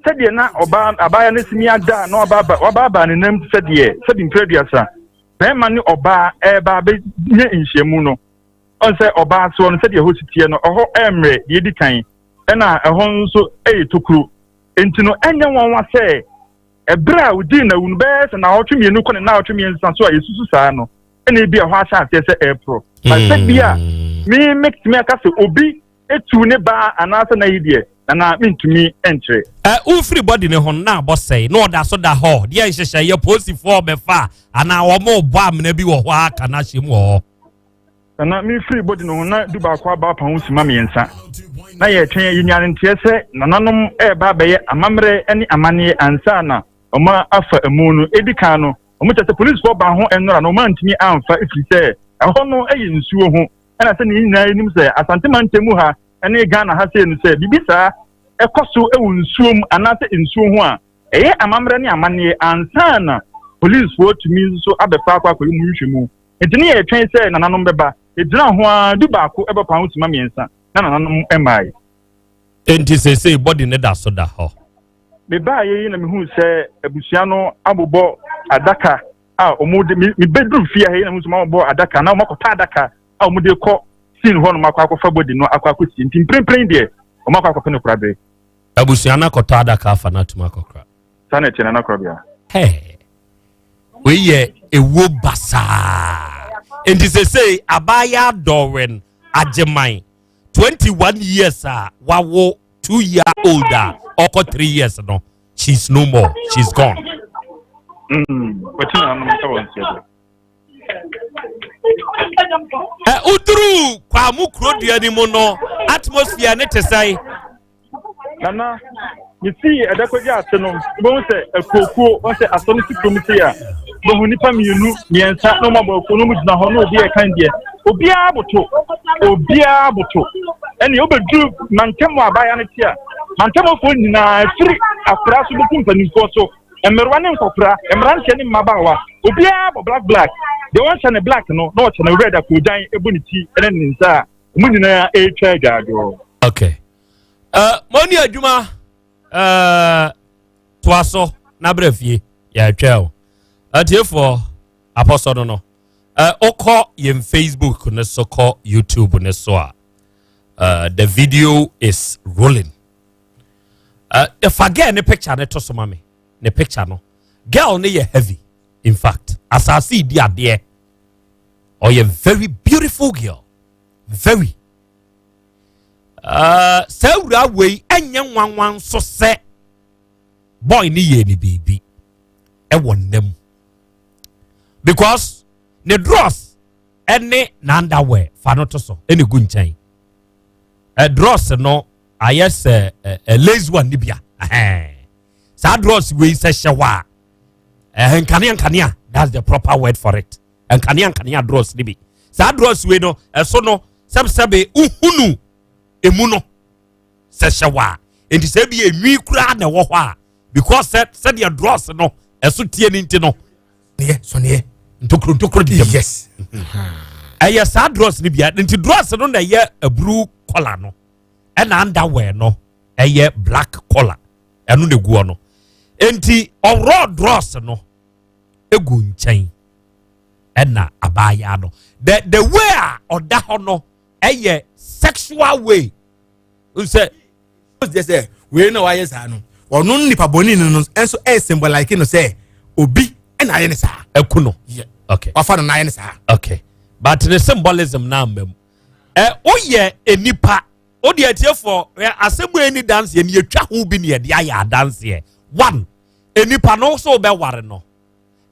sɛdeɛ na ɔbaa abaayewa no simi ada na ɔbaaba wabaabaa ne nam sɛdeɛ sɛbi mpere aduasa bɛrima ne ɔbaa ɛreba abɛnya nhyiamu no ɔn sɛ ɔbaa soɔ no sɛdeɛ ɛhɔ si teɛ no ɛhɔ ɛmmerɛ deɛ edi kan ɛna ɛhɔ nso ɛyɛ tokuro nti no ɛnyɛ nwanwa sɛ Ɛberɛ a ɔdii n'awu no, bɛyɛ sɛ naawɔtwe mmienu kɔ ne naawɔtwe mmiɛnsa so a yɛsusu saa no, ɛna ebi ɛhɔ ahyɛ aseɛ sɛ ɛreporɔ. But sɛ bi a me mɛtumi aka sɛ obi etu ne ba anaasɛ n'ayi deɛ, nana mentumi nkyerɛ. Ɛ wofiri bɔdi ne ho na abɔ sɛe na ɔda so da hɔ deɛ nhyehyɛeɛ polisifoɔ bɛfa anaa wɔn rebɔ amena bi wɔ hɔ aka no ahyɛ mu wɔ hɔ. Nana, mefiri bɔdi no ho na dubaako aba apa ho sima mmiɛnsa. Na yɛretwɛn, yɛnya nteɛ sɛ nananom reba abɛyɛ amammerɛ ne amanneɛ ansa na wɔafa amu no. Edi kan no, wɔkyerɛ sɛ polisifoɔ baa ho nnora na wɔantumi amfa ɛfiri sɛ ɛhɔ no yɛ nsuo ho. Ɛna sɛdeɛ yɛn nyinaa nim sɛ Asante mantam mu ha ne Ghana ha sei no sɛ biribi saa ɛkɔ so wɔ nsuo mu anaasɛ nsuo ho a, ɛyɛ amammerɛ ne amanneɛ ansa na polisifoɔ tumi nso abɛfa akɔ akɔyɛ mu nhwehwɛmu. Enti ne yɛretwɛn sɛ nananom bɛba. Yɛgyinaa ho ara dubaako bɛkɔ ahosima mmiɛnsa, na nananom mmae. Enti seesei body no da so da hɔ. Mebaeɛ yi na mehuu sɛ abusua no abobɔ adaka a wɔde me mebɛduru fie ha yi na mehuu sɛ wɔabobɔ adaka na wɔakɔtɔ adaka a wɔde kɔ scene hɔ nom akɔ akɔfa body no akɔ akɔsie. Nti mprempren deɛ wɔakɔ akɔpɛ no korabere. Abusua no akɔtɔ adaka afa no atum akɔkora. Saa na ɛteɛ Nana Korabea. Hey. Wei yɛ ewuo basaa. Nti sesei abaayewa Doreen Agyeman 21 years a wawo 2 year old a ɔkɔ 3 years no she's no more she's gone. Mm, Ɛ woduru Kwamu kurodua no mu no atmosphere ne te sɛn? Nana, mesii ɛdɛkɔgya ase no, wobɛhu sɛ akuokuo, wɔn sɛ asɔ no si kurom sei a, wobɛhu nnipa mmienu, mmiɛnsa na wɔabɔ akuo na wɔgyina hɔ na obi ɛka deɛ. Obiara boto, obiara boto. Ɛnna wobɛduru mantam a abaayewa no te a, mantamfoɔ nyinaa firi akora so bɛsi mpanimfoɔ so, mmerewa ne nkɔkora, mmeranteɛ ne mmabaawa, obiara bɔ black black. Deɛ wɔnhyɛ ne black no, na ɔhyɛ no red akɔgyan bɔ ne ti ne ne nsa a, wɔn nyinaa ɛretwa adwaadwoo. Okay. Uh, mo ni adwuma uh, toa so na brɛ fie yɛatwa o atiefoɔ apɔsɔ no no uh, wokɔ yɛn facebook no so kɔ youtube no so a uh, the video is rolling uh, fa girl ne picture ne to so ma me ne picture no girl ne yɛ heavy in fact asase di adeɛ ɔyɛ very beautiful girl very uh, saa awura wei ɛnyɛ nwanwa nso sɛ boy ne yɛ ne biribi ɛwɔ nna mu because ne drawers ɛne n'underwear fa no to so ɛna egu nkyɛn ɛ drawers no ayɛ sɛ ɛ ɛ lazy one ne bia ɛhɛn saa drawers wei sɛ hyɛ hɔ a ɛhɛn nkanea nkanea that's the proper word for it nkanea nkanea drawers ne bi saa drawers wei no ɛso no sɛbsɛbe uhunu. Emu no sɛ hyɛ wɔ a, nti sɛ ebi yɛ nwi koraa na ɛwɔ hɔ a, because sɛ sɛdeɛ dross no ɛso tie ne nti no. Neɛ sɔneɛ. Ntokuro ntokuro deda mu. Yes. Ɛyɛ saa dross no bia, nti dross no na ɛyɛ aburu kɔla no, ɛna underwear no ɛyɛ black kɔla, ɛno na eguɔ no. Nti ɔworɔ dross no egu nkyɛn, ɛna abaayaa no the way a ɔda hɔ no ɛyɛ sexual way nsɛ. Ɔsɛ sɛ wei na wayɛ saa no, ɔno nipa bɔnni no no nso ɛyɛ symbolize no sɛ obi ɛna ayɛ ne saa. Ɛku no. Yeah. Okay. Wafa no na ayɛ ne saa. Okay. But ne symbolism na ama mu. Ɛ woyɛ nipa o deɛ atiefoɔ ɛ asɛm wo ani danseɛ ni yɛtwa ho bi ne yɛde ayɛ adanseɛ. One, nipa no nso bɛware no,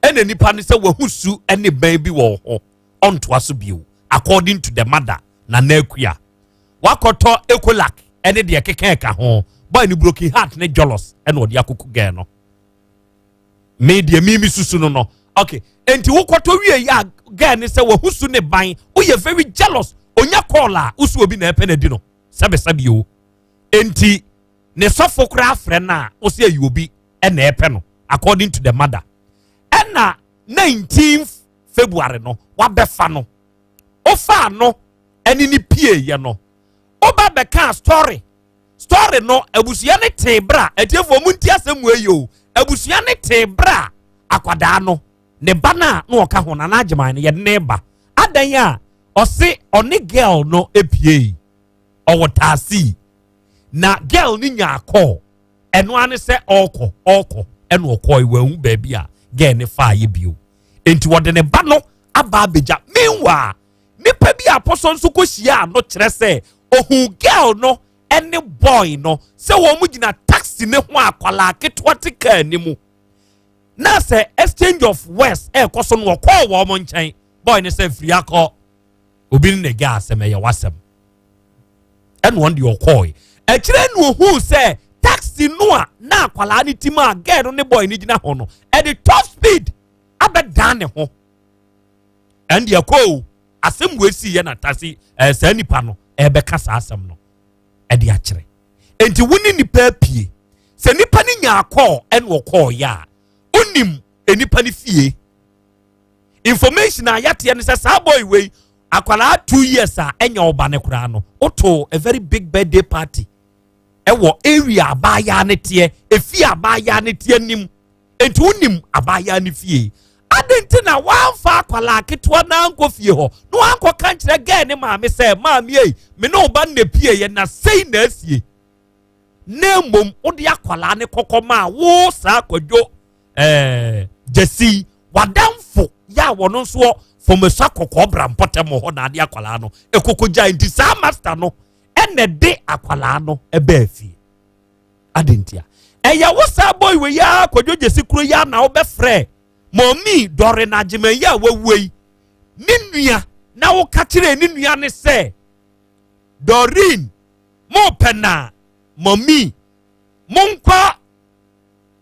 ɛna nipa no sɛ wahu su ne bɛn bi wɔ hɔ, ɔntoa so bio according to the mother Nana Akua. Wakɔtɔ Ecolak ɛne deɛ keka ɛka ho, boy ne broken heart ne jealous ɛna ɔde akoko girl no. Me deɛ mi mi susu no. Okay, enti wokɔtɔ wie yi a girl ne sɛ wahu su ne ban, woyɛ very jealous, onya call a wosu obi na ɛpɛ na di no sɛbesɛbe o. Enti ne sɔfo koraa frɛ no a wosi ayi obi ɛna ɛpɛ no according to the mother. Ɛna 19th February no wabɛfa no, wofa no ɛne ne pie yɛ no, woba bɛka story no, abusua ne tee bra. Atiefoɔ mu nti asɛm mu eyi o, abusua ne tee bra. Akwadaa no ne ba no a na ɔka ho na n'agyeman no yɛde ne ba adan a ɔse ɔne girl no epie ɔwɔ taxi na girl no nya akɔ ɛno ano sɛ ɔrekɔ ɔrekɔ ɛna ɔkɔɔ wɔn baabi a girl ne fa ayɛ bio, nti wɔde ne ba no aba abɛgya. Meanwhile, nipa bi apɔsɔ nso kɔ hyia ano kyerɛ sɛ ohun girl no ɛne boy no sɛ wɔn gyina taxi ne ho, akwalaa ketewa te kaa anim na sɛ exchange of words ɛɛkɔ so no, ɔkɔɔ wɔn nkyɛn, boy ne sɛ firi akɔ obi ne ne gya asɛm ɛyɛ wasɛm, ɛna wɔn deɛ ɔkɔɔ akyire na ohun sɛ taxi no a na akwalaa ne ti mu a girl no ne boy ne gyina hɔ no ɛde top speed abɛdan ne ho. Ɛn deɛ kɔ o, asɛm wo esi yɛ na taxi saa nipa no ɛbɛka saa asɛm no ɛde akyerɛ. Nti wo ne nipa apue sɛ nipa ne nya akɔɔ ɛna ɔkɔɔ yɛ a, onim nipa ne fie information a yɛateɛ no sɛ saa boy wei akwaraa 2 years a ɛnya ɔba ne koraa no, woto a very big birthday party ɛwɔ area abaayaa ne teɛ, efie abaayaa ne teɛ nim. Nti wonim abaayaa ne fie adi, nti na wamfa akwaraa ketewa na ankɔ fie hɔ na wankɔ ka nkyerɛ girl ne maame sɛ, "Maame yi, me ne ɔba nna pie yɛ na sei na asie," na mmom wode akwaraa ne kɔkɔ maa wo saa Kwadwo Gyesi wadamfo yɛ a wɔno nso fɔmɛsa kɔkɔɔ bra mpɔtɛm hɔ na ade akwaraa no ekoko gya. Nti saa master no ɛna de akwaraa no ɛbɛɛ fie adi. Ntia ɛyɛ wo saa boy wei ya Kwadwo Gyesi kuro yi a na wobɛfrɛ mɔmi dɔre na agyema yi a wawue yi ne nua na woka kyerɛ ne nua ne sɛ Doreen mo pɛ na mɔmi monkɔ,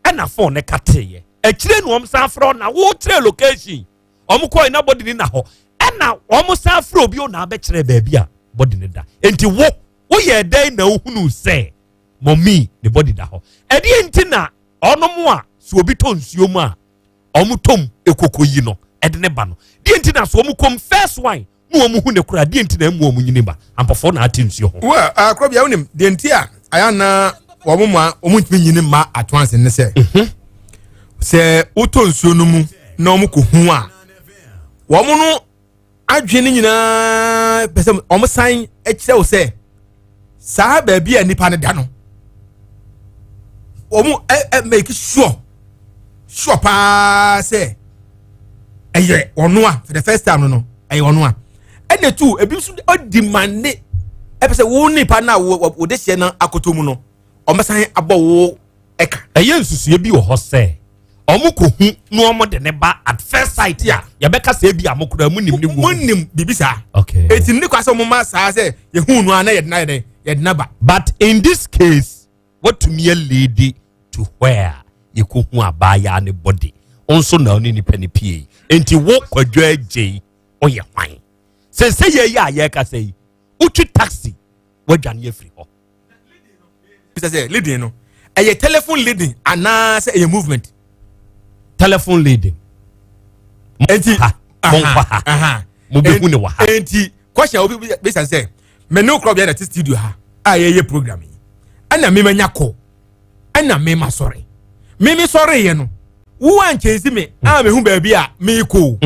ɛna phone ne kateeɛ. Akyire na wɔn san frɛ na wɔkyerɛ location wɔn kɔɔ na body ne na hɔ, ɛna wɔn san frɛ obi o na abɛkyerɛ baabi a body ne da. Nti wo woyɛ dɛn na ohunu sɛ mɔmi ne body da hɔ? Ɛdeɛ nti na ɔnom a sɛ obi tɔ nsuo mu a wɔn tɔm ekoko yi no ɛde ne ba no, deɛ nti na so wɔn kɔm first one na wɔn hu ne kora, deɛ nti na emu wɔn nyini ba ampɔfoɔ na ate nsuo ho? Well, akorɔ bia wonim deɛ nti a ayɛ na wɔn mu a wɔn ntumi nyini mma ato anse ne sɛ sɛ wotɔ nsuo no mu na wɔn kɔ hu a, wɔn no adwene no nyinaa pɛ sɛ wɔn san kyerɛ wo sɛ saa baabi a nipa no da no, wɔn ɛ ɛ make sure paa sɛ ɛyɛ ɔno a for the first time no ɛyɛ ɔno a. Ɛna tu ebi nso ɔdi mande ɛpɛ sɛ wo nipa no a wo wo de hyɛ no akoto mu no, ɔmɛsan abɔ wo ɛka. Ɛyɛ nsusuo bi wɔ hɔ sɛ ɔmo kɔ hu na ɔmo de ne ba at first sight a, yɛbɛka sɛ ebi a mo kura mo nim ne wo. Mo nim biribi saa. Eti ne kwa sɛ ɔmo ma saa sɛ yɛhu no a na yɛde na yɛde yɛde na ba. But in this case, watumi lead to where yɛkɔhu abaayaa ne body nso na ɔne nipa ne pie. Nti wo Kwadwo Agye yi, ɔyɛ hwan sɛ yɛ yi a yɛrekasa yi, wotwi taxi? wadwane afiri hɔ. Bisa sɛ leading no ɛyɛ telephone leading anaasɛ ɛyɛ movement? Telephone leading. Enti ha monkɔ ha, mobɛhu ne wɔ ha. Enti question a obi bisa sɛ me ne korɔ bia na te studio ha a yɛyɛ program yi, ɛna mema nya kɔ, ɛna mema sɔre, meme sɔreyɛ no, wo ankyɛnsi me a mehu baabi a meekɔ.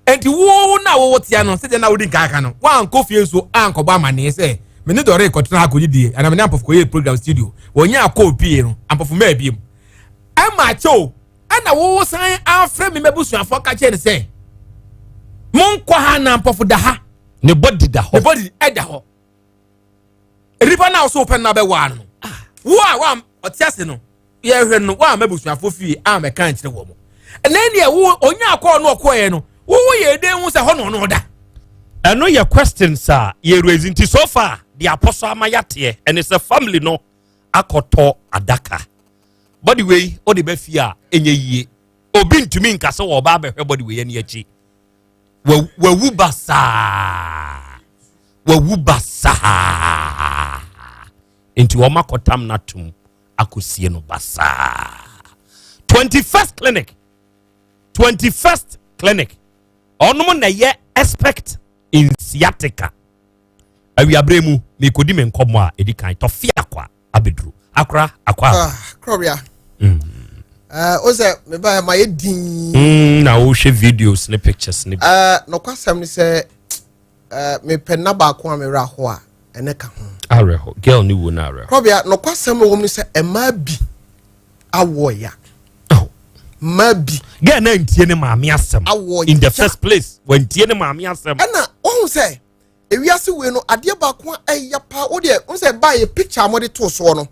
Enti wo na wowɔ tea no sɛdeɛ na wodi nkaaka no, woankɔ fie nso ankɔbɔ amanneɛ sɛ me ne dɔre kɔtena ha kɔdidie anaa me ne ampɔfo kɔyɛ program studio. Wɔnyɛ akɔɔ pie no, ampɔfo maa biem ɛma akyɛ o, ɛna wo san afrɛ me m'abusuafoɔ ka kyerɛ no sɛ monkɔ ha na ampɔfo da ha. Ne bɔdi da hɔ. Ne bɔdi ɛda hɔ. Nipa no a wɔso wopɛ no abɛwaa no, wo a wa ɔte ase no yɛhwɛ no, wa m'abusuafoɔ fie a mɛka nkyerɛ wɔn ɛnɛ deɛ wo onya akɔɔ no ɔkɔɛ no, wo yɛ den ho sɛ hɔ na ɔno ɔda. Ɛno yɛ questions a yɛ raise. Nti so far deɛ apɔ so ama yɛateɛ ɛne sɛ family no akɔtɔ adaka. Body wei wode bɛ fie a ɛnyɛ yie, obi ntumi nka sɛ wɔba abɛhwɛ body wei ani akyi. Wawu basaa, wawu basaa, nti wɔn akɔtam no atom akɔsie no basaa. 21st Clinic, 21st Clinic, ɔnom na ɛyɛ expert in sciatica. Awiaberɛ mu mekɔdi me nkɔmmɔ a ɛdi kan tɔfe akɔ a abɛduru akora akɔ a. Ah, Krɔbea. O sɛ meba ma yɛ din. Na wohwɛ videos ne pictures ne. Nɔkwasɛm ne sɛ mepɛ nna baako a mewerɛ aho a ɛne ka ho. Awerɛho, girl ne wu no awerɛho. Krɔbea, nɔkwasɛm wɔ mu ne sɛ mmaa bi awoɔ ya. Mmaa bi. Girl na ntie ne maame asɛm. Awoɔ in the first place, wantie ne maame asɛm. Ɛna wɔn sɛ ewiase wei no, adeɛ baako a ɛyɛ paa o deɛ n sɛ baa yɛ picture a wɔde to soɔ no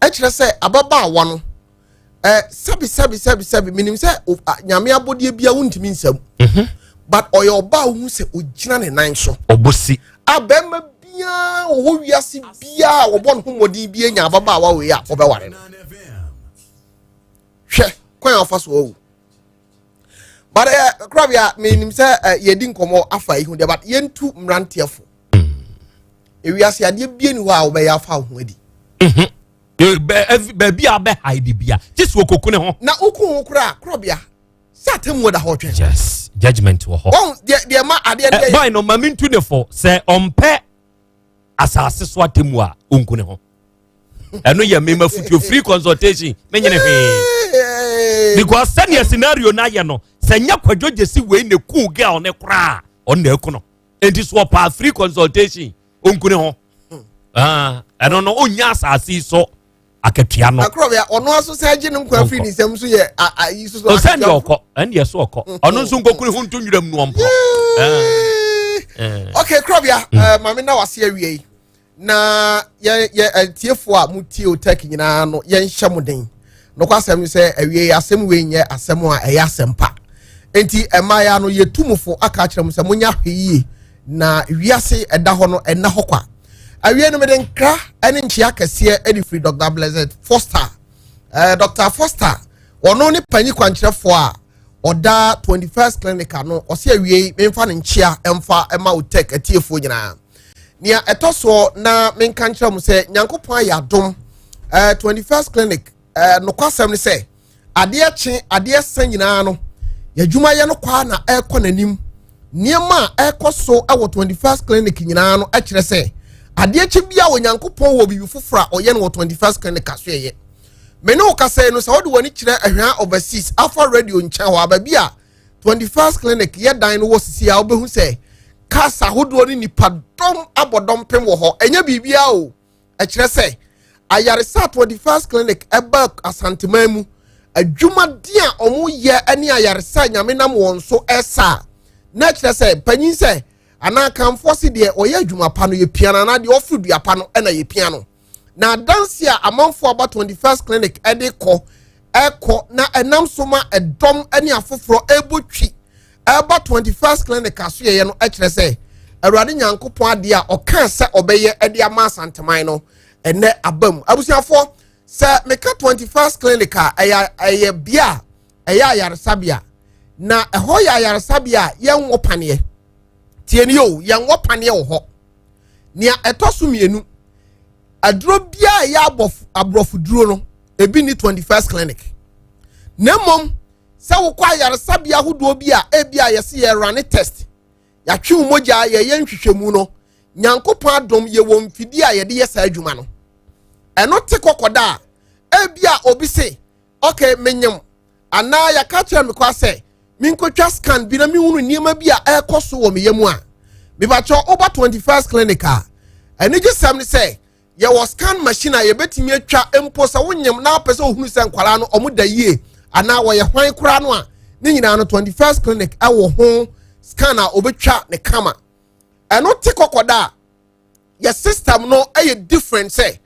ɛkyerɛ sɛ ababaawa no sɛbi sɛbi sɛbi sɛbi, minim sɛ Nyame abɔdeɛ bia wontumi nsɛm, but ɔyɛ ɔbaa ohun sɛ ogyina ne nan so. Ɔbɔsi. A bɛrima biara wɔ hɔ wiase biara a wɔbɔ ne ho mmɔden bi anya ababaawa wei a ɔbɛware no, hwɛ kwan a ɔfa so ɔwu. But korabea, menim sɛ yɛdi nkɔmmɔ afa yi ho deɛ, but yɛntu mmeranteɛ fo. Ewiase adeɛ bie ni hɔ a wɔbɛyɛ afa wo ho adi. Baabi a bɛ hide bia gye sɛ okoku ne ho. Na woku ho koraa, korabea, sɛ atemmuo da hɔ twɛn. Yes, judgment wɔ hɔ. Wɔn deɛ ma adeɛ deɛ. Boy no, maame ntu ne fo sɛ ɔmpɛ asase so atemmu a, ɔnku ne ho. Ɛno yɛ mema futuo, free consultation, menyene hwee, because sɛnea scenario no ayɛ no, sɛ nyɛ Kwadwo Gyesi wei ne ku girl ne koraa, ɔno na ɛku no. Enti so ɔpaa free consultation, ɔnku ne ho. Ah, ɛno no ɔnya asase yi so akatua no. Akorɔbea, ɔno aso sɛ agye ne nkwa firi ne nsam so yɛ ayi so so. Ɔsɛ deɛ ɔkɔ, ɛne deɛ so ɔkɔ, ɔno nso nkɔkuri ho nto nwuram no ɔmpɔ. Okay, korɔbea, maame na wase awie yi na yɛ yɛ atiefoɔ a motie Otec nyinaa no, yɛnhyɛ mo den. Nokwasɛm ne sɛ awie asɛm wei nyɛ asɛm a ɛyɛ asɛm pa, nti mmaeɛ no yɛtu mo fo aka akyerɛ mo sɛ monyɛ ahwɛ yie na wiase ɛda hɔ no ɛnna hɔ kwa. Awie no, mede nkra ne nkyea kɛseɛ de firi Dr Blessed Foster. Dr Foster, ɔno ne panyi kwankyerɛfoɔ a ɔda 21st Clinic ano. Ɔsɛ awie yi memfa ne nkyea mfa ma Otec atiefoɔ nyinaa. Nea ɛtɔ soɔ na menka nkyerɛ mo sɛ Nyankopɔn ayɛ adom, 21st Clinic, nokwasɛm ne sɛ adeɛ kye adeɛ sa nyinaa no, yɛadwumayɛ no kwaa na ɛrekɔ n'anim. Nneɛma a ɛrekɔ so wɔ 21st Clinic nyinaa no kyerɛ sɛ adeɛ kye bia Onyankopɔn wɔ biribi foforɔ a ɔyɛ no wɔ 21st Clinic aso. Ɛyɛ me ne wo kasa yi no, sɛ wode w'ani kyerɛ Ahwea Overseas Afa Radio nkyɛn hɔ a, baabi a 21st Clinic yɛ dan no wɔ sisi a, wobɛhu sɛ cars ahodoɔ ne nipadɔm abɔ dɔmpem wɔ hɔ. Ɛnyɛ biribiara o, ɛkyerɛ sɛ ayaresa 21st Clinic ɛba Asanteman mu, adwumaden a wɔyɛ ne ayaresa Nyame nam wɔn so ɛsa a, na kyerɛ sɛ panyin sɛ anaa kanfoɔ si deɛ ɔyɛ adwuma pa no yɛpia no, anaa deɛ ɔforo dua pa no ɛna yɛpia no. Na adanse a amanfoɔ aba 21st Clinic ɛde kɔ ɛkɔ na ɛnam so ma ɛdɔm ne afoforɔ ɛbɔ twi ɛba 21st Clinic aso yɛyɛ no, ɛkyerɛ sɛ Awurade Nyankopɔn adeɛ a ɔkaa sɛ ɔbɛyɛ ɛde ama Asanteman no, ɛnɛ aba mu. Abusuafoɔ, sɛ meka 21st Clinic a, ɛyɛ bea a ɛyɛ ayaresabea, na ɛhɔ yɛ ayaresabea a yɛnwɔ paneɛ. Tie ni o, yɛnwɔ paneɛ wɔ hɔ. Nea ɛtɔ so mmienu. Aduro biara ɛyɛ aborɔfo duro no, ebi ni 21st Clinic. Na mmom sɛ wokɔ ayaresabea ahodoɔ bi a ebi a yɛsi yɛ rane test, yɛatwe wo mogya, yɛyɛ nhwehwɛmu no, Nyankopɔn adom yɛwɔ mfidie a yɛde yɛ saa adwuma no. Ɛno te kɔkɔda a ebi a obi se okay menyem anaa yɛka kyerɛ me kwa sɛ menkɔtwa scan bi na mehunu nneɛma bi a ɛrekɔ so wɔ me yam a, mebakyɛ woba 21st Clinic a, anigyesɛm ne sɛ yɛwɔ scan machine a yɛbɛtumi atwa mpo sɛ wonyem na wopɛ sɛ ohunu sɛ nkwaraa no ɔmo da yie anaa wɔyɛ hwan koraa no a, ne nyinaa no 21st Clinic ɛwɔ ho scan a obɛtwa ne kama. Ɛno te kɔkɔda a yɛ system no ɛyɛ different sɛ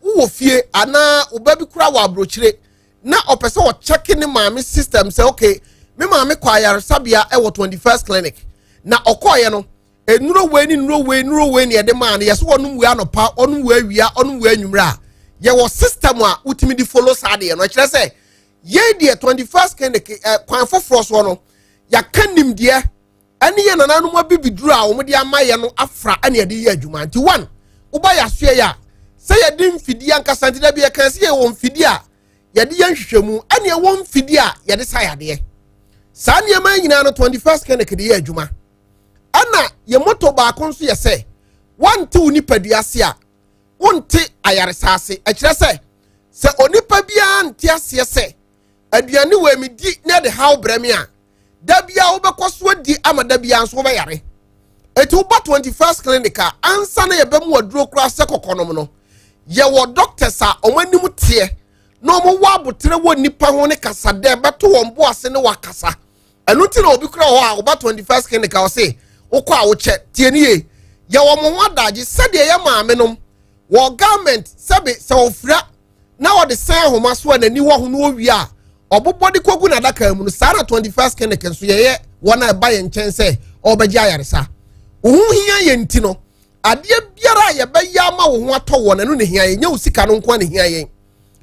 wowɔ fie anaa wo bi kura wɔ aburokyire na ɔpɛ sɛ ɔkyɛke ne maame system sɛ okay, me maame kɔ ayaresabea ɛwɔ 21st Clinic na ɔkɔɔyɛ no, nnuro wei ne nnuro wei, nnuro wei ne yɛde maa no, yɛsɛ wɔnom wei anɔpa, ɔnom wei awia, ɔnom wei anwummerɛ a, yɛwɔ system a wotumi de follow saa deɛ no. Ɛkyerɛ sɛ yɛn deɛ 21st Clinic kwan foforɔ soɔ no, yɛaka nimdeɛ ɛne yɛ nananom abibiduro a wɔde ama yɛ no afra ɛne yɛde yɛ adwuma. Nti one, woba yɛ asoɛ yɛ a, sɛ yɛde mfidie ankasa, nti dabi yɛka sɛ yɛwɔ mfidie a yɛde yɛ nhwehwɛmu ɛne ɛwɔ mfidie a yɛde sa yadeɛ. Saa nneɛma yi nyinaa no 21st Clinic de yɛ adwuma. Ɛna yɛ motto baako nso yɛ sɛ wante wo nipadua ase a, wonte ayaresa ase. Ɛkyerɛ sɛ sɛ onipa biara nte aseɛ sɛ aduane wɔ mi di na ɛde haw brɛ me a, da biara wobɛkɔ so adi ama da biara nso wobɛyare. Eti woba 21st Clinic a, ansa na yɛbɛmu aduro koraa sɛ kɔkɔnom no, yɛwɔ doctors a wɔn anim teɛ na wɔn wɔ abotere wɔ nipa ho ne kasa dɛ bɛto wɔn bo ase ne wakasa. Ɛno ti na obi kura hɔ a woba 21st Clinic a ɔse wokɔ a wokyɛ tie ne yie. Yɛwɔ mo ho adagye sɛdeɛ yɛ maame nom wɔ garment sɛbe sɛ ɔfira na ɔde sɛn ahoma so a n'ani wɔ ho na owie a ɔbobɔ de kɔgu n'adaka mu no, saa na 21st Clinic nso yɛyɛ wɔn a ɛba yɛn nkyɛn sɛ ɔrebɛgye ayaresa. Wo ho hia yɛn nti no, adeɛ biara a yɛbɛyɛ ama wo ho atɔ wɔ no, ɛno na hia yɛn. Nyɛ wo sika no nko a na hia yɛn.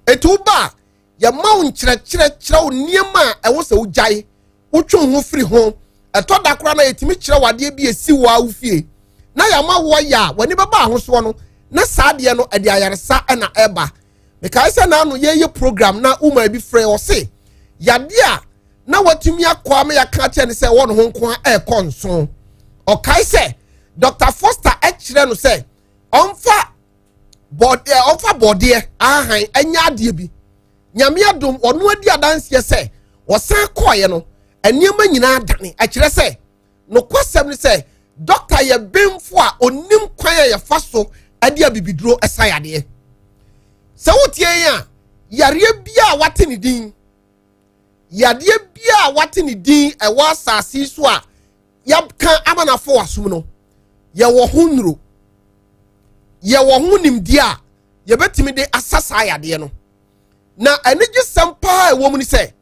Eti wo ba a, yɛma wo nkyerɛkyerɛ kyerɛ wo nneɛma a ɛwɔ sɛ wogyae, wotwe wo ho firi ho. Ɛtɔ da koraa na yɛtumi kyerɛ wo adeɛ bi esi wɔ a wo fie na yɛama wo ayɛ a w'ani bɛba ahosoɔ no, na saa adeɛ no ɛde ayaresa ɛna ɛba. Mekae sɛ n'ano yɛyɛ program na woman bi frɛ, ɔse yadeɛ a na watumi akɔ ama yɛaka akyerɛ no sɛ ɛwɔ ne ho nko a ɛrekɔ nso. Ɔkae sɛ Dr. Foster ɛkyerɛ no sɛ ɔmfa bɔdeɛ, ɔmfa bɔdeɛ ahahan ɛnyɛ adeɛ bi. Nyame adom ɔno adi adanseɛ sɛ ɔsan kɔɔeɛ no, nneɛma nyinaa dane. Ɛkyerɛ sɛ nokwasɛm ne sɛ dɔkta yɛ benfo a onim kwan a yɛfa so de abibiduro ɛsa yadeɛ. Sɛ wotie yɛn a, yareɛ bi a wate ne din, yadeɛ bi a wate ne din ɛwɔ asase so a yɛka ama no afɔ w'asom no, yɛwɔ ho nnuro, yɛwɔ ho nimdeɛ a yɛbɛtumi de asa saa yadeɛ no. Na anigyesɛm paa ɛwɔ mu ne sɛ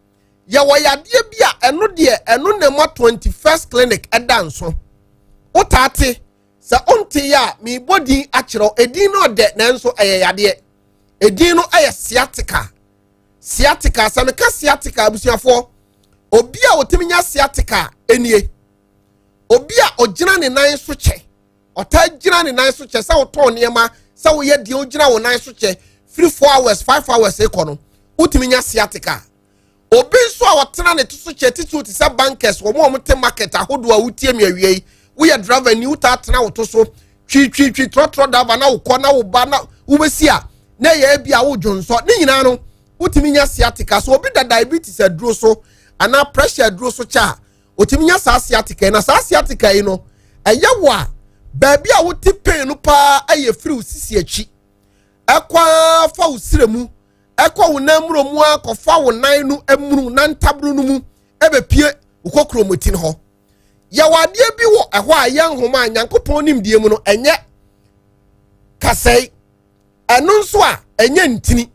yɛwɔ yadeɛ bi a ɛno deɛ ɛno na ɛma 21st Clinic ɛda nso. Wotaa te sɛ wonte yɛ a, meebɔ din akyerɛw. Edin no ɔdɛ nanso ɛyɛ yadeɛ. Edin no ɛyɛ sciatica. Sciatica, sɛ meka sciatica abusuafoɔ, obi a otumi nya sciatica enie, obi a ɔgyina ne nan so kyɛ, ɔtaa gyina ne nan so kyɛ, sɛ wotɔn nneɛma, sɛ woyɛ deɛ ogyina wo nan so kyɛ firi 4 hours, 5 hours ekɔ no, wotumi nya sciatica. Obi nso a ɔtena ne to so kyɛ, titiriw te sɛ bankers, wɔn a wɔte market ahodoɔ a wotie mi awia yi, woyɛ driver ni, wotaa tena wo to so twitwitwi trɔtrɔ driver na wokɔ na woba na wobɛsi a na ɛyɛ ebi a wodwo nsɔ ne nyinaa no, wotumi nya sciatica. So obi da diabetes aduro so anaa pressure aduro so kyɛ a, otumi nya saa sciatica yi. Na saa sciatica yi no, ɛyɛ wɔ a baabi a wote pain no paa ɛyɛ firi wo sisi akyi ɛkɔ afa wo srɛ mu ɛkɔ wo nan mmuro mu akɔfa wo nan no emunu nan ntaboro no mu ɛbɛpie wo kɔkuromoti no hɔ. Yɛwɔ adeɛ bi wɔ ɛhɔ a ɛyɛ nhoma a Nyankopɔn nimdeɛ mu no ɛnyɛ kasɛe, ɛno nso a ɛnyɛ ntini,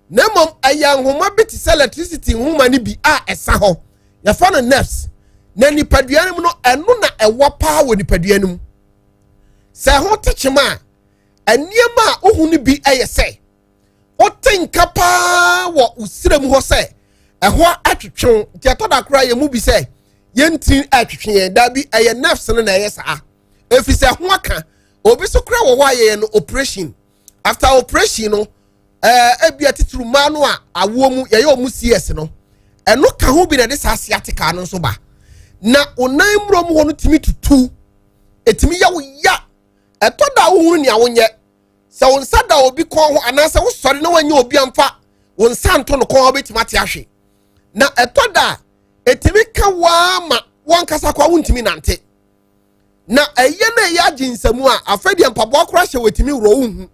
na mmom ɛyɛ nhoma bi te sɛ electricity nhoma no bi a ɛsa hɔ, yɛfa no nerves. Na nipadua no mu no, ɛno na ɛwɔ paa wɔ nipadua no mu. Sɛ ɛho te kyema a, nneɛma a wohu no bi yɛ sɛ wote nka paa wɔ wo srɛ mu hɔ sɛ ɛhɔ atwetwe. Nti ɛtɔ da koraa yɛn mu bi sɛ yɛn tiri atwetwe yɛn, daabi, ɛyɛ nerves no na ɛyɛ saa, ɛfiri sɛ ɛho aka. Obi so koraa wɔ hɔ a yɛyɛ no operation. After operation no, ɛɛ ebi atitiriw mmaa no a awoɔ mu yɛyɛ wɔn CS no, ɛno ka ho bi na ɛde saa sciatica no nso ba. Na wo nan mmuro mu hɔ no tumi tutu, ɛtumi yɛ wo ya. Ɛtɔ da a wohunu nea wonyɛ. Sɛ wo nsa da obi kɔn ho anaasɛ wosɔre na wanyɛ obi amfa wo nsa nto no kɔn ho wobɛtumi ate ahwe. Na ɛtɔ da a ɛtumi ka waa ma wankasa koraa wontumi nante. Na ɛyɛ na ɛyɛ agye nsamu a afei deɛ mpaboa koraa hyɛ wɔtumi worɔ wo hu.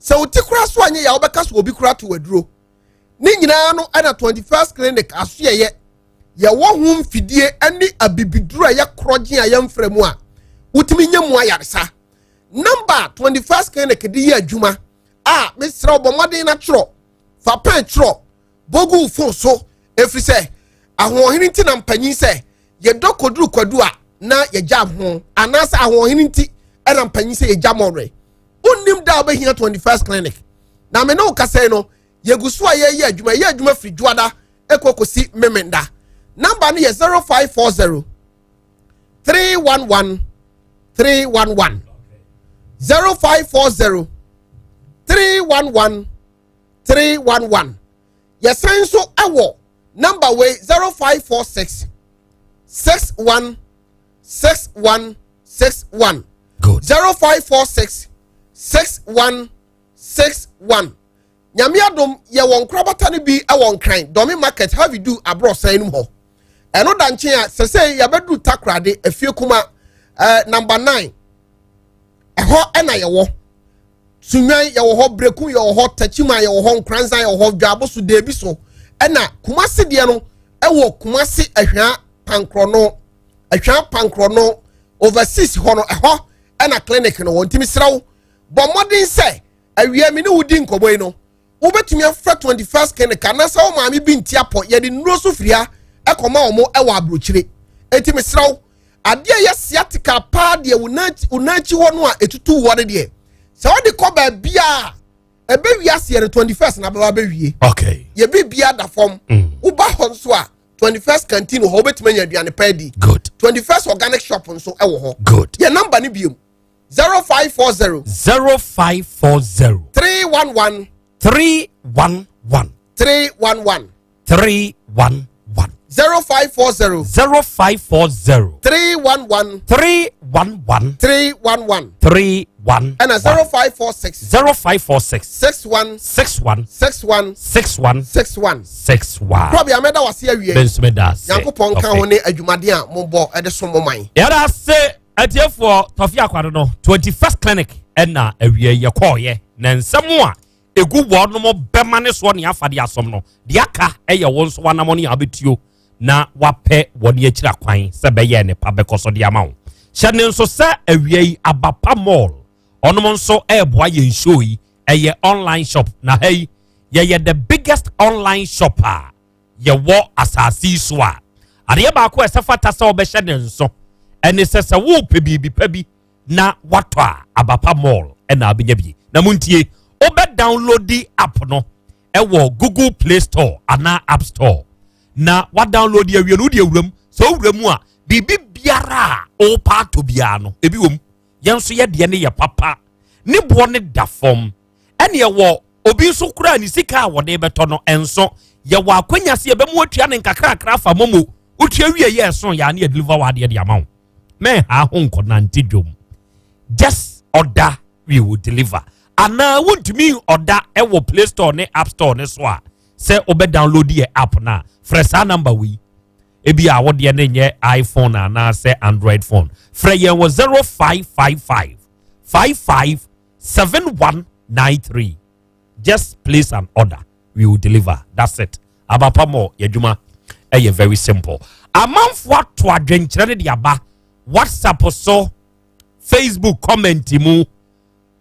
Sɛ wo ti koraa so anyɛ yɛ a wobɛka so obi koraa to aduro. Ne nyinaa no ɛna 21st clinic asoɛyɛ yɛwɔ ho mfidie ne abibiduro a ɛyɛ korɔgye a yɛmfrɛ mu a wotumi nya mu ayaresa. Namba 21st clinic de yɛ adwuma a mesrɛ wo bɔ mmɔden na twerɛ, fa pɛn twerɛ, bɔ gu wo fon so ɛfiri sɛ ahoɔhene nti na mpanyin sɛ yɛdɔ kɔduru kwadu a na yɛgya ho anaasɛ ahoɔhene nti ɛna mpanyin sɛ yɛgya mɔwerɛ. Wonnim da a wobɛhia 21st clinic na me ne wo kasa yi no yɛgu so a yɛyɛ adwuma yɛyɛ adwuma firi dwoada ɛkɔ kɔsi memenda. Namba no yɛ 0540 311 311 0540 311 311. Yɛsan nso ɛwɔ namba wei 0546 61 61 61. Good. 0546 61 61. Nyame adom yɛwɔ nkorabata no bi wɔ Nkran Dɔme Market Harvey Du aborɔsan no mu hɔ. Ɛno da nkyɛn a sɛsɛ yɛbɛduru Takorade Efie Kuma eh, number 9. Ɛhɔ ɛna yɛwɔ. Sunwan yɛwɔ hɔ, Breku yɛwɔ hɔ, Tachima yɛwɔ hɔ, Nkranza yɛwɔ hɔ, Dwaabo so Deebi so. Ɛna Kumasi deɛ no ɛwɔ Kumasi Ahwea Pankorɔno. Ahwea Pankorɔno overseas hɔ no ɛhɔ ɛna clinic no wɔ. Ntumi srɛ wo bɔ mmɔden sɛ awia me ne wo di nkɔmmɔ yi no wobɛtumi afrɛ 21st clinic anaasɛ wo maame bi nti apɔ yɛde nnuro so firi ha ɛkɔma wɔn ɛwɔ aburokyire. Eti mesrɛ wo adeɛ a ɛyɛ sciatica paa deɛ wo nan akyi hɔ no a ɛtutu wɔ no deɛ sɛ wode kɔ baabi a ɛbɛwie aseɛ no 21st na bɛba bɛwie. Okay. Yɛbi bia da fam. Woba hɔ nso a 21st canteen wɔ hɔ wobɛtumi anya aduane pa adi. Good. 21st organic shop nso ɛwɔ hɔ. Good. Yɛ number no biom 0540 0540 311 311 311 311 0540 0540 311 311 311 31 ɛna 0546 0546 61 61 61 61 61 61. Prɔbi amɛda wase awie. Bɛnso mɛda ase. Nyankopɔn nka ho ne adwumaden a mobɔ ɛde som mo man. Yɛda ase atiefoɔ. Tɔfi Akwado no 21st clinic ɛna awie yɛkɔɔyɛ na nsɛm a egu wɔnom bɛma ne soɔ ne afa de asom no deɛ aka ɛyɛ wɔn nso wanam ne abɛtuo na wapɛ wɔn akyiri akwan sɛ bɛyɛ ne pa bɛkɔ so de ama wo. Hyɛ ne nso sɛ awia yi Abapa Mall ɔnom nso ɛreboa yɛn show yi. Ɛyɛ online shop na ha yi yɛyɛ the biggest online shop a yɛwɔ asase yi so a adeɛ baako a ɛsɛ fata sɛ wɔbɛhyɛ ne nso ɛne sɛ sɛ wopɛ biribi pa bi na watɔ a Abapa Mall ɛna abɛnya bi. Na montie, wobɛ download the app no ɛwɔ Google Play Store anaa App Store na wa download awie no wode awura mu. Sɛ wowura mu a biribi biara a wopa atɔ biara no ebi wɔ mu. Yɛn nso yɛdeɛ no yɛ papa, ne boɔ ne da fam. Ɛne ɛwɔ obi nso koraa ne sika a wɔde bɛtɔ no ɛnso yɛwɔ akwanya sɛ yɛbɛmu atua ne nkakrakra fa momo. Wotua wie yɛ ɛso yɛ ane yɛ deliver wɔ adeɛ de ama wo. Mɛnha ho nkɔnante dwom, just order, we will deliver. Anaa wontumi order ɛwɔ Play Store ne App Store ne so a sɛ wobɛ download yɛ app no a frɛ saa number wei. Ebi a wodeɛ ne nyɛ iPhone anaasɛ Android phone, frɛ yɛn wɔ 0555 55 7193. Just place an order, we will deliver. That's it. Abapa Mall yɛdwuma ɛyɛ very simple. Amanfoɔ ato adwenkyerɛ no de aba WhatsApp so, Facebook comment mu,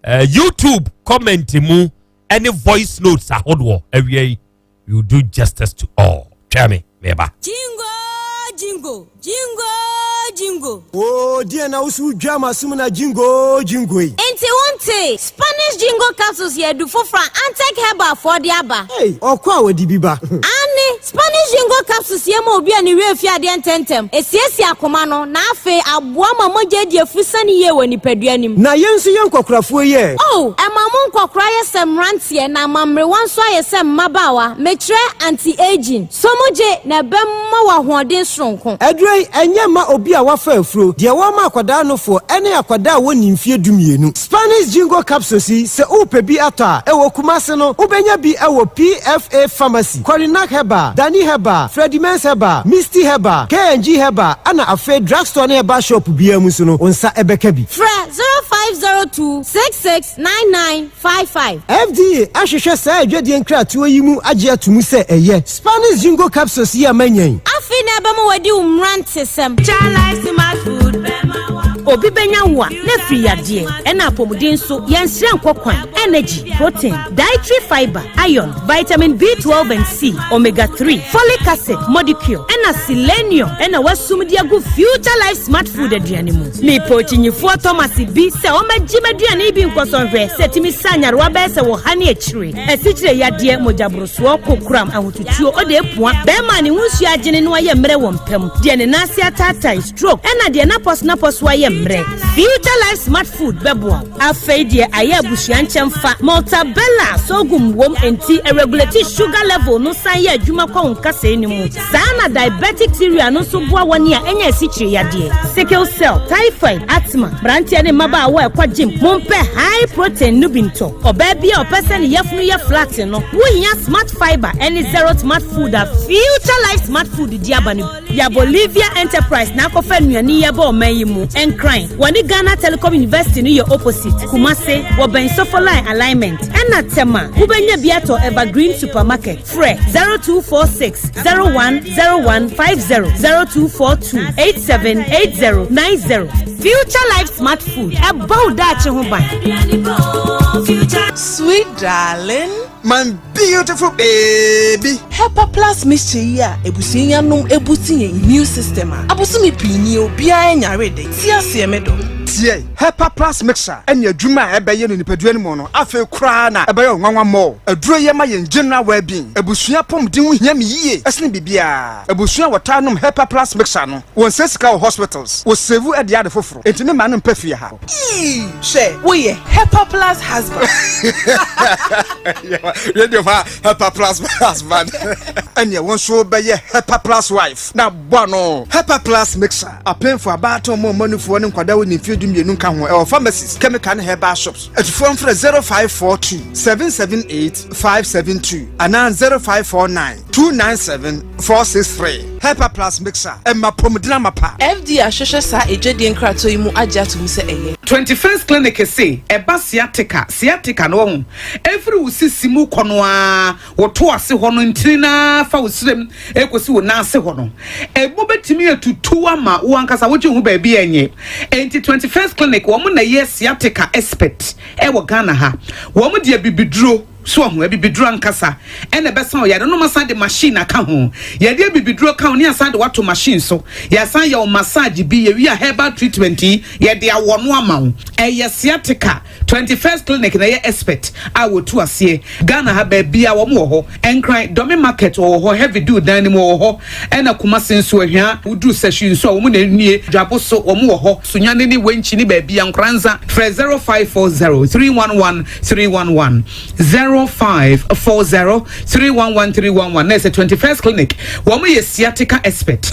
YouTube comment mu ɛne voice notes ahodoɔ. Awia yi we will do justice to all. Twɛ me meba. Jingo, jingo, jingo. jingo. Oo, deɛn na wo so wodwa m'asom na jingo jingo yi? Enti wontee? Spanish Jingo Capsules yɛ adu foforɔ a Antec Herbal foɔ de aba. Ei, ɔkɔ a wɔde bi ba. Aane, Spanish Jingo Capsules yɛ ma obi a ne werɛ fi adeɛ ntɛmntɛm, ɛsiesie akoma no, na afei aboa ma mogya adi afusane yie wɔ nipadua no mu. Na yɛn nso yɛn nkɔkorafoɔ yi ɛ? Oh, ɛma mo nkɔkora yɛ sɛ mmeranteɛ na ama mmerewa nso ayɛ sɛ mmabaawa, mekyerɛ anti-aging. So mogye na ɛbɛma wo ahoɔden soronko? Aduro yi, ɛnyɛ mma obi a wafa afuro, deɛ wɔma akwadaa nofoɔ, ɛne akwadaa a wɔnni mfeɛ dumienu. Spanish Jingo Capsules yi, sɛ worepɛ bi atɔ a, ɛwɔ Kumasi no, wobɛnya bi wɔ PFA Pharmacy, Korinak Herbal, Dani Herbal, Freddie Mens Herbal, Misty Herbal, K&G Herbal, ɛna afei drugstore ne herbal shop biara mu nso no, wo nsa bɛka bi. Frɛ 0502 66 9955. FDA ahwehwɛ saa adwadie nkratoɔ yi mu agye ato mu sɛ ɛyɛ. Spanish Jingo Capsules yi a manya yi. Afei na ɛbɛma wadi wo mmerantesɛm. Obi bɛnya wo a, na afiri yadeɛ, ɛna apɔmuden nso, yɛnsrɛ nkɔ kwan, energy, protein, dietary fiber, iron, vitamin B12 and C, omega 3, folic acid, modicure, ɛna selenium ɛna wasum de agu Future Life Smart Food aduane mu. Mepɛ okyinyifoɔ Thomas bi sɛ ɔmmɛgye m'aduane yi bi nkɔsɔ nhwɛ sɛ ɛtumi sa nyarewa bɛyɛ sɛ wɔ ha ne akyire, asikyire yadeɛ, mogyaborosoɔ, kokoram, ahotutuo, ɔde apua, bɛrima a ne ho nsuo agyene no ayɛ mmerɛ wɔ mpa mu, deɛ ne nan ase ataatae, stroke, ɛna deɛ n'apɔso ayɛ mmerɛ. Future Life Smart Food bɛboa wo. Afei deɛ ayɛ abusua nkyɛmfa, Maltabella sorghum wom enti ɛregulate sugar level no san yɛ adwuma kɔ wo nkasɛɛ no mu. Saa na diabetic cereal no nso boa wɔn a ɛnyɛ asikyire yadeɛ, sickle cell, typhoid, asthma, mmeranteɛ ne mmabaawa a ɛkɔ gym, mompɛ high protein no bi ntɔ. Ɔbaa bi a ɔpɛ sɛ ne yafunu yɛ flat no, wohia smart fiber ɛne zero smart food a Future Life Smart Food di aba no bi. Ya Bolivia Enterprise na akɔfa nnuane yi aba ɔman yi mu. Nkran, wɔne Ghana Telecom University no yɛ opposite. Kumase, wɔbɛn Sofo Line Alignment. Ɛna Tema, wobɛnya bi atɔ Evergreen Supermarket. Frɛ 0246 010150, 0242 878090. Future Life Smart Food, ɛbɔ wo daakye ho ban. Sweet darling. My beautiful baby. Hepa Plus mixture yi a abusua yi anom ebuti yɛn immune system a abosome pii nie obiara nyare de. Ti aseɛ me dɔ. Tie, Hepa Plus mixture ɛne adwuma a ɛbɛyɛ no nipadua no mu no afei koraa na ɛbɛyɛ nwanwa mɔ. Aduro yɛ ma yɛn general well-being. Abusua apɔmuden ho hia me yie ɛsene biribiara. Abusua a wɔtaa nom Hepa Plus mixture no, wɔnsɛ sika wɔ hospitals, wɔsave ɛde ade foforo. Enti me ma no mpɛ fie ha. Eii hwɛ woyɛ Hepa Plus husband. Radio fa Hepa Plus husband. Ɛneɛ wo nso bɛyɛ Hepa Plus wife na bɔ ano. Hepa Plus mixer apemfo abaatan ɔmo ɔmo anufoɔ ne nkwadaa wɔ ne mfeɛ 12 nka ho ɛwɔ pharmacies, chemical ne herbal shops. Atufoɔ mfrɛ 0542 778 572 anaa 0549 297 463. Hepa Plus mixer ɛma pɔmuden amapa. FDA ahwehwɛ saa adwadie nkratoɔ yi mu agye ato mu sɛ ɛyɛ. 21st Clinic se ɛba sciatica, sciatica no wahu, ɛfiri wo sisi mu kɔ no ara, wo to ase hɔ no, ntini no ara fa wo srem ɛkɔsi wo nan ase hɔ no, ɛmu bɛtumi atutu ama wo ankasa wogye ho baabi a ɛnyɛ. Enti 21st Clinic wɔn na ɛyɛ sciatica expert ɛwɔ Ghana ha. Wɔn de abibiduro. So wahu? Abibiduro ankasa na ɛbɛsa wo yare no. Wɔasan de machine aka ho. Yɛde abibiduro ka ho ne yɛasan de wo ato machine so. Yɛasan yɛ wo massage bi. Yɛwie a herbal treatment yi, yɛde awɔ no ama wo. Ɛyɛ sciatica. 21st Clinic na ɛyɛ expert a wɔtu aseɛ. Ghana ha baabiara wɔn wɔ hɔ. Nkran, Dome Market wɔwɔ hɔ, Heavy Dew dan no mu wɔwɔ hɔ. Ɛna Kumasi nso, Ahwia, woduru Sahwi nso a wɔn na ɛnie. Dwabo so wɔn wɔ hɔ. Sunyani ne Wenchi ne baabiara, Nkoranza, frɛ 0540 311 311 0540 311 311 na ɛsɛ 21st clinic wɔn yɛ sciatica expert.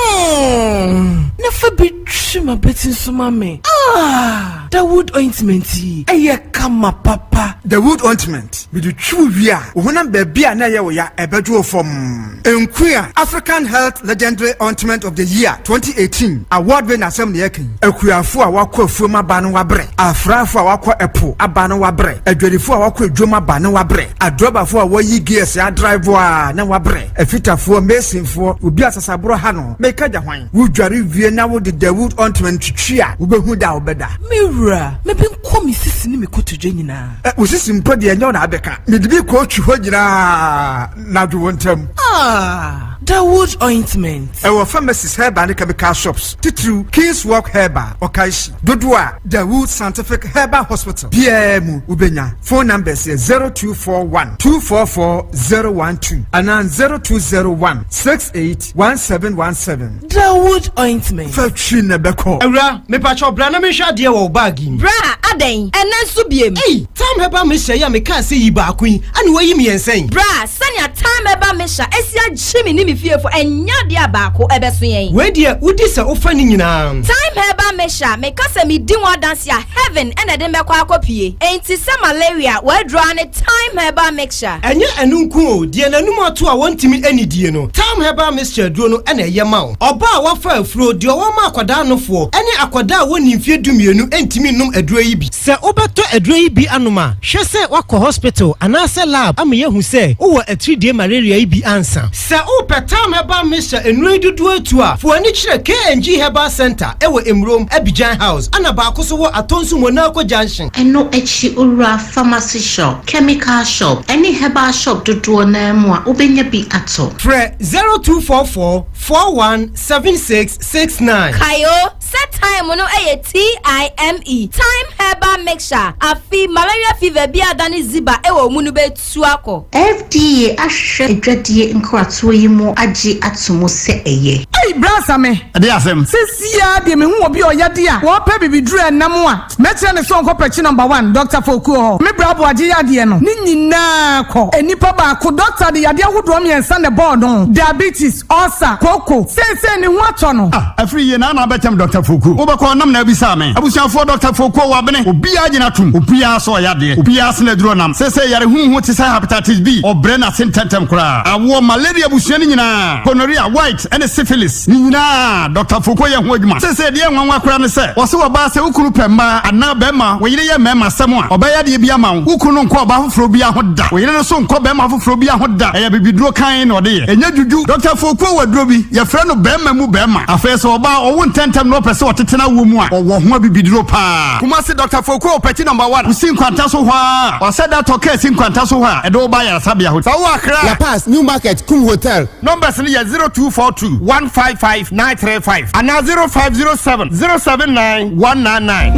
Mm-hmm. Na fa bi twi m'abati nso ma me. Ah, Dawood ointment yi, ɛyɛ kama papa. Dawood ointment, mede twi wo wie a, wo honam baabi a na ɛyɛ wo ya, ɛbɛdwo wo fam. Nkuya African Health Legendary Ointment of the Year 2018 award wei na asɛm na yɛka yi. Akuafo a wɔakɔ afuom aba no wabrɛ, afrafo a wɔakɔ ɛpo aba no wabrɛ, adwadifo a wɔakɔ adwom aba no wabrɛ, adrɔbafo a wɔyi gears adrive a na wabrɛ, afitafoɔ, masonfoɔ, obi a sasaborɔ ha no, meka gya hwan? Wodware wie na wode Dawood ointment twitwi a, wobɛhu da a wobɛda. Me wura, me bi nkɔ me sisi ne me kotodwe nyinaa. Ɛ, wo sisi mpo deɛ ɛnyɛ wo na abɛka. Mede bi kɔɔtwi hɔ nyinaa na adwo wo ntam. Ah! Dawood Ointment. Ɛwɔ pharmacies, herbal ne chemical shops, titiriw Kings Walk Herbal, Okaishie, dodoɔ a Dawood Scientific Herbal Hospital biara mu wobɛnya. Phone numbers yɛ 0241 244 012 anaa 0201 68 1717. Dawood Ointment. Fa twi na ɛbɛkɔ. Awura, mepakyɛw bra na menhwɛ adeɛ wɔ wo bag yi mu. Bra, adɛn? Ɛnnɛ nso biem? Ei, Tam Herbal Mixture yi a mekaa sɛ yi baako yi, ɛna woayi mmiɛnsa yi? Bra, sɛnea Tam Herbal Mixture asi agye me ne me fiefo, ɛnyɛ adeɛ a baako ɛbɛso yɛn. Wei deɛ, wodi sɛ wofa ne nyinaa. Thyme Herbal Mixture, meka sɛ medi ho adanse a, heaven na ɛde me bɛkɔ akɔpue. Enti sɛ malaria, w'aduro ara ne Thyme Herbal Mixture. Ɛnyɛ ɛno nko o, deɛ n'anum ato a wɔntumi nnidie no, Thyme Herbal Mixture aduro no na ɛyɛ ma wo. Ɔbaa a wafa afuro, deɛ ɔwɔ ma akwadaa nofoɔ, ne akwadaa a wɔnnii mfeɛ dumienu ntumi nnom aduro yi bi. Sɛ wobɛtɔ aduro yi bi anom a, hwɛ sɛ woakɔ hospital anaasɛ lab ama yɛahu sɛ wowɔ atiridie malaria yi bi ansa. Sɛ wopɛ Thyme Herbal Mixture nnuro yi dodoɔ atu a, fa w'ani kyerɛ KNG Herbal Centre wɔ Emurom, Abidjan House, ɛna baako nso wɔ Atonsu Monaco Junction. Ɛno akyi wowura pharmacy shop, chemical shop, ne herbal shop dodoɔ no ara mu a, wobɛnya bi atɔ. Frɛ 0244 41 76 69. Kae o, sɛ thyme no yɛ TIME, Thyme Herbal Mixture, afi malaria fever bi a adane ziba wɔ wo mu no bɛtu akɔ. FDA ahwehwɛ adwadie nkratoɔ yi mu agye ato mu sɛ ɛyɛ. Ei bra Same. Ɛdeɛ asɛm. Sesie ara deɛ mehu obi a ɔyɛ de a ɔɔpɛ bibiduro ɛnam a mɛkyerɛ no sɛ ɔnkɔ pɛkyi number one Doctor Fokuo hɔ. Me bra Aboagye yadeɛ no ne nyinaa kɔ. Nnipa baako doctor de yadeɛ ahodoɔ mmiɛnsa na ɛbɔɔ no, diabetes, Ulcer, kooko, seesei ne ho atɔ no. Ah, afiri yie na na abɛtɛm Doctor Fokuo. Wobɛkɔ nam na abisaa me. Abusuafoɔ Doctor Fokuo wabene. Obiara gyina tom. Obiara sɛ ɔyɛ adeɛ. Obiara sene aduro nam. Seesei yare huhu te sɛ hepatitis B. Ɔbrɛ n'ase ntɛntɛm koraa. Awoɔ, malaria abusua no nyinaa, gonorrhea, white, ɛne syphilis, ne nyinaa Doctor Fokuo yɛ ho adwuma. Seesei deɛ ɛnwanwa koraa ne sɛ, wɔse ɔbaa sɛ wo kunu pɛ mmaa anaa bɛrima, wo yere yɛ mmarima asɛm a, ɔbɛyɛ adeɛ bi ama wo. Wo kunu no nkɔ ɔbaa foforɔ biara ho da. Wo yere no nso nkɔ bɛrima foforɔ biara ho da. Ɛyɛ abibiduro kann na ɔde yɛ. Ɛnyɛ dwudwu. Dɔktafoɔ kuo wɔ aduro bi, yɛfrɛ no bɛrima mu bɛrima. Afei sɛ ɔbaa ɔwo ntɛntɛm na ɔpɛ sɛ ɔtete n'awoɔ mu a, ɔwɔ ho abibiduro paa. Kumasi Dɔktafoɔ kuo wɔ Pɛkyi Number One, wosi Nkwanta so hɔ ara a, wɔasɛ da tɔ kaa si Nkwanta so hɔ a, ɛde wo ba ayaresabea hɔ. Sɛ wowɔ Accra a. La Paz, New Market, Kum Hotel. Numbers no yɛ 0242 155 935 anaa 0507 079 199.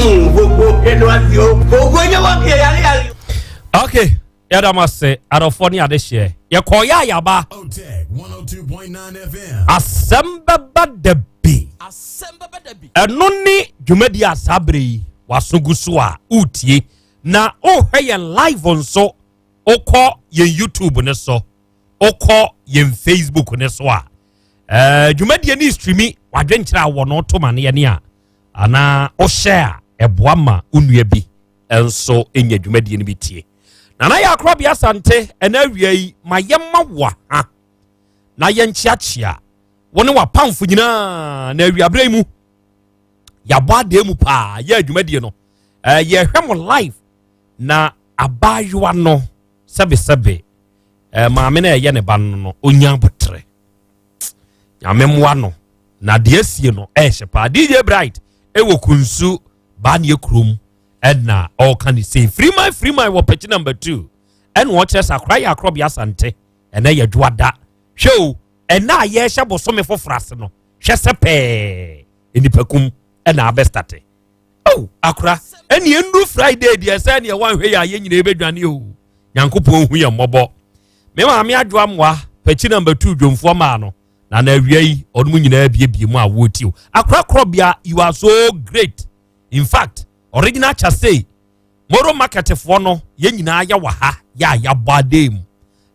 Okay, yɛda mo ase adɔfoɔ ne adehyeɛ yɛkɔɔyɛ a yɛaba asɛm bɛba da bi ɛno ne dwumadi a saa berɛ yi waso gu so a wotie na wohwɛ yɛn live nso wokɔ yɛn youtube ne so wokɔ yɛn facebook ne so a eh, dwumadie ne streami wadwenkyerɛ a wɔ no to ma ne yɛne a anaa wohyɛ a ɛboa ma wo nua bi nso nya dwumadie no bi tie nana yɛ akorabea asante ɛna awia yi ma yɛma wo ha na yɛnkyeakyea wo ne wapamfo nyinaa na awiaberɛ yi mu yɛabɔ adeɛ mu paa yɛ adwumadie no eh, yɛhwɛ mo live na abaayewa no sɛbesɛbe eh, maame no ɛyɛ ne ba no no ɔnya aboterɛ nyame mmoa no na deɛ asie no ɛhyɛ paa dj bright ɛwɔ kunsu Baneɛ kurom ɛna ɔka ne sei Freeman Freeman wɔ pɛkyi number 2 ɛna ɔkyerɛ sɛ akora yɛ akorɔbea asante ɛnɛ yɛ dwoada hwɛ o ɛna a yɛhyɛ bosome foforɔ ase no hwɛ sɛ pɛɛ nnipakum ɛna abɛstate oh akora ɛne ɛnuru Friday deɛ sɛ ɛneɛ wanhwɛ yɛ a yɛ nyina ɛbɛdwane o Nyankopɔn hu yɛ mmɔbɔ me maame adwoa mmoa pɛkyi number 2 dwomfoɔ maa no na na awia yi ɔnom nyinaa biebie mu a wɔretie o akorakorɔbea you are so great in fact original chase moro marketfoɔ no yɛn nyinaa yɛ wɔ ha yɛ a yɛabɔ adan mu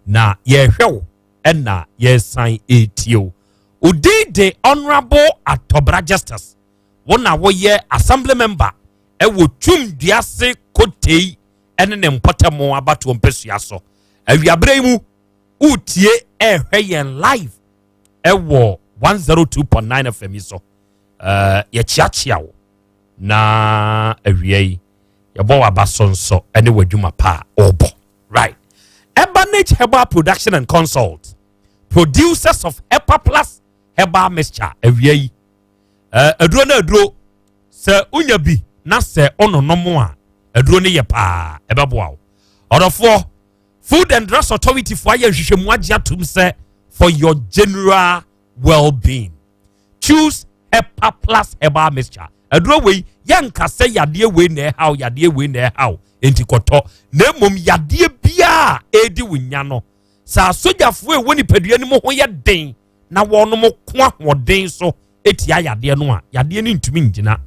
na yɛrehwɛ wo ɛna yɛresan ɛretie o odin de honorable atɔbra justice wo na woyɛ assembly member ɛwɔ twum duase kotei ɛne ne mpɔtam abatoɔ mpasua so awiaberɛ yi mu wotie ɛrehwɛ yɛn live ɛwɔ 102.9 fm yi so uh, yɛkyeakyea wo na awia yi yɛbɔ waba so nso ɛne w'adwuma pa a ɔrebɔ right Ebanage Herbal Production and Consult producers of Hepa Plus Herbal Mixture awia yi uh, aduro no aduro sɛ wonya bi na sɛ ɔnonom a aduro no yɛ paa ɛbɛboa wo ɔdɔfoɔ Food and Drugs Authority foɔ ayɛ nhwehwɛmu agye atom sɛ for your general well-being. Choose Hepa Plus Herbal Mixture. Aduro wei yɛnka sɛ yadeɛ wei na ɛhaw yadeɛ wei na ɛhaw enti kɔtɔ na mmom yadeɛ biara a ɛredi wo nya no sɛ asogyafoɔ a ɛwɔ nipadua no mu ho yɛ den na wɔnom ko ahoɔden so tia yadeɛ no a yadeɛ no ntumi ngyina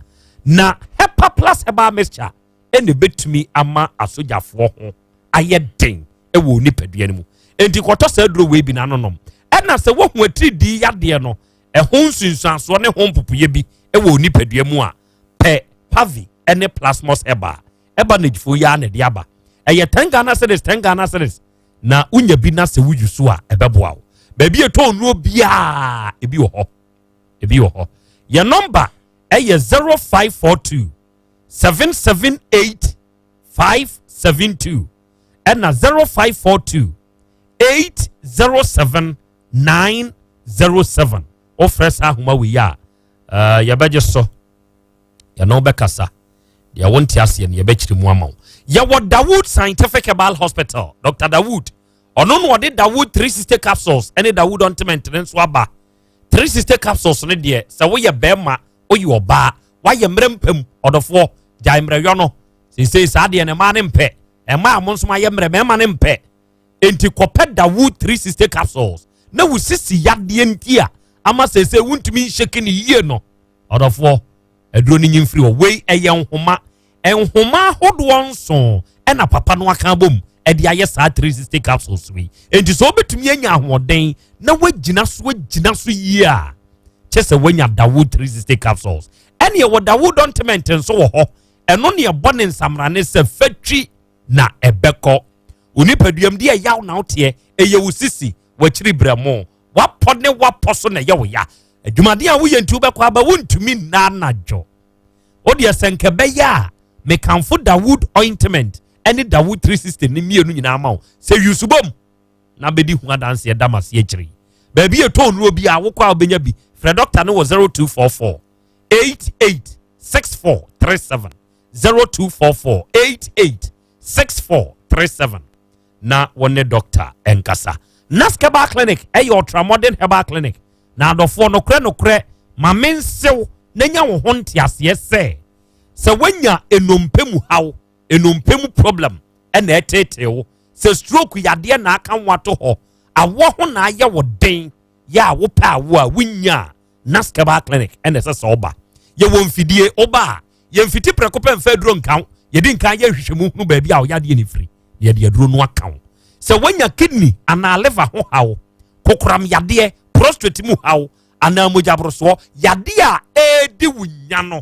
na Hepa Plus Herbal Mixture ɛna ɛbɛtumi ama asogyafoɔ ho ayɛ den wɔ nipadua no mu enti kɔtɔ saa aduro wei bi na anonom ɛna sɛ wohu atiridii yadeɛ no ɛho nsunsuansoɔ ne ho mpopoeɛ bi wɔ nipadua mu a pɛ pavi ne plasmos ɛba ɛba nagyfoɔ yi ara na ɛde aba ɛyɛ 10 Ghana cedis 10 Ghana cedis na wonya bi na sɛ woyi so a ɛbɛboa wo baabi ɛtɔ nnuro biara ebi wɔ hɔ ebi wɔ hɔ yɛ nɔmba ɛyɛ 0542 778 572 ɛna 0542 807 907 wofrɛ saa ahoma wei a uh, yɛbɛgye so yɛne wobɛkasa deɛ wonte aseɛ no yɛbɛkyerɛ mu ama wo yɛwɔ dawood scientific herbal hospital dr dawood ɔno na ɔde dawood 360 capsules ɛne dawood ointment no nso aba 360 capsules no deɛ sɛ woyɛ bɛrima woyɛ ɔbaa woayɛ mmerɛ mpam ɔdɔfoɔ gyae mmerɛyɔ no seesei saa deɛ ne mmaa ne mpɛ ɛmaa mo nso ayɛ mmerɛ mmarima ne mpɛ enti kɔpɛ dawood 360 capsules na wo sisi yadeɛ nti a ama seesei wontumi nhyɛki ne yie no ɔdɔfoɔ aduro no nyi mfiri hɔ wei ɛyɛ nhoma nhoma ahodoɔ nson ɛna papa no aka abom ɛde ayɛ saa 360 capsules wei enti sɛ wobɛtumi anya ahoɔden na woagyina so agyina so yie a kyɛ sɛ woanya dawood 360 capsules ɛne ɛwɔ dawood ointment nso wɔ hɔ ɛno ne ɛbɔ ne nsamrane sɛ fatwi na ɛbɛkɔ wo nipaduam deɛ ɛyaw na woteɛ ɛyɛ wo sisi w'akyiri brɛmo wapɔ ne wapɔ so na ɛyɛ wo ya adwumaden a woyɛ nti wobɛkɔ aba wontumi nna anadwo wodeɛ sɛ nkɛ bɛyɛ a mekamfo dawood ointment ɛne dawood 360 ne mmienu nyinaa ma wo sɛ yusubom na bɛdi ho adanseɛ da mase akyiri baabi yɛtɔ nnuro bi a wokɔ a wobɛnya bi frɛ dɔkta no wɔ 0244 88 6437 0244 88 6437 na wɔne dɔkta ɛnkasa Nask Herbal Clinic ɛyɛ ultra modern herbal clinic na adɔfoɔ nokorɛ nokorɛ ma mensew na nya wo ho nteaseɛ sɛ sɛ woanya nnompe mu haw nnompe mu problem ɛna ɛtetee wo sɛ stroke yadeɛ na aka wo ato hɔ awoɔ ho na ayɛ wo den yɛ a wopɛ awoɔ a wonya a Nask Herbal Clinic ɛna ɛsɛ sɛ ɔba yɛwɔ mfidie woba a yɛmfiti prɛko pɛ mfa aduro nka wo yɛdi nkan yɛ nhwehwɛmu hunu baabi a ɔyadeɛ no firi na yɛde aduro no aka wo sɛ woanya kidney anaa liver ho haw kokoram yadeɛ prostate mu haw anaa mogyaborosoɔ yadeɛ a ɛredi wo nya no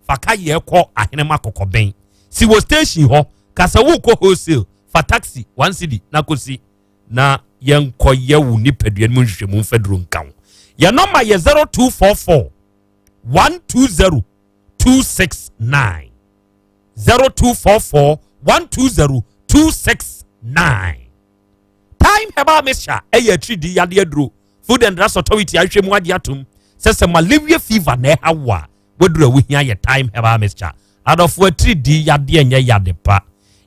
fa ka yɛ kɔ ahenema kɔkɔbɛn si wɔ station hɔ kasa wokɔ wholesale fa taxi one cedi na kɔsi na yɛnkɔyɛ wo nipadua no mu nhwehwɛmu mfa duro nka wo yɛn nɔma yɛ 0244 120 269 0244 120 269 time herbal mixture ɛyɛ atiridii yadeɛ aduro food and drugs authority ahwehwɛ mu agye atom sɛ sɛ malaria fever na ɛha wo a waduru a wohia yɛ time herbal mixture adɔfo atiridii yadeɛ nyɛ yade pa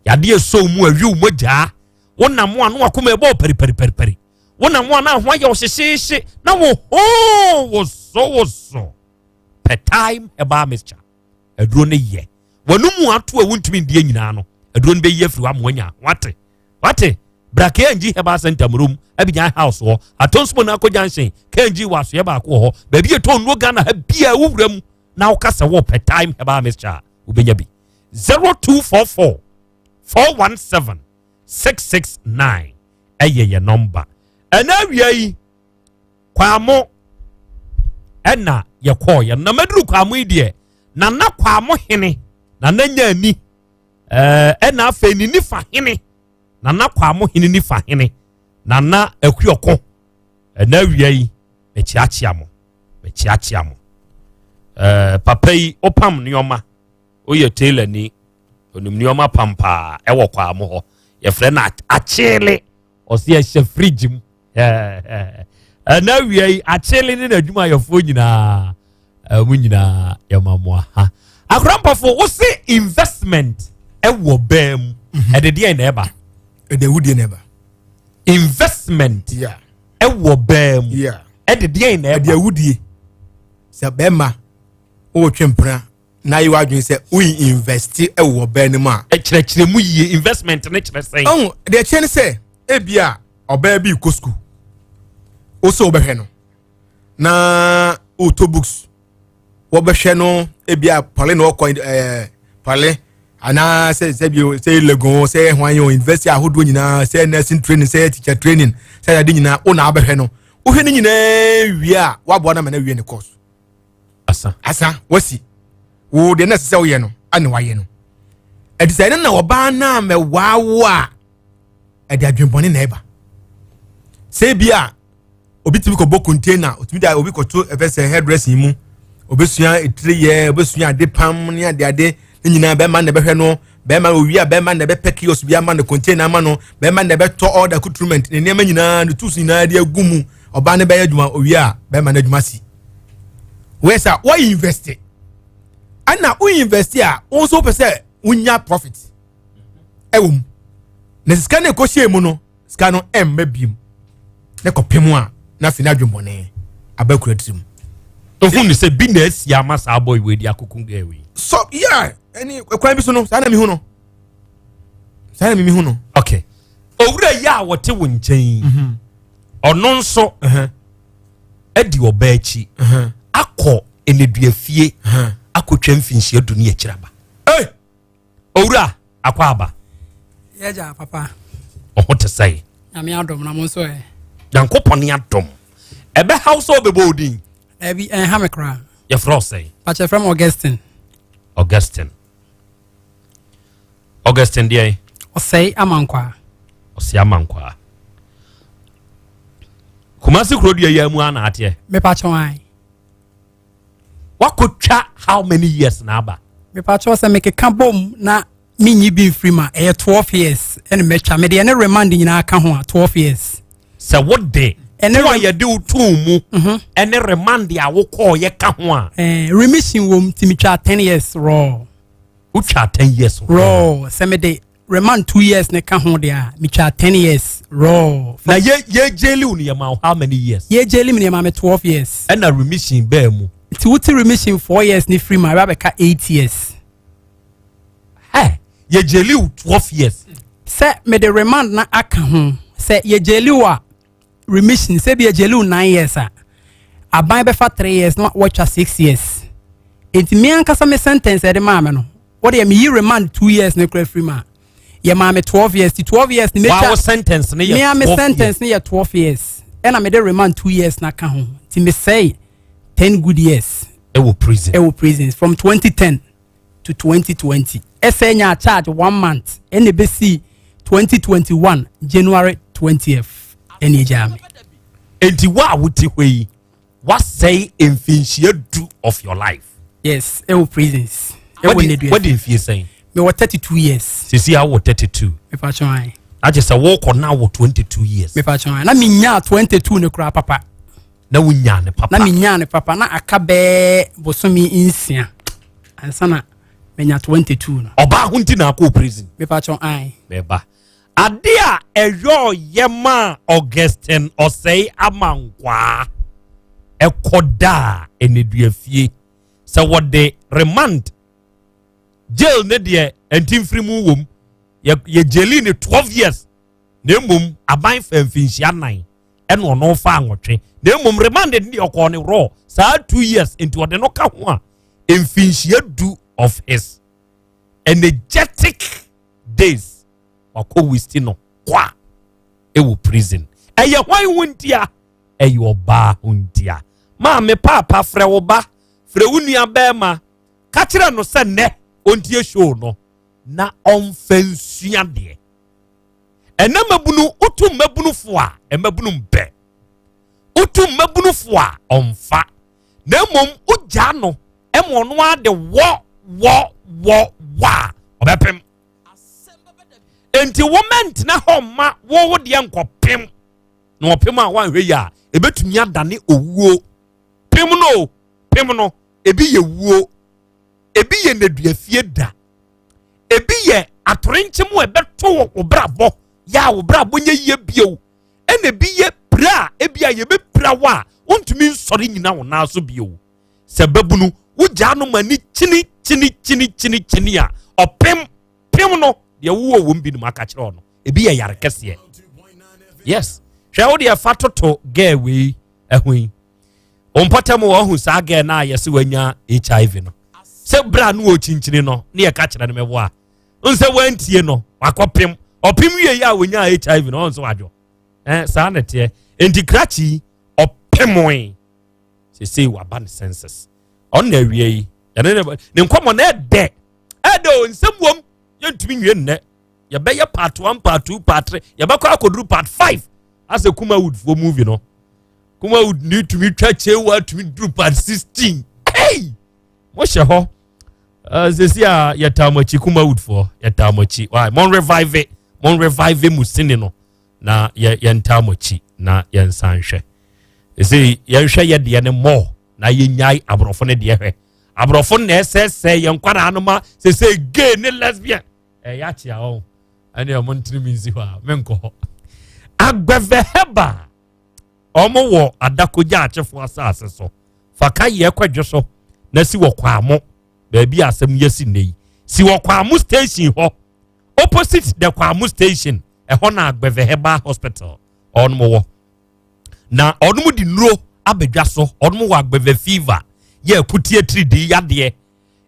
yadeɛ ɛsɔ mu awi wo mogyaa wonam a na wakoma ɛbɔ pɛripɛripɛripɛri wonam a na ho ayɛ wo hyehyeehye na wo ho woso woso pɛ time herbal mixture aduro no yɛ wɔn mu ato a wontumi ndie nyinaa no aduro no bɛyi afiri hɔ ama wanya wate wate bra KNG herbal center murom abigyan house hɔ atonsmo na akɔ junction KNG wɔ asoɛ baako wɔ hɔ baabi yɛtɔn nnuro Ghana ha bia wowura mu na woka sɛ wɔpɛ time herbal mixture a wobɛnya bi 0244 417 669 ɛyɛ yɛ nɔmba ɛna awia yi kwamo ɛna yɛkɔɔ yɛ na maduru kwamo yi deɛ nana kwamo hene nana nya ani ɛɛ ɛna afei ne nifa hene nana kwamo hene nifa hene nana akuɔko ɛna awia yi mekyeakyea mo mekyeakyea mo ɛɛ papa yi ɔpam nneɛma oyɛ tailor ni onim nneɛma pam paa ɛwɔ kwamo hɔ yɛfrɛ no akyele ɔsi ɛhyɛ fridge mu ɛna awia yi akyele ne n'adwumayɛfoɔ nyinaa ɛmu nyinaa yɛma mo aha akorampafo wose investment ɛwɔ bɛn mu mhm. ɛde deɛ na ɛba ɛde awudie na ɛba investment yeah. Ɛwɔ bɛɛ mu. Ɛde deɛn na ɛba? Ɛde awudie. Sɛ bɛrima wotwe mpena na ayi w'adwene sɛ woyi invest wɔ ɔbaa no mu a. Ɛkyerɛkyerɛ mu yie investment ne kyerɛ sɛn? Ɔho deɛ ɛkyerɛ ne sɛ ebi a ɔbaa bi kɔ sukuu wosɛ wobɛhwɛ no na wotɔ books wɔbɛhwɛ no ebi a pɔle na ɔkɔ ɛɛ pɔle anaa sɛ sɛ bi sɛ legon sɛ hwan yɛ university ahodoɔ nyinaa sɛ nursing training sɛ teacher training sɛ ade nyinaa wo na abɛhwɛ no wohwɛ no nyinaa wie a waboa no ama no awie ne course asa asa wasi wo deɛ na ɛsɛ sɛ woyɛ no ana wayɛ no ɛte sɛ ɛno na ɔbaa no a mɛwaa wo a ɛde adwembɔne na ɛba sɛ bi a obi tumi kɔbɔ container otumi de obi kɔto ɛfɛ sɛ hairdressing mu obesua etire yɛ obesua ade pam ne ade ade ne nyinaa bɛrima na ɛbɛhwɛ no bɛrima owi a bɛrima na ɛbɛpɛ kiosk bi ama no container ama no bɛrima na ɛbɛtɔ all the accoutrement ne nneɛma nyinaa ne tools nyinaa de agu mu ɔbaa no bɛyɛ adwuma owi a bɛrima no adwuma si wei sɛ wɔyɛ invest ɛna wo invest a wɔn nso pɛ sɛ wonya profit ɛwɔ mu na sika no ɛkɔhyɛ mu no sika no ɛmma biem ne kɔpem a na afei no adwemmɔne aba kura tirim. Ohun ni sɛ bi na asi ama saa boy wei di akoko girl wei. So yeah, ɛni kwan bi so no saa na mi hu no saa na mi hu no. Okay, owura yi a wɔte wo nkyɛn yi ɔno nso adi ɔbaa akyi akɔ nneduafie akɔtwa mfinhyia du ne akyiri aba. Owura akɔ aba. Yɛgya papa. Ɔho te sɛe. Nyame adom na mo nso ɛ. Nyankopɔn ne adom. Ɛbɛhaw sɛ wobɛbɔ wo din? Dabi, ɛnha me koraa. Yɛfrɛ wo sɛn? Pakyɛ frɛ me Augustine. Augustine. Augustine deɛ? Ɔsɛe Amankwaa. Ɔsɛe Amankwaa. Kumasi kuro deɛ yɛ mu ana ateɛ? Mepakyɛ wɔn. Wakɔtwa how many years na aba? Mepakyɛ sɛ mekeka bom na menyi bi mfiri ma ɛyɛ 12 years ɛna mɛtwa mede ɛne remand nyinaa ka ho a 12 years. Sɛ wode ɛne a yɛde wo too mu mhm. ɛne remand a wokɔɔ yɛ ka ho a. Eh, remission wom nti metwa 10 years raw. Wotwa 10 years raw. Sɛ mede remand 2 years ne ka ho deɛ a metwa 10 years raw. Na yɛ yɛ jaili wo no yɛ ma how many years? Yɛ jaili mi no yɛ ma me 12 years. Ɛna remission bɛɛ mu. Nti wote remission 4 years ne firi mu a ɛbɛ abɛka 8 years. Hey, yɛ jaili wo 12 years. Sɛ mede remand na aka ho sɛ yɛ jaili wo a remission sɛ bi yɛ jaili wo 9 years a aban bɛfa 3 years na wɔatwa 6 years. Nti me ankasa me sentence ɛde maa me no wɔde yɛ meyi remand 2 years ne kora firi mu a yɛ maa me 12 years ti 12 years ne metwa sentence ne yɛ 12 me sentence ne yɛ 12 years ɛna mede remand 2 years na ka ho nti mesɛe 10 good years ɛwɔ prison ɛwɔ prisons from 2010 to 2020 ɛsɛ nya charge one month ɛna ebesi 2021 January 20th ɛna egyaa me. Enti wo a wote hɔ yi wasɛe mfinhyia du of your life. Yes, ɛwɔ prisons. Ɛwɔ nnedua. Wadi mfie sɛn? Mewɔ 32 years. Sisi awɔ 32. Mepa kyɛw ayi. Agye sɛ wɔkɔ na wɔ 22 years. Mepa kyɛw ayi. Na menya 22 ne koraa papa. Na wonyaa ne papa. Na menyaa ne papa na aka bɛɛ bosome nsia ansa na menya 22 no. Ɔbaa ho nti na akɔ prison. Mepa kyɛw ayi. Meba. Ade a ɛyɔɔyɛ maa Augustine Osei Amankwaa ɛkɔdaa nneduafie sɛ wɔde remand jail ne deɛ ntimfirimu wom yɛ yɛ jaili ne 12 years na mmom aban fa mfinhyia nan ɛna ɔno fa nwɔtwe na mmom remand ne deɛ ɔkɔɔ ne raw saa 2 years nti ɔde no ka ho a mfinhyia du of his energetic days wakɔ wisti no kwa ɛwɔ prison ɛyɛ hwan ho ntia ɛyɛ ɔbaa ho ntia maame paapa frɛ wo ba frɛ wo nua bɛrima ka kyerɛ no sɛ nnɛ ɔntie show no na ɔmfa nsua deɛ ɛnɛ mmabunu wotu mmabunu fo a mmabunu mpɛ wotu mmabunu fo a ɔmfa na mmom wogyaa no ɛma ɔno ara de wɔ wɔ wɔ wɔ a ɔbɛpem enti wo mɛntena hɔ mma wo wo deɛ nkɔpem na ɔpem a woanhwɛ yi a ɛbɛtumi adane owuo pem no pem no ebi yɛ wuo ebi yɛ nneduafie da ebi yɛ atorenkyem a ɛbɛto wo brabɔ yɛ a wo brabɔ nyɛ yie bio ɛna ebi yɛ pira a ebi a yɛbɛpira wo a wontumi nsɔre nyina wo nan so bio. Sɛ babunu wogyaa no ma ne kyini kyini kyini kyini kyini a ɔpem pem no deɛ wowɔ wɔm binom aka kyerɛ no ebi yɛ yare kɛseɛ. Yes, hwɛ wo deɛ fa toto gɛɛ wei ɛho yi mpɔtam wɔ ɔho saa gɛɛ no a yɛsɛ wanya hiv no sɛ berɛ a no wɔ kyinkyini no ne yɛka kyerɛ no mɛboa nsɛ wantie no wakɔpem ɔpem wie yi a wɔnya hiv no ɔnso wadwo eh, saa na ɛteɛ enti krakye ɔpemoe sesei waba ne senses ɔno na awie yi ɛne ne ne nkɔmmɔ na ɛdɛ ɛdɛ o nsɛm wom yɛntumi nwie nnɛ yɛbɛyɛ part one part two part three yɛbɛkɔ akɔduru part five asɛ kumawood foɔ movie no kumawood ne tumi twa kyewa tumi duru part 16 hey mohyɛ hɔ uh, sɛsi a yɛtaa mo akyi kumawood foɔ yɛtaa mo akyi why mon revive mon revive mu sini no na yɛ yɛntaa mo akyi na yɛnsan hwɛ ɛsɛ yɛnhwɛ yɛ deɛ no mɔɔ na yɛnyae aborɔfo no deɛ hwɛ aborɔfo na ɛsɛsɛ yɛn nkwadaa no ma sɛsɛ gay ne lesbian ɛyɛ akyea wɔn ɛne ɔmo ntene mi nsi hɔ a menkɔ hɔ agbɛvɛ hɛba ɔmo wɔ adakogya akyefo asase so faka yɛ kwadwo so na si wɔ kwamo baabi a asɛm yɛ si nnɛ yi si wɔ kwamo station hɔ opposite the kwamo station ɛhɔ na agbɛvɛ hɛba hospital ɔnom wɔ na ɔnom de nnuro abɛdwa so ɔnom wɔ agbɛvɛ fever yɛ akutie tiridi yadeɛ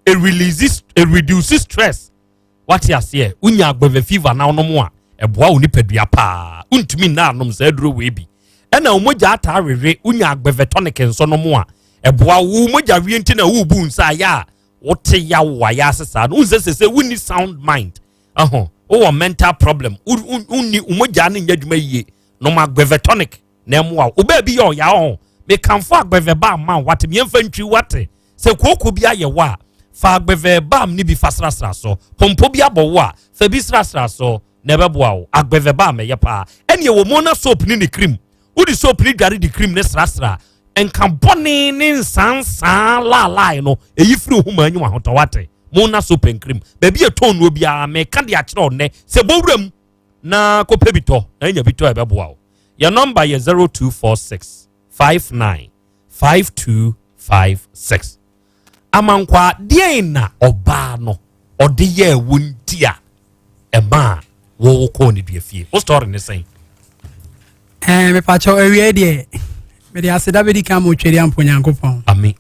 ɛrelease ɛreduce stress wate aseɛ wonya agbɛvɛ fever na ɔnom a ɛboa wo nipadua paa wontumi nna anom saa aduro wei bi ɛna wo mogya ataa wewe wonya agbɛvɛ tonic nso nom a ɛboa wo mogya wie nti na wobu nsa ayɛ a wote yaw wɔ ayɛ ase saa no wonsɛ sɛ sɛ wonni sound mind ɛho wowɔ mental problem wonni wo mogya no nyɛ adwuma yie nom agbɛvɛ tonic na ɛmmoa wo wobaa bi yɛ ɔya ho mekamfo agbɛvɛ ba ma wo wate meɛmfa ntwi wate sɛ kooko bi ayɛ wo a fa agbɛvɛ bam ne bi fa srasra so pompo bi abɔ wo a fa bi srasra so na ɛbɛboa wo agbɛvɛ bam ɛyɛ paa ɛne ɛwɔ mu na soap ne ne cream wode soap ne dware de cream ne srasra nka bɔne ne nsansaa laalae no ɛyi firi ho ma anyi ahotɔ wate mo na soap and cream baabi yɛ tɔn no biara meka de akyerɛ ɔnɛ sɛ bɔwura mu na kɔpɛ bi tɔ na anya bi tɔ a ɛbɛboa wo yɛ nɔmba yɛ 0246 59 5256 amankwaa deɛn na ɔbaa no ɔde yɛɛ wo nti a ɛmaa wɔwɔ kɔɔ ne dua fie wo story ne sɛn Eh, mepakyɛw awiei deɛ mede aseda bɛdi kan ma otweri ampo nyankopɔn ame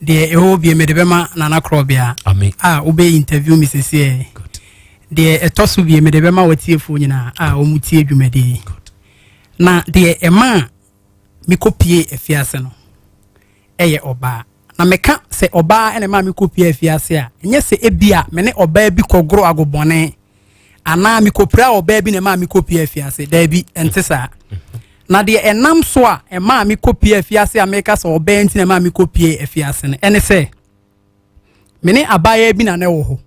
deɛ ɛwɔ bie mede bɛma nana korɔbea ame a wobɛ interview me sesiɛ deɛ ɛtɔ so bie mede bɛma watiefoɔ nyinaa a wɔn tie dwumadie na deɛ ɛma mekɔpie afiase no ɛyɛ ɔbaa na meka sɛ ɔbaa ɛna ɛma mekɔpie afiase a ɛnyɛ sɛ ebia me ne ɔbaa bi kɔgoro agobɔne anaa mekɔpira ɔbaa bi na ɛmaa mekɔpie afiase daabi ɛnte saa na deɛ ɛnam so a ɛmaa mekɔpie afiase a meka sɛ ɔbaa nti na ɛmaa mekɔpie afiase no ɛne sɛ me ne abaayewa bi na na ɛwɔ hɔ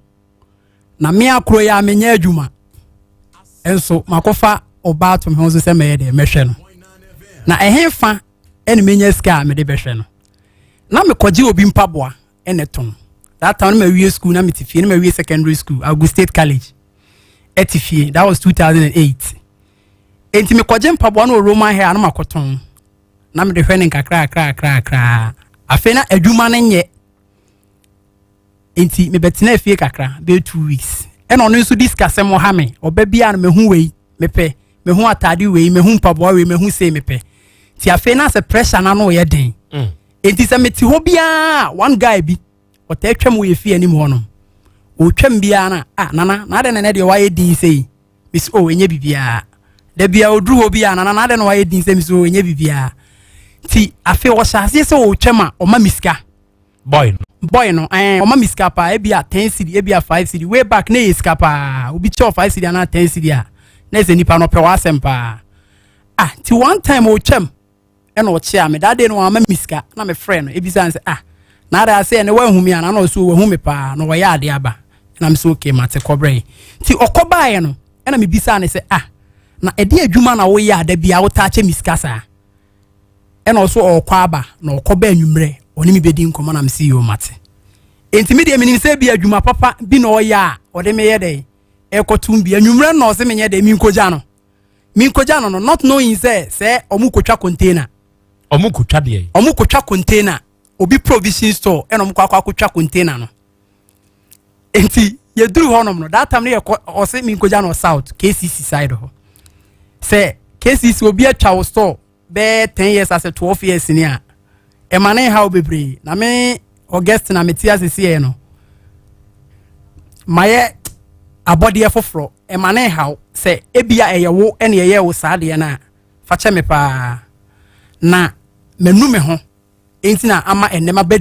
na me akoro yi a menyɛ adwuma nso makɔfa ɔbaa to me ho so sɛ mɛyɛ deɛ mɛhwɛ no na ɛhe fa ɛne menya sika a mede bɛhwɛ no na mekɔgye obi mpaboa ɛna ɛtɔn that time na mawie school na mete fie na mawie secondary school Agu State College ɛte fie that was 2008 enti mekɔgye mpaboa no wɔ Roman hair na makɔtɔn na mede hwɛ ne nkakra kakra kakra afei na adwuma no nyɛ nti mebɛtena fie kakra bɛyɛ two weeks ɛna ɔno nso di sikasɛm ɔha me ɔba biara no mehu wei mepɛ mehu atade wei mehu mpaboa wei mehu sei mepɛ nti afei na sɛ pressure na no yɛ den mm. nti sɛ mete hɔ biara one guy bi ɔtaa twam wɔ yɛ fie anim hɔ nom ɔtwam biara na ah nana na adɛn na ɛnɛ deɛ wayɛ din sei mesi oh ɛnyɛ biribiara da bia ɔduru hɔ biara nana na adɛn na wayɛ din sɛ mesi oh ɛnyɛ biribiara nti afei ɔhyɛ aseɛ sɛ ɔtwam a ɔma me sika boy no boy no ɛn ɔma mi sika paa ebi a ten cedi ebi a five cedi way back ne yɛ sika paa obi kyɛw five cedi anaa ten cedi a na ɛsɛ nipa no ɔpɛ w'asɛm paa ah ti one time ɔtwam ɛna ɔkyea me that day no wama mi sika na me frɛ no ebisa sɛ ah na ada ase ɛne wahu mi ana na ɔso wahu mi paa na ɔyɛ ade aba ɛna mi sɛ okay mate kɔbrɛ yi ti ɔkɔ baeɛ no ɛna mi bisa ne sɛ ah na ɛde adwuma na woyɛ ada bi a wotaa kyɛ mi sika saa. Ɛna ɔso ɔɔkɔ aba na ɔkɔ ba anwummerɛ ɔne me bɛdi nkɔmmɔ na mese yoo mate. Enti me deɛ menim sɛ bi adwuma papa bi na ɔyɛ a ɔde meyɛ dɛn ɛkɔtom bi anwummerɛ no na ɔse menyɛ dɛn menkɔgya no. Menkɔgya no no, not knowing sɛ sɛ ɔmo kɔtwa container. Ɔmo kɔtwa deɛ? Ɔmo kɔtwa container, obi provision store ɛna ɔmo kɔ akɔ akɔtwa container no. Nti yɛduru hɔnom no, that time no yɛkɔ, ɔse menkɔgya no south KCC side hɔ. Sɛ KCC obi atwa wo store bɛyɛ 10 years asɛ 12 years ni a, ɛma ne haw bebree. Na me August na mete ase seɛ no, mayɛ abɔdeɛ foforɔ. Ɛma ne haw sɛ ebia ɛyɛ wo ɛne ɛyɛ wo saa deɛ no a, fa kyɛ me paa na manu me ho. Enti na ama ɛnnɛ maba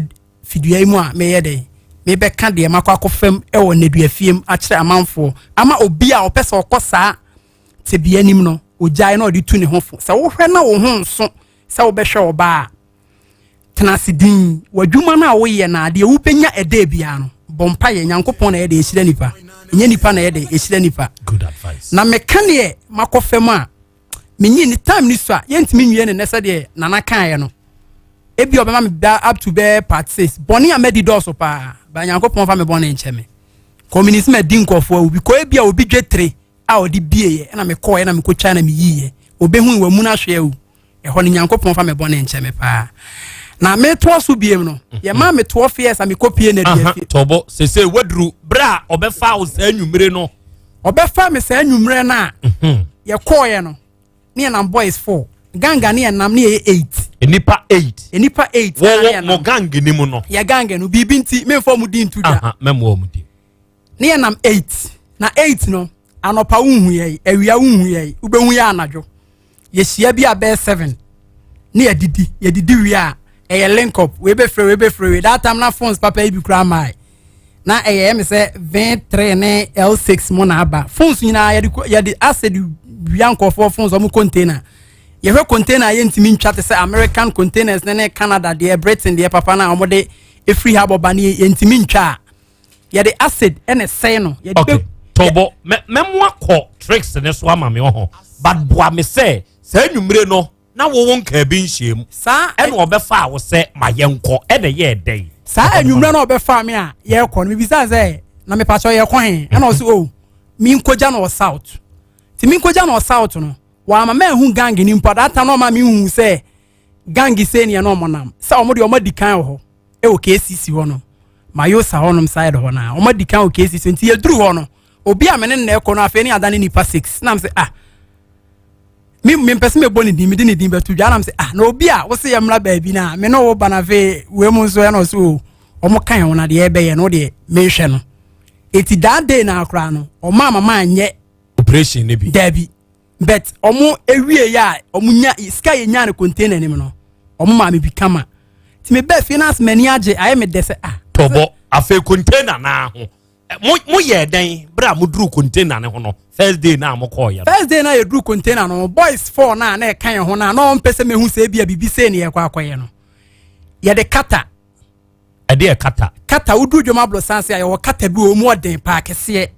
fidua yi mu a meyɛ dɛn mebɛka deɛ makɔ akɔfam wɔ nnadua fie mu akyerɛ amanfoɔ, ama obi a ɔpɛ sɛ ɔkɔ saa tebea anim no, ogyae na ɔde tu ne ho fo. Sɛ wohwɛ na wo ho nso sɛ wobɛhwɛ ɔbaa a, tena ase din. W'adwuma no a woyɛ no, adeɛ wobɛnya ɛdɛ biara no, bɔ mpa yɛ Nyankopɔn na ɛyɛ de ɛhyira nipa, ɛnyɛ nipa na ɛyɛ de ɛhyira nipa. Good advice. Na meka neɛ makɔ fam a menyi ne time ni so a yɛntumi nwie ne nnɛ sɛdeɛ Nana kaeɛ no. Ebi ɔbɛma me da up to bɛɛ part 6. Bɔne a madi dɔɔso paa ba, Nyankopɔn fa me bɔne nkyɛ me. Communism adi nkɔfoɔ awu bi kɔ, ebi a obi dwe tere a ɔde bieɛ ɛna mekɔɔ ɛna mekɔtwa na meyiiɛ, obɛhu wɔ mu no ahwɛ awu ɛhɔ no. Nyankopɔn fa me bɔne nkyɛ me paa. Na metoa so biem no, yɛma me 12 years a mekɔpie na Aha, tɔbɔ sese waduru berɛ a ɔbɛfa wo saa nwummere no. Ɔbɛfa me saa nwummerɛ no a yɛkɔɔeɛ no, ne yɛnam boys 4 ganga ne yɛnam ne yɛyɛ 8. Nipa 8? Nipa 8. Wɔwɔ mo gang ni mu no? Yɛ gang no, biribi nti memfa mu di nto dwa. Mɛmoa mu di. Ne yɛnam 8 na 8 no, anɔpa wonhu yɛ, awia wonhu yɛ, wobɛhu yɛ anadwo. Yɛhyia bi a bɛyɛ 7 ne yɛdidi. Yɛdidi wie a, ɛyɛ link up, wei bɛfrɛ wei, bɛfrɛ wei. That time na phones papa yi bi koraa maae na ɛyɛ ɛmi sɛ V3 ne L6 mu na aba. Phones nyinaa yɛde yɛde asɛ de wia nkɔfoɔ phones. Ɔmo container, yɛhwɛ container a yɛntumi ntwa te sɛ American containers ne Canada deɛ, Britain deɛ papa na ɔmo de efiri ha bɔba ne yɛntumi ntwa a, yɛde acid ɛna ɛsɛe no. Yɛde Okay, tɔbɔ, mɛmoa kɔ tricks ne so ama me ɔho, but boa me sɛ saa nwummere no na wɔwɔ nkaa bi nhyia mu saa ɛna ɔbɛfa a wo sɛ ma yɛnkɔ, ɛna yɛ dɛn? Saa anwummerɛ no a ɔbɛfa me a yɛrekɔ no, mebisa sɛ na mepakyɛ yɛkɔ he? Ɛna ɔsɛ o menkɔgya no wɔ south. Nti menkɔgya no wɔ south no, wɔama maahu gang ni mpo. That time na ɔma mehu sɛ gang sei neɛ na ɔmo nam sɛ ɔmo deɛ ɔmo adi kan wɔ hɔ ɛwɔ KCC hɔ no, Mayosa hɔnom side hɔ na ɔmo adi kan wɔ KCC. Nti yɛduru hɔ no, obi a me ne nnɛ kɔ no, afei ne ada ne nipa 6 nam sɛ ah, me mempɛ sɛ mebɔ ne din, mede ne din bɛto dwa nam sɛ ah, na obi a wose yɛ mmra baabi no a me ne wo ba no, afei wei mu nso ɛna ɔsɛ o ɔmo ka ho na deɛ ɛbɛyɛ no deɛ menhwɛ no. Eti that day na akora no ɔma mama anyɛ operation ne bi? Dabi, but ɔmo ewie yɛ a ɔmo nya sika yɛ nya ne container nim no, ɔmo maa mi bi kama. Ti me bɛɛ fie na asɛ m'ani agye, ayɛ me dɛ sɛ ah. Tɔbɔ, afei container naa ho, mo yɛ dɛn bere a mo duru container ne ho no, first day na mo kɔɔ yɛ no? First day na yɛduru container no, boys 4 na na ɛka yɛn ho na ɔmpɛ sɛ mehu sɛ ebi a biribi sei ne yɛkɔ akɔyɛ no, yɛde kata. Ɛde yɛ kata? Kata, woduru dwom aborosan se a yɛwɔ kata bi wɔ mu, ɔden paa, kɛseɛ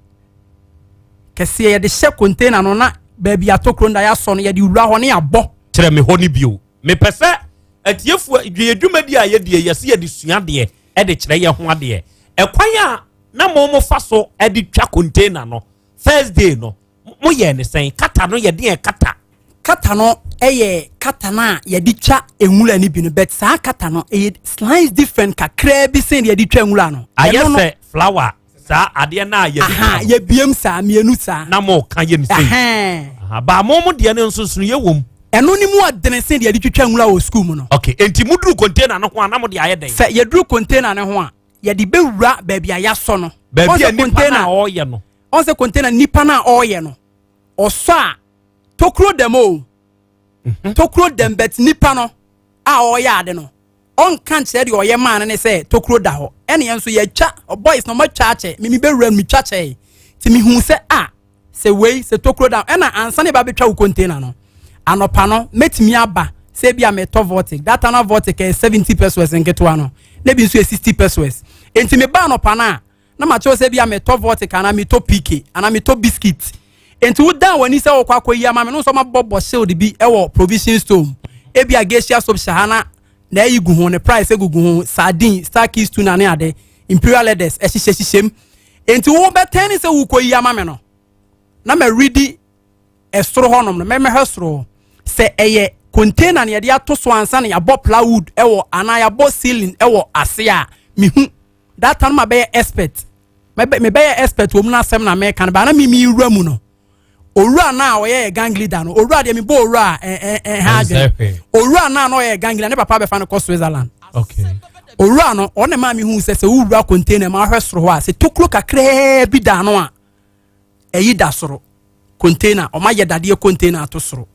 kɛseɛ. Yɛde hyɛ container no na baabi atokuro no da yɛasɔ no, yɛde wura hɔ ne yɛabɔ. Kyerɛ me hɔ no bio. Mepɛ sɛ atiefoɔ dwe dwumadi a yɛdie, yɛse yɛde sua adeɛ, ɛde kyerɛ yɛ ho adeɛ. Ɛkwan a na mo fa so ɛde twa container no first day no, mo yɛ ne sɛn? Kata no, yɛde yɛ kata? Kata no yɛ kata no a yɛde twa nwura no bi no, but saa kata no ɛyɛ slice different kakraa bi sen deɛ yɛde twa nwura no. Ayɛ Ɛno no- sɛ flower saa adeɛ no a yɛde aha twa no. Yɛbiem saa mmienu saa. Na mo ka yɛ ne sei. Ɛhɛn. Aha, ba mo deɛ no nso sono yɛ wɔ mu. Ɛno ne mu ɔdene sen deɛ yɛde twitwa nwura wɔ sukuu mu no. Okay, enti moduru container no ho a, na mo de ayɛ dɛn? Sɛ yɛduru container no ho a, yɛde bɛwura baabi a yɛasɔ no. Baabi Ɔn a sɛ nipa no a container- ɔreyɛ no. Ɔn sɛ container nipa no a ɔreyɛ no, ɔsɔ a tokuro dɛm o, tokuro dɛm, but nipa no a ɔreyɛ ade no ɔnka nkyerɛ deɛ ɔyɛ maa no ne sɛ tokuro da hɔ. Ɛne yɛn nso yɛtwa, boys na ɔmatwa akyɛ mimi bɛwura no, metwa kyɛe nti mehu sɛ a sɛ wei sɛ tokuro da. Ɛna ansa ne ba bɛtwa wo container no anɔpa no, mɛtumi aba sɛ bi a metɔ Voltic. That time na Voltic ɛyɛ 70 pesos nketewa no, na bi nso yɛ 60 pesos. Nti meba anɔpa no a, na makyerɛw sɛ bi a metɔ Voltic anaa metɔ PK anaa metɔ biscuit. Nti wodan w'ani sɛ wokɔ akɔyi ama me no nso, ɔmabɔbɔ shield bi ɛwɔ provision store mu, ebi a Geisha soap hyɛ ha na ɛyi gu ho, ne price egugu ho, sardine, Star Keys tuna ne ade, Imperial Leathers ɛhyehyɛ hyehyɛ mu. Nti wo bɛtɛn ne sɛ wokɔ yi ama me no na ma redi. ɛsoro hɔnom no, mɛmɛhwɛ soro hɔ sɛ ɛyɛ container na yɛde ato so ansa na yɛabɔ plywood ɛwɔ anaa yɛabɔ ceiling ɛwɔ ase a mehu. That time ma bɛyɛ expert, mebɛyɛ expert wɔ mu no asɛm na mɛka no ba na mimi wura mu no, owura na a ɔyɛ yɛ gang leader no, owura deɛ mebɔ owura a ɛha adwene. Owura na na ɔyɛ gang leader, ne papa bɛfa no kɔ Switzerland. Owura no ɔne maa mi hu sɛ sɛ wowura container ma ahwɛ soro hɔ a, sɛ tokuro kakraa bi da ano a ɛyi da soro container, ɔma yɛ dadeɛ container ato soro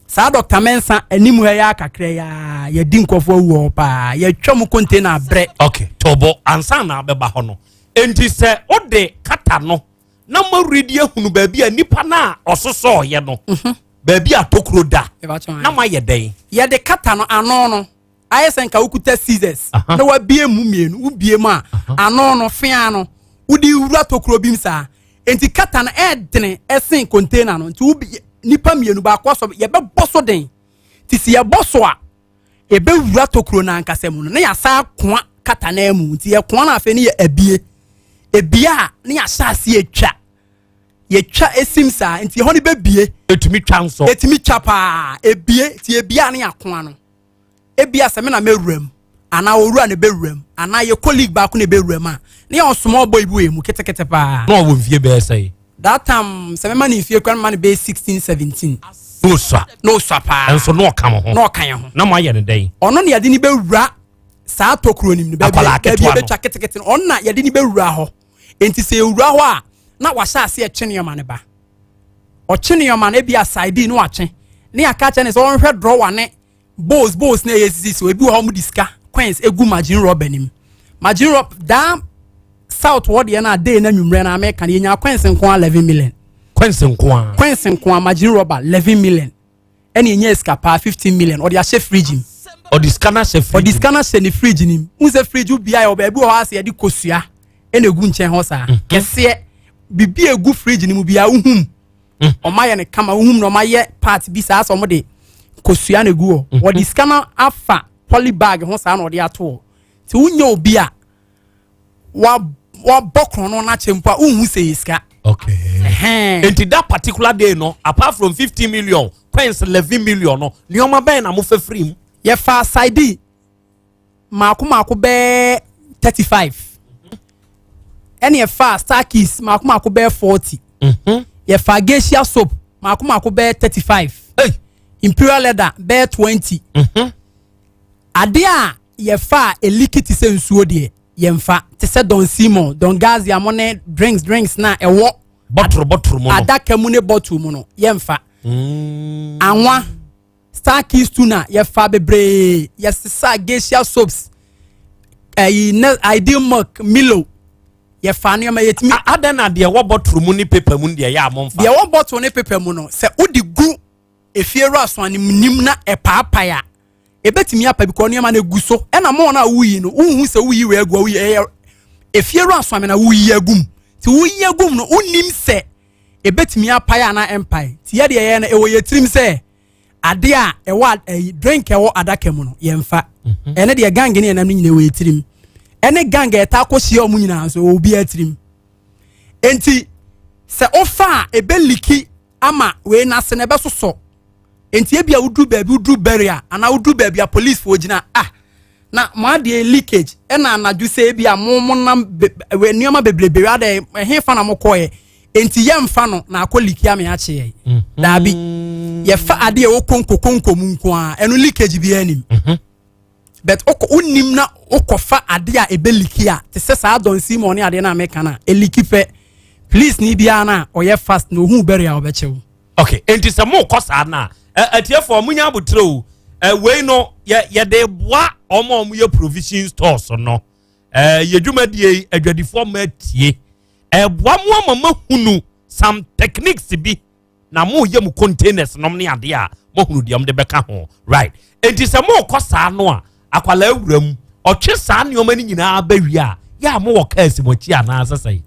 saa. Dr Mensa anim ha yɛ akakra yi a yɛdi nkɔfoɔ awu hɔ paa, yɛtwa mu container abrɛ. Ok, tɔbɔ ansa na abɛba hɔ no, enti sɛ wode kata no na moawuridi ahunu baabi a nipa no a ɔsosɔɔyɛ no, baabi a tokuro da, na moayɛ dɛn? Yɛde kata no ano no ayɛ sɛ nka wokuta scissors na wabie mu mmienu, wobie mu a ano no fea no wode wura tokuro bi mu saa. Nti kata no ɛɛdene ɛsen container no, nti wobi nipa mmienu baako asɔ, yɛbɛbɔ so den. Nti sɛ yɛbɔ so a, yɛbɛwura tokuro no ankasa mu no na yɛasa akoa kata no mu. Nti yɛkoa no, afei ne yɛ abie ebie a ne yɛahyɛ ase atwa, yɛtwa esim saa, nti ɛhɔ no bɛbie. Etumi twa nso? Etumi twa paa, ebie. Nti ebie a ne yɛakoa no, ebia sɛ me na mɛwura mu anaa owura na ɛbɛwura mu anaa yɛ colleague baako na ɛbɛwura mu a, ne yɛ small boy bi wɔ mu ketekete paa. Na ɔwɔ mfie bɛyɛ sɛ? That time sɛ mɛma ne mfie kora, mɛma no bɛyɛ 16 17. Na osua? Na osua paa. Nso na ɔka mo ho? Na ɔka yɛn ho. Na mo ayɛ ne dɛn? Ɔno na yɛde ne bɛwura saa tokuro nim no, baabi Akwadaa baabi ketewa no. yɛbɛtwa ketekete no, ɔno na yɛde ne bɛwura hɔ. Nti sɛ yɛwura hɔ a, na wahyɛ ase ɛtwe nneɛma no ba, ɔtwe nneɛma no, ebi asaidi no watwe, ne yɛaka kyerɛ ne sɛ ɔnhwɛ drawer ne bowls bowls na ɛyɛ sisi so. Ebi wɔ hɔ, ɔmo de sika coins egu margarine rubber nim, margarine rubber daa south hɔ deɛ na day na nwummerɛ na ameka no, yɛnya coins nko a 11 million. Coins nko a? Coins nko a, margarine rubber 11 million, ɛna yɛnya sika paa 15 million. Ɔde ahyɛ fridge mu. Ɔde sika no ahyɛ fridge? Ɔde sika no ahyɛ ne fridge nim. N sɛ fridge bia yɛ wɔ baabi wɔ hɔ ase yɛde kosua ɛna egu nkyɛn hɔ saa kɛseɛ bibi egu fridge no mu bia wohum, ɔmo ayɛ ne kama, wohum na ɔmo ayɛ part bi saa sɛ ɔmo de kosua na egu hɔ. Wɔde sika no afa poly bag ho saa na ɔde ato hɔ. Nti wonyɛ obi a wa wabɔ korɔno n'akyɛ mpo a, wohu sɛ yɛ sika. Okay. Ɛhɛn. Nti that particular day no, apart from 15 million coins, 11 million no, nneɛma bɛn na mo fɛ firi mu? Yɛfa side maako maako bɛɛ 35, ɛna yɛfa star keys maako maako bɛɛ 40, yɛfa geisha soap maako maako bɛɛ 35, imperial leather bɛɛ 20. Adeɛ a yɛfa a eleaki te sɛ nsuo deɛ yɛmfa, te sɛ Don Simon, Don Gazia mo ne drinks drinks na ɛwɔ bɔtoro bɔtoro mu no. Adaka mu ne bottle mu no, yɛmfa. Anwa, star keys tuna yɛfa bebree, yɛsesa geisha soaps, ɛyi ne Ideal milk, Milo, yɛfa nneɛma yɛtumi. Adan na deɛ ɛwɔ bɔtoro mu ne paper mu no deɛ ɛyɛ a momfa? Deɛ ɛwɔ bottle ne paper mu no, sɛ wode gu efie wura so anim na ɛpaapae a, ebetumi apa bi kɔ nneɛma no egu so. Ɛna mo na wuyi no, wohu sɛ wuyi wei agu a, wuyi ɛyɛ efie wura so amena wuyi agu mu. Ti wuyi agu mu no, wonim sɛ ebetumi apae anaa ɛmpae. Ti yɛ deɛ yɛ no ɛwɔ yɛ tirim sɛ adeɛ a ɛwɔ ɛyi drink ɛwɔ adaka mu no yɛmfa. Ɛne deɛ gang ne yɛnam no nyinaa ɛwɔ yɛ tirim, ɛne gang a ɛta akɔ hyia ɔmo nyinaa nso ɛwɔ obiara tirim. Nti sɛ ɔfa a, ebe leaki ama wei n'ase na ɛbɛsosɔ. Nti ebi a woduru baabi, woduru barrier anaa woduru baabi a police foɔ gyina, ah, na mo adeɛ leakage, ɛna anadwo sɛ ebi a mo mo nam be wɛ nneɛma bebrebe adɛ ɛhe fa na mo kɔɛ. Nti yɛmfa no na akɔ leaki ama yɛakye yɛn. Daabi, yɛfa adeɛ ɛwɔ konko konko mu nko a, ɛno leakage bi anim. But wokɔ wonim na wokɔfa adeɛ a ɛbɛ leaki a, te sɛ saa Don Simon ne adeɛ no a meka no a, ɛleaki pɛ, police ni biara no a ɔyɛ fast na ohun bɛrɛ a, ɔbɛkyɛw. Ok, nti sɛ mokɔ saa no a, atiefoɔ monya abotire o. Wei no yɛ yɛde boa ɔmo a ɔmo yɛ provision stores no. Yɛ dwumadie yi adwadifoɔ ma atie, ɛboa mo ama mahunu some techniques bi na moyɛ mu containers nom ne adeɛ a mohunu deɛ mode bɛka ho, right? Nti sɛ mokɔ saa no a, akwalaa awura mu ɔtwe saa nneɛma no nyinaa bɛwie a, yɛ a mowɔ kaa si mo akyi anaasɛ sɛn?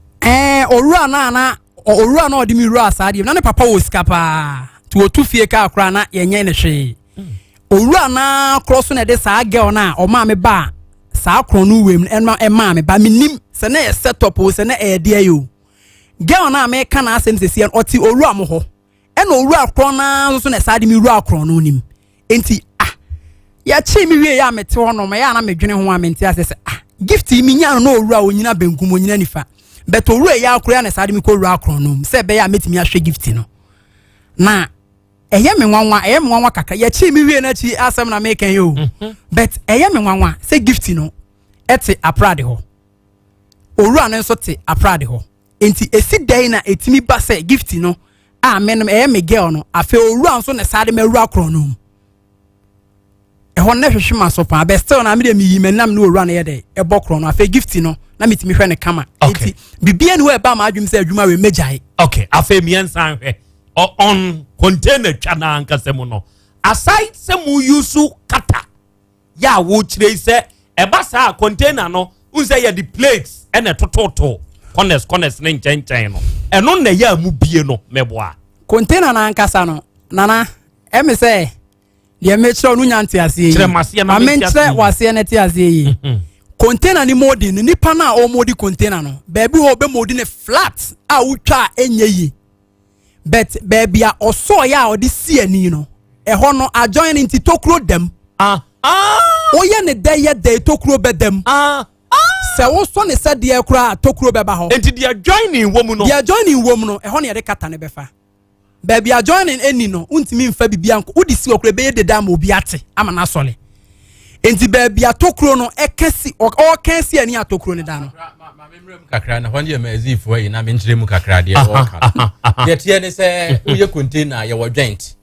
Owura no ana owura no a ɔde mi wura saa deɛ na ne papa wɔ sika paa, nti wɔtu fie kaa koraa na yɛnyɛ ne hwee. Owura no korɔ so na ɛde saa girl no a ɔmaa me ba saa korɔ no wei mu no, ɛma ɛmaa me ba. Menim sɛ na yɛ set up o, sɛ na ɛyɛ deɛ yi o. Girl no a meka n'asɛm sɛsi no, ɔte owura mo hɔ. Ɛna owura korɔ no ara nso na ɛsaa de me wura korɔ no nim. Enti ah yɛkyee me wie yɛ a mete hɔ nom ɛyɛ a na medwene ho a mente aseɛ sɛ ah gift yi menya no na owura onyina benkum onyina nifa but owura yɛ akora na saa de me kɔ wura korɔ no mu sɛ ɛbɛyɛ a mɛtumi ahwɛ gift no na ɛyɛ me nwanwa ɛyɛ me nwanwa kakra yɛkyee me wie no akyi asɛm na meka yi o mhm. but ɛyɛ me nwanwa sɛ gift no ɛte aprade hɔ owura no nso te aprade hɔ Enti esi dɛn na etumi ba sɛ Gifty no a me no ɛyɛ me girl no afei owura nso na saa de mawura korɔn no mu? Ɛhɔ no na ɛhwehwe ma so paa but still na me deɛ meyi m'anam ne owura no yɛ dɛ ɛbɔ korɔn no afei Gifty no na metumi hwɛ no kama. Okay. Enti biribiara ni hɔ ɛba m'adwene sɛ adwuma wei mɛgyae. Okay, afei mmiɛnsa nhwɛ on container twa no ankasa mu no aside sɛ mo use kata yɛ a wokyerɛ yi sɛ ɛba saa container no n sɛ yɛde plates ɛna ɛtototo corners corners ne nkyɛnkyɛn no ɛno na ɛyɛ a mu bie no mɛboa. container no ankasa no nana ɛmi sɛ deɛ mekyerɛ no nya nte aseɛ yi kyerɛ maseɛ na mente aseɛ menkyerɛ waseɛ no te aseɛ yi mhm. container ni molding no nipa no a ɔmodi container no baabi hɔ ɔbɛ molding no flat a wotwa a ɛnyɛ yie but baabi a ɔsɔɔyɛ a ɔde si ani no ɛhɔ no adjoin no nti tokuro dam ah, ah. woyɛ ne dɛ yɛ dɛ tokuro bɛdam ah, sɛ wosɔ ne sɛ deɛ koraa tokuro bɛba hɔ nti deɛ joining wɔ mu no deɛ joining wɔ mu no ɛhɔ ne yɛde kata ne bɛfa baabi a joining ɛni no wontumi nfa biribi anko wode si hɔ koraa ɛbɛyɛ deda ama obi ate ama no asɔre nti baabi a tokuro no ɛka si ɔka si ani a tokuro no da no. kakra na hɔ no yɛ mazifoɔ yi na menkyerɛ mu kakra deɛ wɔka no deɛ teɛ ne sɛ woyɛ container yɛwɔ joint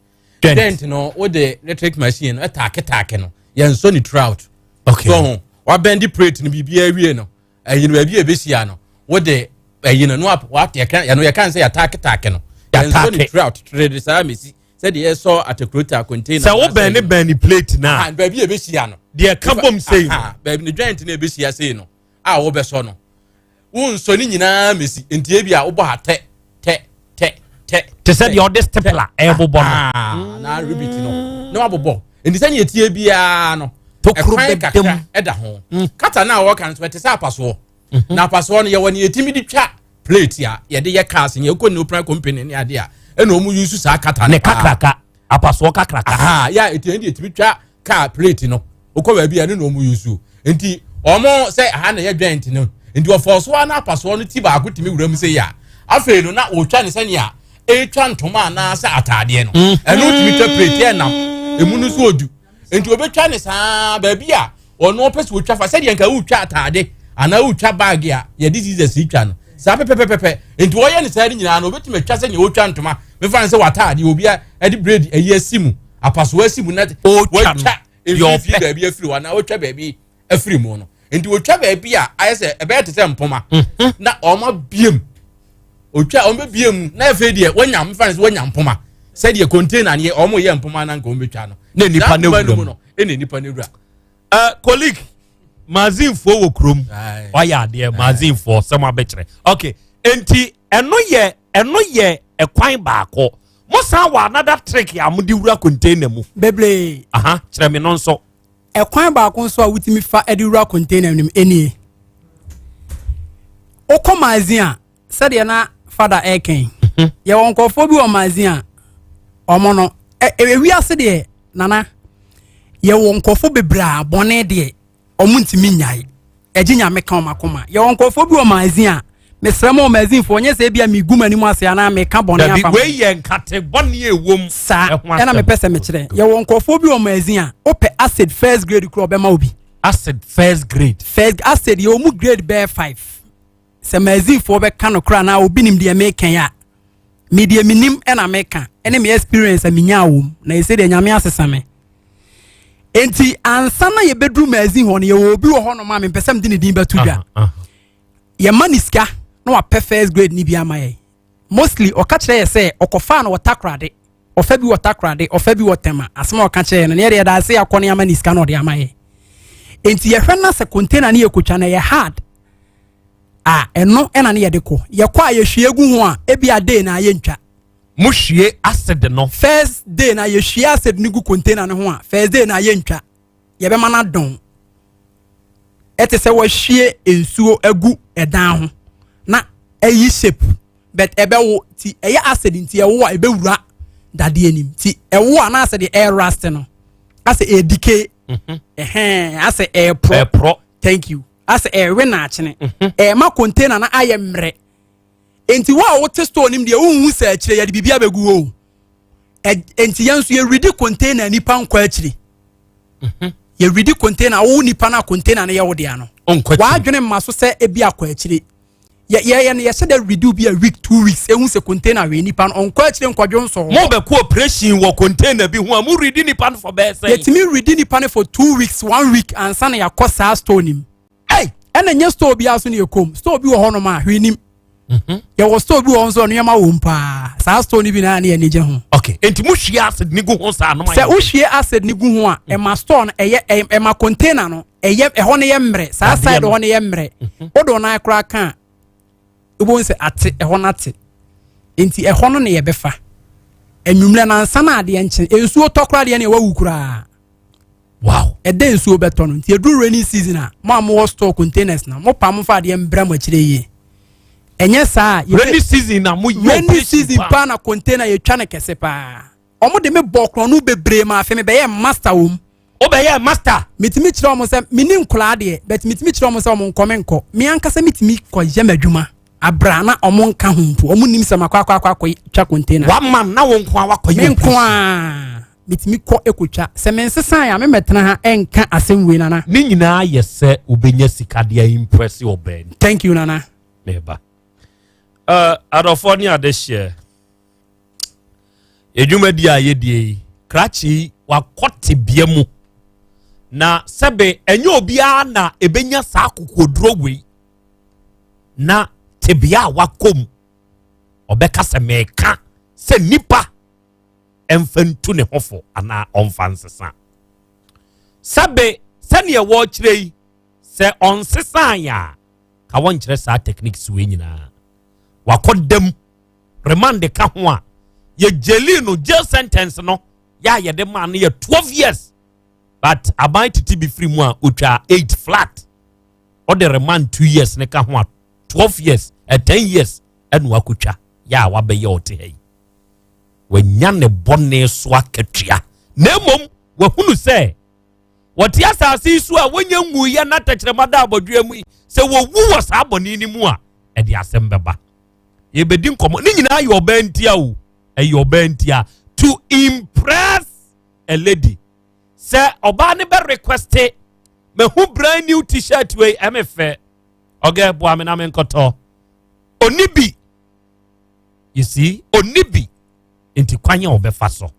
joint no wode electric machine no ɛtaaketaake no yɛnsɔ ne throughout okay. so ho wabɛnde plate no biribiara awie no ɛyi no baabi a ɛbɛhyia no wode ɛyi no no yɛka yɛno yɛka sɛ yɛataaketaake no yɛnsɔ ne throughout trede saa mɛsi sɛdeɛ yɛsɔ atakurota container sɛ wo bɛn ne bɛn ne plate na baabi a ɛbɛhyia no deɛ ka bom sei no baabi ne joint no ɛbɛhyia sei no a wobɛsɔ no wonsɔ ne nyinaa mesi nti ebi a wobɔ ha tɛ tɛ tɛ tɛ te sɛ deɛ ɔde stapler ɛbobɔ no ah, na rebit no na wabobɔ nti sɛnea etie biara no tokuro ɛkwan kakra ɛda ho mm. kata no a wɔka no so ɛte sɛ apasoɔ mhm. na apasoɔ no yɛwɔ ne yɛtumi de twa plate a yɛde yɛ cars yɛ kɔ ne opera company ne adeɛ a ɛna wɔn use saa kata no ne kakraka apasoɔ kakraka aha yɛ a eti ɛna yɛtumi twa car plate no wokɔ baabi a ɛno na wɔn use nti wɔn sɛ aha na yɛ joint no nti wɔfɔ so a na apasoɔ no ti baako tumi wura mu sɛ yɛ a afei no na wɔtwa ne sɛnea ɛretwa ntoma anaasɛ ataadeɛ no mm. ɛno tumi twa plate yɛ nam emu no so odu nti wɔbɛtwa ne saa baabi a ɔno ɔpɛ sɛ wɔtwa fa sɛdeɛ nka wotwa ataade anaa wotwa baage a yɛde scissors twa no saa pɛpɛpɛpɛ nti wɔyɛ ne saa no nyinaa no wɔbɛtumi atwa sɛdeɛ wɔtwa ntoma mefa ne sɛ wataade obi a ɛde braid ayi asi mu apasoɔ asi mu na wɔatwa mfimfini baabi afiri hɔ anaa wɔatwa baabi afiri mu no nti wɔtwa baabi a ayɛ sɛ ɛbɛyɛ te sɛ mpoma mhm. na wɔn abiem otwa wɔn bɛbie mu na afei deɛ wɔnya mefa ne sɛ wɔnya mpoma sɛdeɛ container ne wɔn yɛ mpoma na nka wɔn bɛtwa no na nipa no wura mu no ɛna nipa no wura. Eh, colleague mazinfoɔ wɔ kurom wayɛ adeɛ mazinfoɔ sɛ mo abɛkyerɛ okay nti ɛno yɛ ɛno yɛ ɛkwan baako mo san wɔ another trick a mo de wura container mu. bebree. aha kyerɛ mi no nso. Ɛkwan baako nso a wotumi fa de wura container no mu nie. Wokɔ magazine a, sɛdeɛ na fada ɛreka yi, mhm. yɛwɔ nkurɔfoɔ bi wɔ magazine a, wɔn no, ewiase deɛ nana, yɛwɔ nkurɔfoɔ bebree a bɔne deɛ wɔn ntumi nyae. Ɛgye nyame ka wɔn akoma. Yɛwɔ nkurɔfoɔ bi wɔ magazine a, mesrɛ mo magazinefoɔ nyɛ sɛ ebia megu m'anim ase anaa meka bɔne afa wei yɛ nkate bɔne a ɛwom saa ɛna mepɛ sɛ mekyerɛ yɛwɔ nkurɔfoɔ bi wɔ magazine a wopɛ acid first grade kura ɔbɛma obi acid first grade first acid yɛwɔ mu grade bɛyɛ five sɛ magazinefoɔ bɛka no koraa na obi nim deɛ meka yi a me deɛ menim ɛna meka ɛne me experience a menyaa wɔ mu na ɛsɛ deɛ nyame asesa me enti ansa na yɛbɛduru magazine hɔ no yɛwɔ obi wɔ hɔ nom a mempɛ sɛ mede ne din bɛto dwa yɛma ne sika na wapɛ first grade ne bi ama yɛn mostly ɔka kyerɛ yɛ sɛ ɔkɔfaa no wɔ takorade ɔfa bi wɔ takorade ɔfa bi wɔ tɛma asɛm a ɔka kyerɛ yɛ no ne yɛde yɛda ase akɔ ne ama ne sika na ɔde ama yɛ nti yɛhwɛ na sɛ container ne yɛkɔtwa no yɛ hard a ɛno ɛna ne yɛde kɔ yɛkɔ a yɛhwie gu ho a ebi a day na yɛntwa mo hwie acid no first day na yɛhwie acid no gu container no ho a first day na yɛntwa yɛbɛma no adɔn ɛte sɛ wɔahwie nsuo agu ɛdan ho na ɛyi shape but ɛbɛwo ti ɛyɛ acid nti ɛwo a ɛbɛwura dadeɛ nim ti ɛwo anaasɛ deɛ ɛyɛ rust no asɛ ɛdike ɛhɛn asɛ ɛɛporɔ ɛporɔ thank you asɛ ɛɛwe naakyene ɛɛma container no ayɛ mmerɛ nti wo a wote store nim deɛ wohu sɛ akyire yɛde biribi abɛgu hɔ o nti yɛn nso yɛredi container nipa nkɔ akyire yɛredi container wo nipa no a container no yɛ wo dea no w'adwene mma so sɛ ebi akɔ akyire yɛ yɛ no yɛhyɛ dɛ redi bi a week 2 weeks ehu sɛ container wei nipa no ɔnkɔ akyire nkɔdwo nsɔ hɔ. Mo bɛ kó operation wɔ container bi ho a, mo redi nipa no for bɛɛ sɛn? Yɛtumi redi nipa no for 2 weeks, one week ansa na yɛakɔ saa store nim. Ɛna nye store bi aso ne yɛ store bi wɔ hɔnom a hwee nim. Yɛwɔ store bi wɔ hɔ nso a nneɛma wɔ mu paa. Saa store no bi na ne yɛ ani gye ho. Okay, nti mo hwie acid ni gu ho saa no? Sɛ wohwie acid ni gu ho a, ɛma store no ɛyɛ ɛma container no ɛyɛ ɛhɔ no yɛ mmerɛ saa. Dadeɛ side no. hɔ no yɛ mmerɛ. Wode wo nan koraa ka a, wobɛhu sɛ ate ɛhɔ no ate. Nti ɛhɔ no ne yɛbɛfa anwummerɛ nansa no adeɛ nkye nsuo tɔ koraa deɛ ne ɛwawu koraa. Ɛdɛ nsuo bɛtɔ no nti ɛduru rainy season a, mo a mowɔ store containers na mo pa mo fa adeɛ mbrɛ mo akyire yie. Ɛnyɛ saa a, Rainy season na mo yɛ rainy operation season paa. paa na container yɛtwa no kɛse paa. Ɔmo de me bɔ korɔno bebree ma afei mebɛyɛ master wɔ mu. Wobɛyɛ master? Metumi kyerɛ ɔmo sɛ meni nkoraa deɛ, but metumi kyerɛ ɔmo sɛ ɔmo nkɔ me nkɔ me ankasa metumi kɔyɛ m'adwuma abra na ɔmo nka ho mpo. Ɔmo nim sɛ makɔ akɔ akɔ akɔ twa container. One man na wo nko a wakɔyɛ Me nko operation. a metumi kɔ ekotwa. Sɛ me nsesan a, memɛtena ha ɛnka asɛm wei, Nana. Ne nyinaa yɛ sɛ wobɛnya sika de impress ɔbaa ni. Thank you, Nana. Meba adɔfoɔ ne adehyeɛ, edwumadi a yɛdie yi, krakye yi wakɔ tebea mu na sɛbe ɛnyɛ obiara na ebenya saa akokoduro wei na tebea a wakɔ mu ɔbɛka sɛ mɛka sɛ nipa ɛmfa ntu ne ho fo anaa ɔmfa nsesa. Sɛbe sɛneɛ wɔrekyerɛ yi sɛ ɔnsesan a ka wɔnkyerɛ saa techniques wei nyinaa. Wakɔ dam, remand ka ho a yɛgyeli no, jail sentence no yɛ a yɛde maa no yɛ 12 years, but aban tete bi firi mu a otwa 8 flat. Ɔde remand 2 years ne ka ho a 12 years, 10 years ɛna wakotwa yɛ a wabɛyɛ ɔte ha yi. Wanya ne bɔne so akatua na mmom wahunu sɛ wɔte asase yi so a wɔnya nwuyɛ na tɛkyerɛma da abɔdwea mu yi sɛ wɔwu wɔ saa bɔne no mu a ɛde asɛm bɛba. Yɛbɛdi nkɔmmɔ ne nyinaa yɛ ɔbaa ntia o, ɛyɛ ɔbaa ntia, to impress a lady. Sɛ ɔbaa ne bɛ request mahu brand new T-shirt wei ɛmɛ fɛ, ɔgɛ boa me na me nkɔtɔ. Oni bi, you see, oni bi nti kwan a ɔbɛfa so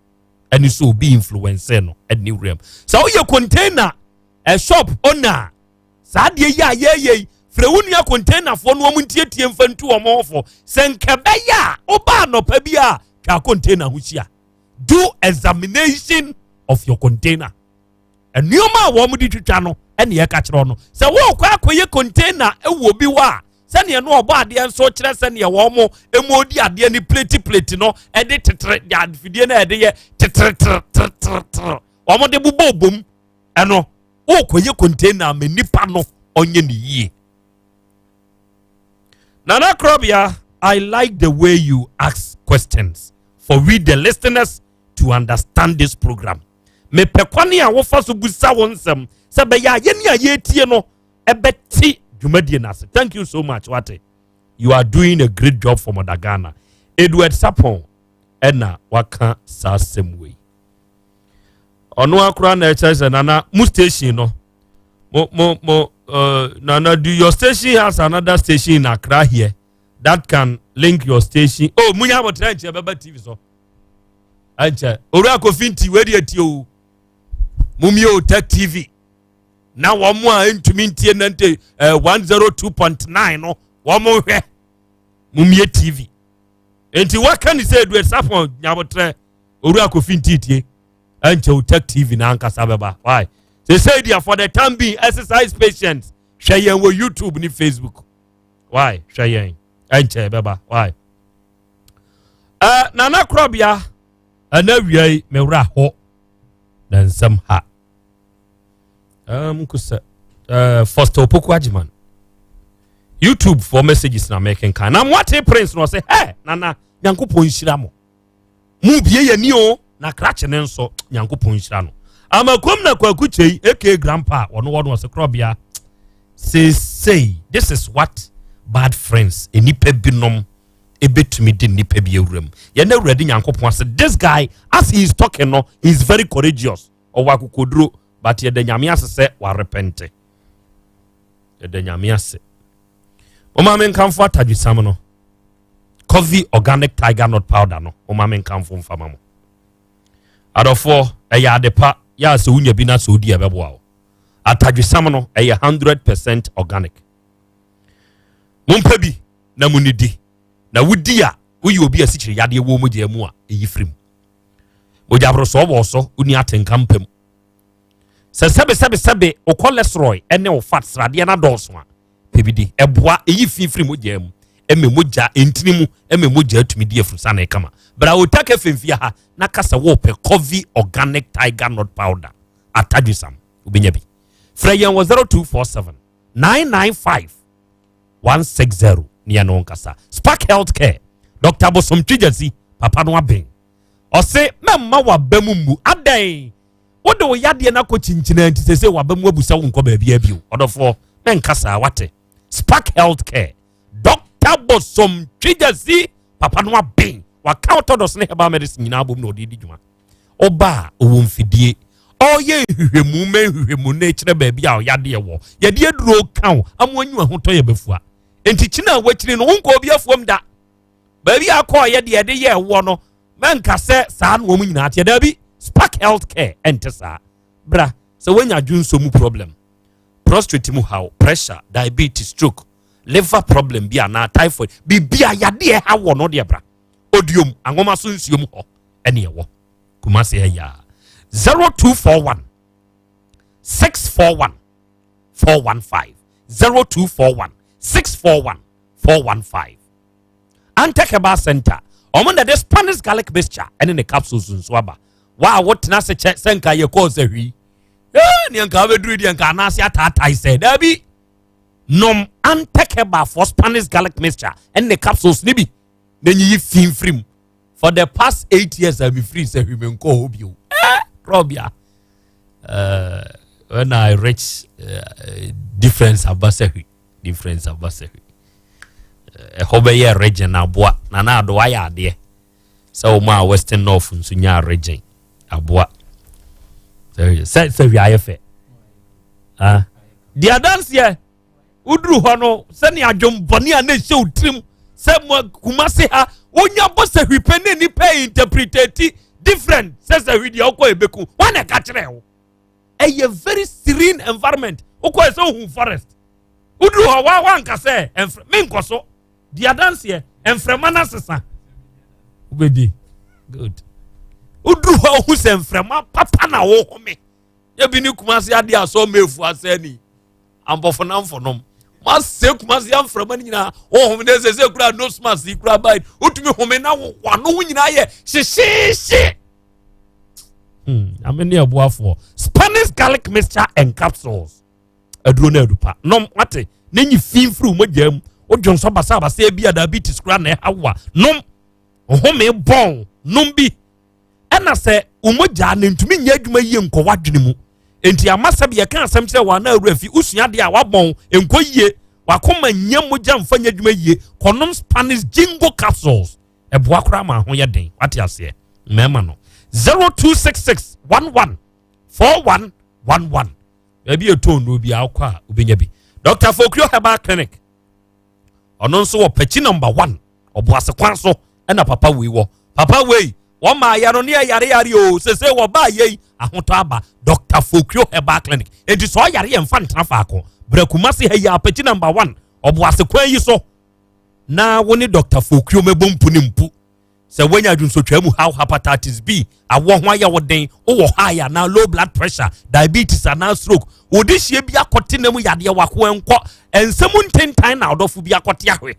ɛne so obi influence no ɛne wuram. Sɛ woyɛ container ɛ shop owner, saa adeɛ yi a yɛyɛ yi, frɛ wo nua containerfoɔ no wɔn ntietie mfa ntu wɔn ho fo sɛ nkɛbɛyɛ a wobaa anɔpa bi a twa container ho hyia, do examination of your container. Nneɛma a wɔn de twitwa no ɛne yɛka kyerɛ no sɛ wɔrekɔ akɔyɛ container ɛwɔ obi hɔ a, sɛneɛ no ɔbɔ adeɛ nso kyerɛ sɛneɛ wɔn mo emu odi adeɛ ne plate plate no ɛde tetere de afidie no ɛde yɛ teteretereteretere wɔn de bobɔ obom. Ɛno wɔrekɔyɛ container ama nipa no ɔnyɛ ne yie. Nana Krobia, I like the way you ask questions for we the listeners to understand this program. Mepɛ kwane a wofa so busa wo nsɛm sɛ bɛyɛ a yɛne a yɛtie no ɛbɛte dwumadie no ase. Thank you so much. Wate, you are doing a great job for Mother Ghana. Edward Sapon ɛna waka saa asɛm wei. Ɔno akora na ɛkyerɛ sɛ Nana mo station no mo Nana, do your station has another station in Accra here that can link your station? Oh, munya abɔtena nkyɛn bɛba TV so ɛnkyɛ. Owura Kofi nti wei deɛ tie o, mumie o Tech TV na wɔn a ntumi ntie nante 102.9 no wɔn hwɛ mumie TV. Nti waka ne sɛ Edward Sapon nyabotrɛ Owura Kofi nti tie ɛnkyɛ o Tech TV na ankasa bɛba. Why sɛ deɛ for the time being, exercise patience, hwɛ yɛn wɔ YouTube ne Facebook. Why hwɛ yɛn ɛnkyɛ bɛba. Why Nana Korɔbea ɛna wia yi mewura hɔ na nsɛm ha nkusɛ Foster Opoku Agyeman YouTube for messages na mekenkan na moate Prince no ɔsɛ hɛ Nana Nyankopɔn nhyira mo. Mu bie yɛ ni o na krakye ne nso Nyankopɔn nhyira no. Amakom na Kwaku Kyei aka grandpa ɔno wɔ no ɔse korɔbea seesei this is what bad friends nnipa binom ebetumi de nnipa bi awura mu. Yɛn Awurade Nyankopɔn ase this guy as he is talking no he is very courageous ɔwɔ akokoduro but yɛda Nyame ase sɛ warepɛnte. Yɛda Nyame ase. Moma me nkamfo atadwesam no. Coffee organic tiger nut powder no moma me nkamfo mfama mo. Adɔfoɔ ɛyɛ ade pa yɛ a sɛ wonya bi na sɛ wodi ɛbɛboa wo. Atadwesam no ɛyɛ 100% organic. Mompɛ bi na monidi na wodi a woyɛ obi a sikyire yadeɛ wɔ mogya mu a ɛyi firi mu. Mogya borosɔɔ wɔ so wonni atenka mpa mu. Sɛ sɛbe sɛbe sɛbe wo cholesterol ne wo fat sradeɛ no adɔɔso a pɛ bi di. Ɛboa ɛyi fi firi mogya mu ɛmɛ mogya ntini mu ɛmɛ mogya atumi di afurusane kama. Bra Otake Femfia ha na kasa wɔpɛ Coffee Organic Tiger Nut Powder atadwesam wobɛnya bi. Frɛ yɛn wɔ 0247 995 160 ne yɛne wo nkasa. Spark Healthcare Dr. Bosom Twigyasi papa no aben ɔse mɛmma waba mu mmu adɛn wode wo yadeɛ no akɔ kyinkyina nti sɛ sɛ waba mu abu sɛ wonkɔ baabi bio ɔdɔfoɔ mɛnka saa wate. Spark Healthcare Dr. Bosom Twigyasi papa no aben waka orthodox ne herbal medicine nyinaa bom na ɔde di dwuma. Ɔba a ɔwɔ mfidie ɔyɛ nhwehwɛmu ma nhwehwɛmu no kyerɛ baabi a ɔyadeɛ wɔ yɛde aduro ka wo ama anyi ahotɔ yɛ bɛfua nti kyina a wakyiri no wonkɔ obi afuom da baabi a akɔ ɔyɛ deɛ ɛde yɛ ɛwoɔ no mɛnka sɛ saa na wɔn nyinaa teɛ daabi. Spark Health Care ɛnte saa. Bra sɛ woanya dwonso mu problem, prostate mu haw, pressure, diabetes, stroke, liver problem bi anaa typhoid biribi a yadeɛ ha wɔ no deɛ bra odiom angoma so nsuom hɔ ɛne ɛwɔ Kumasi ɛyɛ 0241 641 415 0241 641 415. Antec Herbal Center ɔmo na de Spanish garlic mixture ɛne ne capsules nso aba wa a wotena ase kyɛ sɛ nka yɛ kɔɔ sɛ hwii ee neɛ nka wobɛduru deɛ nka anaase ataatae sɛ daabi nom Antec Herbal for Spanish garlic mixture ɛne ne capsules ne bi na nyiyi fi mfiri mu. For the past 8 years a mefiri sɛ hwii menkɔɔ hɔ bio eh rɔbia when I reach difference aba sɛ hwi difference aba sɛ hwi ɛhɔ bɛyɛ region aboa Nana Ado ayɛ adeɛ sɛ wɔn a Western North nso nya region aboa sɛ sɛ hwi ayɛ fɛ ah di adanseɛ woduru hɔ no sɛnea adwombɔne a na ɛhyɛ wo tirim sɛ mo Kumase ha wonya bɔ sɛ hwi pɛ ne nipa interpretate different sɛ sɛ hwi deɛ wokɔ ɛbɛku wɔn na ɛka kyerɛ wo. Ɛyɛ very serene environment wokɔ sɛ wohu forest woduru hɔ wa wanka sɛ ɛmfrɛ menkɔ so di adanseɛ mframa no asesa wobɛdi good woduru hɔ wohu sɛ mframa papa na wohome ebi ne Kumase adeɛ asɔ meefu asɛ ni ambɔfo namfo masɛ Kumase amframa no nyinaa wohome ne sɛ sɛ kura nose mask yi kura bai wotumi home na wano ho nyinaa yɛ hyehyeehye. Ame ne ɛboafoɔ Spanish garlic mixture and capsules aduro no adupa nom wate ne nyi fi mfiri wo mogya mu wodwo nsɔ basabasa bi a diabetes kora na ɛha wo a nom home bɔn nom bi ɛna sɛ wo mogya no ntumi nyɛ adwuma yie nkɔ w'adwene mu enti ama sɛ bi yɛka asɛm kyerɛ wɔn ana awura fi wosua adeɛ a wabɔn nkɔ yie wakoma nyɛ mogya mfa nyɛ adwuma yie kɔnom Spanish jingo capsules ɛboa koraa ma ho yɛ den wate aseɛ mmarima no 0266 11 4111 baabi ɛtɔ nnuro bi akɔ a wobɛnya bi. Dr. Fokrio Herbal Clinic ɔno nso wɔ Pɛkyi number 1 ɔboase kwan so ɛna papa wei wɔ papa wei wɔn maa yɛ no ne yɛ yare yare o sese wɔ baa yɛ yi ahotɔ aba Dr. Fokrio Herbal Clinic eti sɛ ɔyare yɛ nfa ntena faako brɛ Kumasi ha yi apɛkyi number 1 ɔboase kwan yi so na wo ne Dr. Fokrio mɛbɔ mpu ne mpu sɛ woanya adwonsotwa mu haw hepatitis B awɔ ho ayɛ wo den wowɔ high anaa low blood pressure diabetes anaa stroke wode hyia bi akɔte na mu yadeɛ wako nkɔ nsɛm ntentan na ɔdɔfo bi akɔte ahwe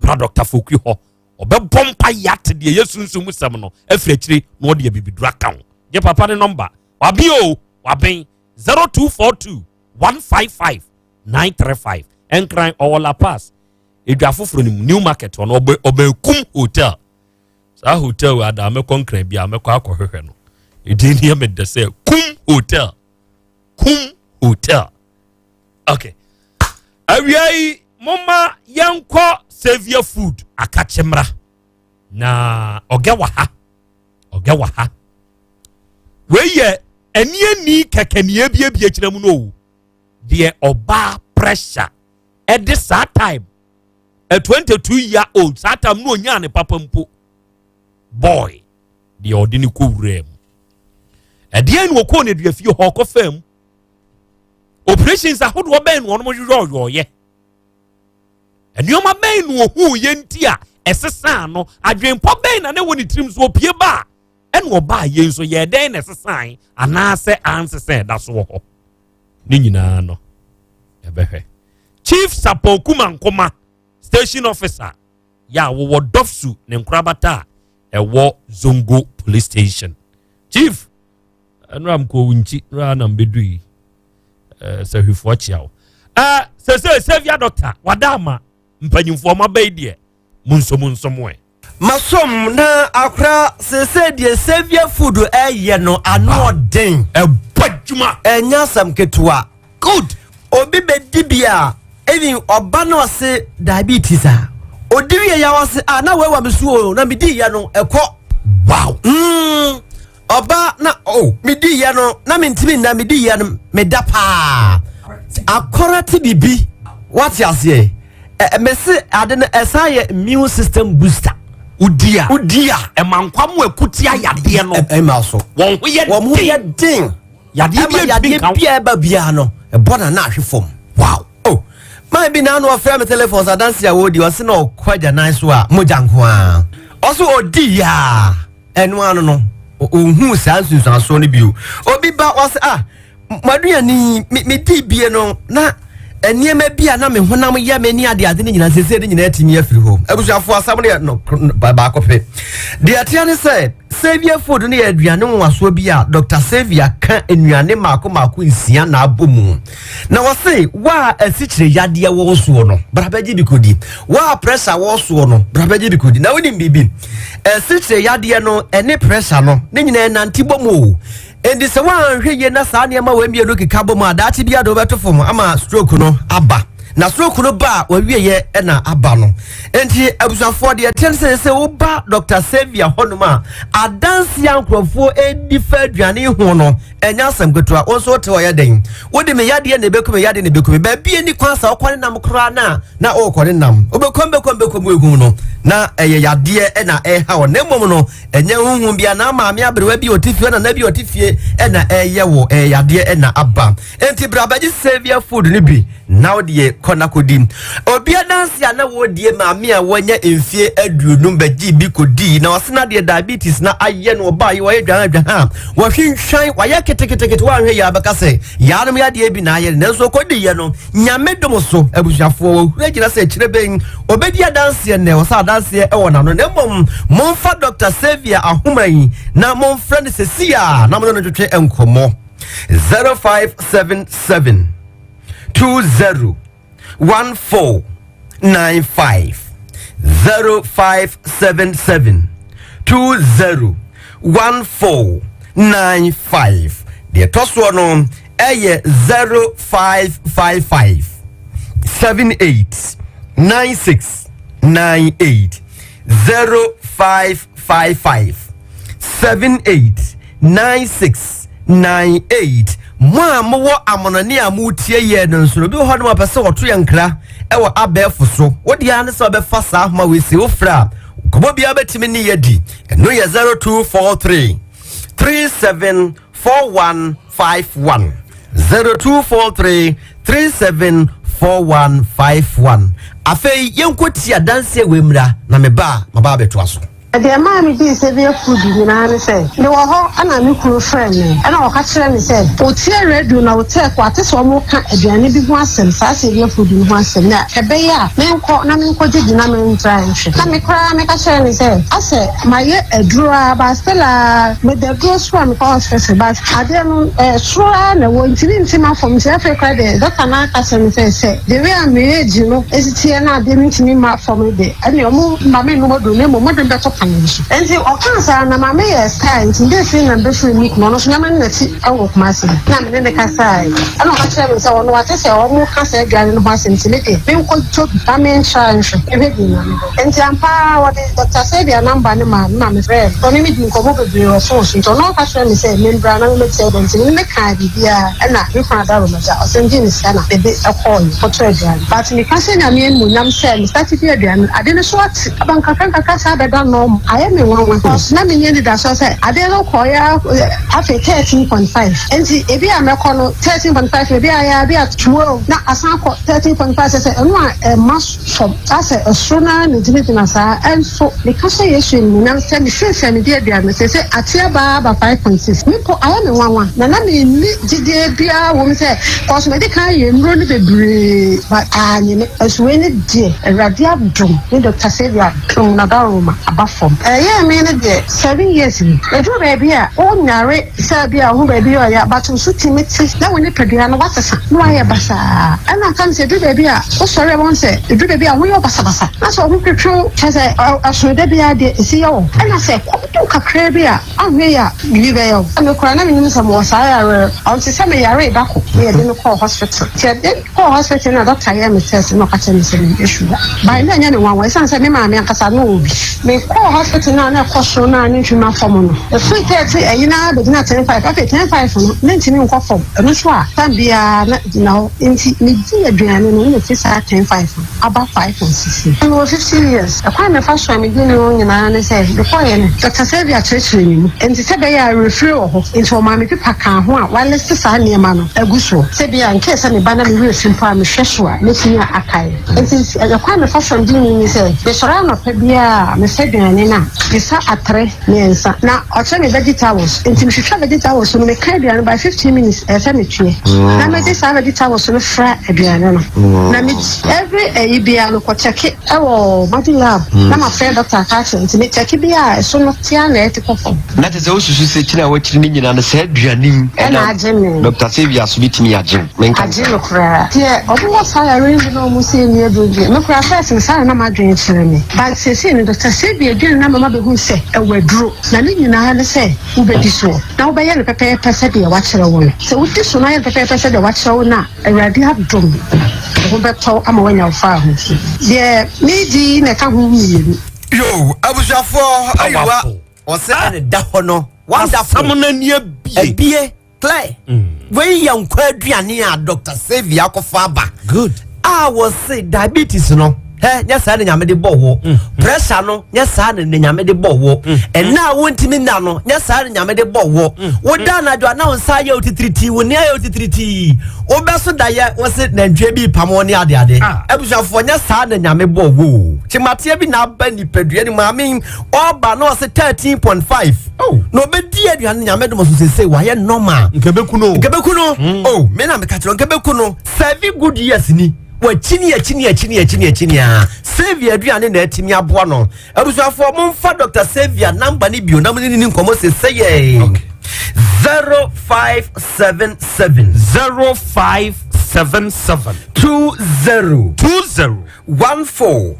bra Dr. Fokrio hɔ ɔbɛbɔ mpa yɛ ate deɛ yɛ sunsum sɛm no afiri akyire na ɔde abibiduro aka ho gye papa ne nɔmba wabe o waben 0242 155 935 Nkran ɔwɔ La Pass edwa foforɔ no mu New Market hɔ no ɔbɛn Kum Hotel. Saa hotel wei adaa mɛkɔ Nkran bi a mɛkɔ akɔhwehwɛ no. Ɛdin no yɛ me dɛ sɛ Kum Hotel. Kum Hotel. Okay. Awia yi momma yɛnkɔ Saviour Food akakye mmra. Na ɔgɛ wɔ ha. Ɔgɛ wɔ ha. Wei yɛ aniani kɛkɛ ne ebiebie kyerɛ mu no o. Deɛ ɔbaa pressure ɛde saa time a 22 year old saa time no onyaa ne papa mpo boy deɛ ɔde ne kɔ wuraa mu ɛdeɛn na ɔkɔɔ ne duafie hɔ ɔkɔ fam operations ahodoɔ bɛn na ɔnom yɔyɔɔyɛ nneɛma bɛn na ohuu yɛ nti a ɛsesaa no adwenpɔ bɛn na ne wɔ ne tirim so opie ba a ɛna ɔbaa yɛn nso yɛ dɛn na ɛsesan anaasɛ ansesa ɛda so wɔ hɔ ne nyinaa no yɛbɛhwɛ Chief Sapon Kumankoma, station officer yɛ a wɔwɔ Dɔfsu ne nkorabata a ɛwɔ Zongo police station. Chief, ɛnora mkɔ wo nkyi, nora na mbɛdu yi, eh, sɛ hwifoɔ kyea wo. Eh, sɛ Saviour Doctor, wada ama mpanyimfoɔ ma bɛyi deɛ, munso munso mo ɛ. Masom na akora sese deɛ Saviour food ɛyɛ no ano ɔden. Ɛbɔ adwuma. Ɛnyɛ asɛm ketewa. Good. Obi bɛdi bi a even ɔba na ɔse diabetes a odi wie ya ɔse a na wei wa me so o na medi yɛ no ɛkɔ. Wow. Ɔba na oh medi yɛ no na mentumi nna medi yɛ no meda paa. Akɔra te bibi wate aseɛ. Ɛ mese ade no ɛsan yɛ immune system booster. Wodi a. Wodi a. Ɛma nkwa mu ɛko tia yadeɛ no. Ɛma so. Wɔn ho yɛ den. Wɔn ho yɛ den. Yadeɛ bi Ɛma ntumi yadeɛ nka wo. bi a ɛba biara no ɛbɔ na na ahwe fam. Wow. Oh. Man bi na ano ɔfrɛ me telephone sɛ adanse a wɔredi ɔse na ɔkɔ agyanan so a mogya nko ara. Ɔse ɔdi yaa ɛno ano no ɔnhuu saa nsunsuansoɔ no bio. Obi ba ɔse ah M'aduane yi, me medii bie no, na nneɛma bi a na me honam yɛ me ne ade ade no nyinaa sese ne nyinaa atumi afiri hɔ. Abusuafoɔ asɛm no yɛ no baako pɛ. Deɛ ɛteɛ ne sɛ, Saviour Food no yɛ aduane nwanwasoɔ bi a Dr. Saviour ka nnuane mmaako mmaako nsia na abɔ mu. Na wɔse, wo a asikyire yadeɛ wɔ soɔ no, bra bɛgye bi kɔdi. Wo a pressure wɔ soɔ no, bra bɛgye bi kɔdi. Na wonim biribi? Asikyire yadeɛ no ɛne pressure no, ne nyinaa nante bɔ mu o. Enti sɛ woanhwɛ yie na saa nneɛma wei mmienu keka bɔ mu a, daakye biara de wobɛto fam ama stroke no aba. Na stroke no ba a, wawieɛ na aba no. Enti abusuafoɔ deɛ ɛteɛ ne sɛ sɛ woba Dr. Saviour hɔnom a, adanseɛ a nkurɔfoɔ ɛdi fa aduane ho no, ɛnyɛ asɛm ketewa. Wo nso wote hɔ yɛ dɛn? Wode me yadeɛ na ɛbɛku me, yadeɛ na ɛbɛku me. Baabi ani kwan sɛ wokɔ ne nam koraa no a, na wokɔ ne nam. Wobɛkɔm bɛkɔm bɛkɔm ehu no, na ɛyɛ yadeɛ na ɛha wo. Na mmom no, Ɛnyɛ honhom bi anaa maame aberewa bi a ɔte fie, nana bi a ɔte fie na ɛyɛ wɔ, ɛyɛ yadeɛ na aba. Enti bra bɛgye Saviour food no bi na wo deɛ kɔ na kɔdi. Obi adanse a na wɔredie maame a wanya mfie aduonum bɛgyee bi kɔdii na ɔse na deɛ diabetes na ayɛ no ɔbaa yi wɔyɛ dwan adwan a wɔhwinhwan wɔayɛ ketekete wɔanhwɛ yɛ abɛka sɛ Yaanom yadeɛ bi na ayɛ no, nanso ɔkɔdiiɛ no, Nyame dom so, abusuafoɔ, wahuri agyina sɛ akyire bɛn ɔbɛdi adanseɛ nnɛ, ɔsɛ adanseɛ wɔ n'ano, na mmom momfa Dr. Saviour ahoma yi na momfrɛ no sɛsi a na mo ne no ntwetwe nkɔmmɔ. 0577 20 14 95 0577 20 14 95 deɛ ɛtɔ soɔ no ɛyɛ 0555 78 96 98 0555 78 96 98 Mo a mowɔ amonɔne a moretie yɛn no nso no, obi wɔ hɔnom a ɔpɛ sɛ ɔto yɛn nkra wɔ abɛɛfo so. Wo deɛ ara ne sɛ ɔbɛfa saa ahoma wei si wofrɛ a, nkɔmmɔ biara bɛtumi ne yɛ di. Ɛno yɛ 0243 374151. 0243 374151. Afei yɛnkɔtie adanseɛ wei mmra na meba a maba abɛtoa so. Deɛ ɛmaa medii Saviour Food nyinaa ne sɛ, mewɔ hɔ na me kunu frɛɛ me na ɔka kyerɛɛ me sɛ ɔtie radio na ɔtɛɛk wate sɛ wɔreka aduane bi ho asɛm, saa Saviour Food no ho asɛm, na ɛbɛyɛ a menkɔ na menkɔgye bi na mentra nhwɛ. Na me koraa meka kyerɛɛ no sɛ asɛ mayɛ aduro ara but still ara meda aduro so a mekɔ hospital but adeɛ no soro ara na ɛwɔ nti mente m'afam nti afei koraa deɛ doctor no aka kyerɛ me sɛ sɛ the way a me age no si teɛ na adeɛ no ntumi mma fam no deɛ ɛnneɛ wɔn mma mennom aduro na mmom wɔde me bɛkɔ. aka no so. Nti ɔkaa saa na maame yɛ style nti mede firi na mebɛfiri me kunu ɔno nso nneɛma no n'akyi wɔ Kumasi na me ne no kasae ɛna ɔka kyerɛɛ me sɛ ɔno wate sɛ wɔn ka saa aduane no ho asɛm nti me deɛ menkɔ tɔ bi na mentra nhwɛ nhwɛ bi na mebɛ nti ampa ara wɔde Doctor Sabia number no maa me ma mefrɛɛ no ɔne me dii nkɔmmɔ bebree wɔ phone so nti ɔno ɔka kyerɛɛ me sɛ membra na memmɛtie aduane nti me ne no kaa biribiara ɛna me kunu adaro m'agya ɔsan gyee me sika na mede kɔɔeɛ kɔtɔɔ aduane but meka hyɛ Nyame animuonyam sɛ me start di aduane no ade no so ate aba nkakra nkakra saa bɛda normal ayɛ me nwanwa cause na menni anidasoɔ sɛ ade no kɔɔeɛ ara afei 13.5 nti ebi a mɛkɔ no 13.5 ebi a yɛ ebi a 12 na asan akɔ 13.5 sɛ sɛ ɛno a ɛma fam asɛ ɛsoro no ara na gyinagyina saa ɛnso meka hyɛ Yesu animuonyam sɛ mefirafira me di aduane no sɛ sɛ ate aba aba 5.6 me mpo ayɛ me nwanwa na na menni gyidie biara wɔ mu sɛ kɔso mede kan yɛ nnuro no bebree but anyɛ me ɛso wei ne deɛ Awurade adom ne Dr. Saviour adom na dawuroma aba fam ɛyɛɛ me no deɛ 7 years ni. Ɛduru baabi a, wonyare sɛ bi a wo ho baabi yɛ ɔya but wo so tumi te na wo nipadua no woasesa na woayɛ basaa. Ɛna aka no sɛ ɛduru baabi a wosɔre a wobɛhu sɛ ɛduru baabi a wo ho yɛ wo basabasa na sɛ wo ho twetwe wo kyerɛ sɛ ɛsono da biara deɛ ɛsi yɛ wo. Ɛna sɛ kɔm de wo kakraa bi a woanhwɛ yie a biribi bɛyɛ wo. Me koraa na mennim sɛ mewɔ saa yareɛ no ɔnte sɛ meyaree da ko na yɛde me kɔɔ hospital nti yɛde Kɔɔ hospital na doctor yɛɛ me test na ɔka kyerɛɛ me sɛ menya sugar. But na ɛnyɛ me nwanwa esiane sɛ me maame ankasa na ɔwɔ bi. Mekɔɔ hospital no a na ɛkɔ soro no a ne ntwuma fam no, ɛfiri 30 ɛyi no ara bɛgyina 10 5. Afei 10 5 no na ɛntumi nkɔ fam. Ɛno nso a time biara na ɛgyina hɔ. Nti medii aduane no na ɛfiri saa 10 5 no aba 5.6 no. Mewɔ 50 years. Ɛkwan a mefa so a medi ne ho nyinaa ne sɛ mekɔeɛ no Doctor Sylvia kyerɛkyerɛɛ me mu. Nti sɛ ɛbɛyɛ a awerɛfire wɔ hɔ nti ɔmaa me paper kaa ho a wɔaliste saa nneɛma no agu soɔ. Sɛ ebia in case sɛ meba na me werɛ fi mpo a mehwɛ so a mɛtumi akae. Nti ɛkwan a mefa so a medi ni ne sɛ mesɔre anɔpa biara a mefa aduane no a mefa atere mmiɛnsa na ɔkyerɛ me vegetables nti mehwehwɛ vegetables no meka aduane no by 15 minutes ɛsɛ sɛ metue na mede saa vegetables no fra aduane no na me every ɛyi biara mekɔ kyɛke ɛwɔ Madi lab na mafrɛ doctor aka akyerɛ nti me kyɛke bi a ɛso no tea na ɛte kɔ fam. Na te sɛ wosusu sɛ kyini a wakyiri no nyinaa no saa aduane yi ɛna agye me. Doctor Saviour so bɛtumi agye wo. Menka Agye me koraa. Deɛ ɔmo wɔ saa yareɛ yi bi na ɔmo sɛ ɛnni aduro deɛ, me koraa first no saa na na m'adwene kyerɛ me. But seesei no Doctor Saviour aduane no ama mabɛhu sɛ ɛwɔ aduro. Na ne nyinaa ne sɛ wobɛdi soɔ na wobɛyɛ no pɛpɛɛpɛ sɛdeɛ wakyerɛ wo no. Sɛ wodi so na woyɛ no pɛpɛɛpɛ sɛdeɛ wakyerɛ wo no a, Awurade adom, wo ho bɛtɔ wo ama woanya wo faahodie. Deɛ meredi yi na ɛka ho mmienu. Yo, abusuafoɔ ayiwa ɔsɛ ɛna da hɔ no wonderful. Asɛm no ani abie. Abie clear. Wei yɛ nkwa aduane a Dr. Saviour akɔfa aba. Good. A wɔse diabetes no hɛ nyɛ saa na nyame de bɔ wɔ. Pressure no nyɛ saa na nyame de bɔ wɔ. Ɛna a wontumi nna no nyɛ saa na nyame de bɔ wɔ. Woda anadwo a na wo nsa ayɛ wo titiritii, wo nne ayɛ wo titiritii. Wobɛso dayɛ wɔse nantwie bi pam wo ne adeade. Abusuafoɔ nyɛ saa na nyame bɔ wɔ o. Kyemateɛ bi na aba nipadua no mu ame ɔba na ɔse 13.5 na ɔbɛdi aduane nyame dom so sese wayɛ normal. Nkɛbɛku no. Nkɛbɛku no. Oh, me na meka kyerɛ nkɛbɛku no. 7 good years ni. Wakyini akyini akyini akyini akyini a Saviour aduane na atumi aboa no. Abusuafoɔ momfa Dr. Saviour namba no bio na mo ne ne nkɔmmɔ sese yɛ. Okay. 0577 0577 20 20 14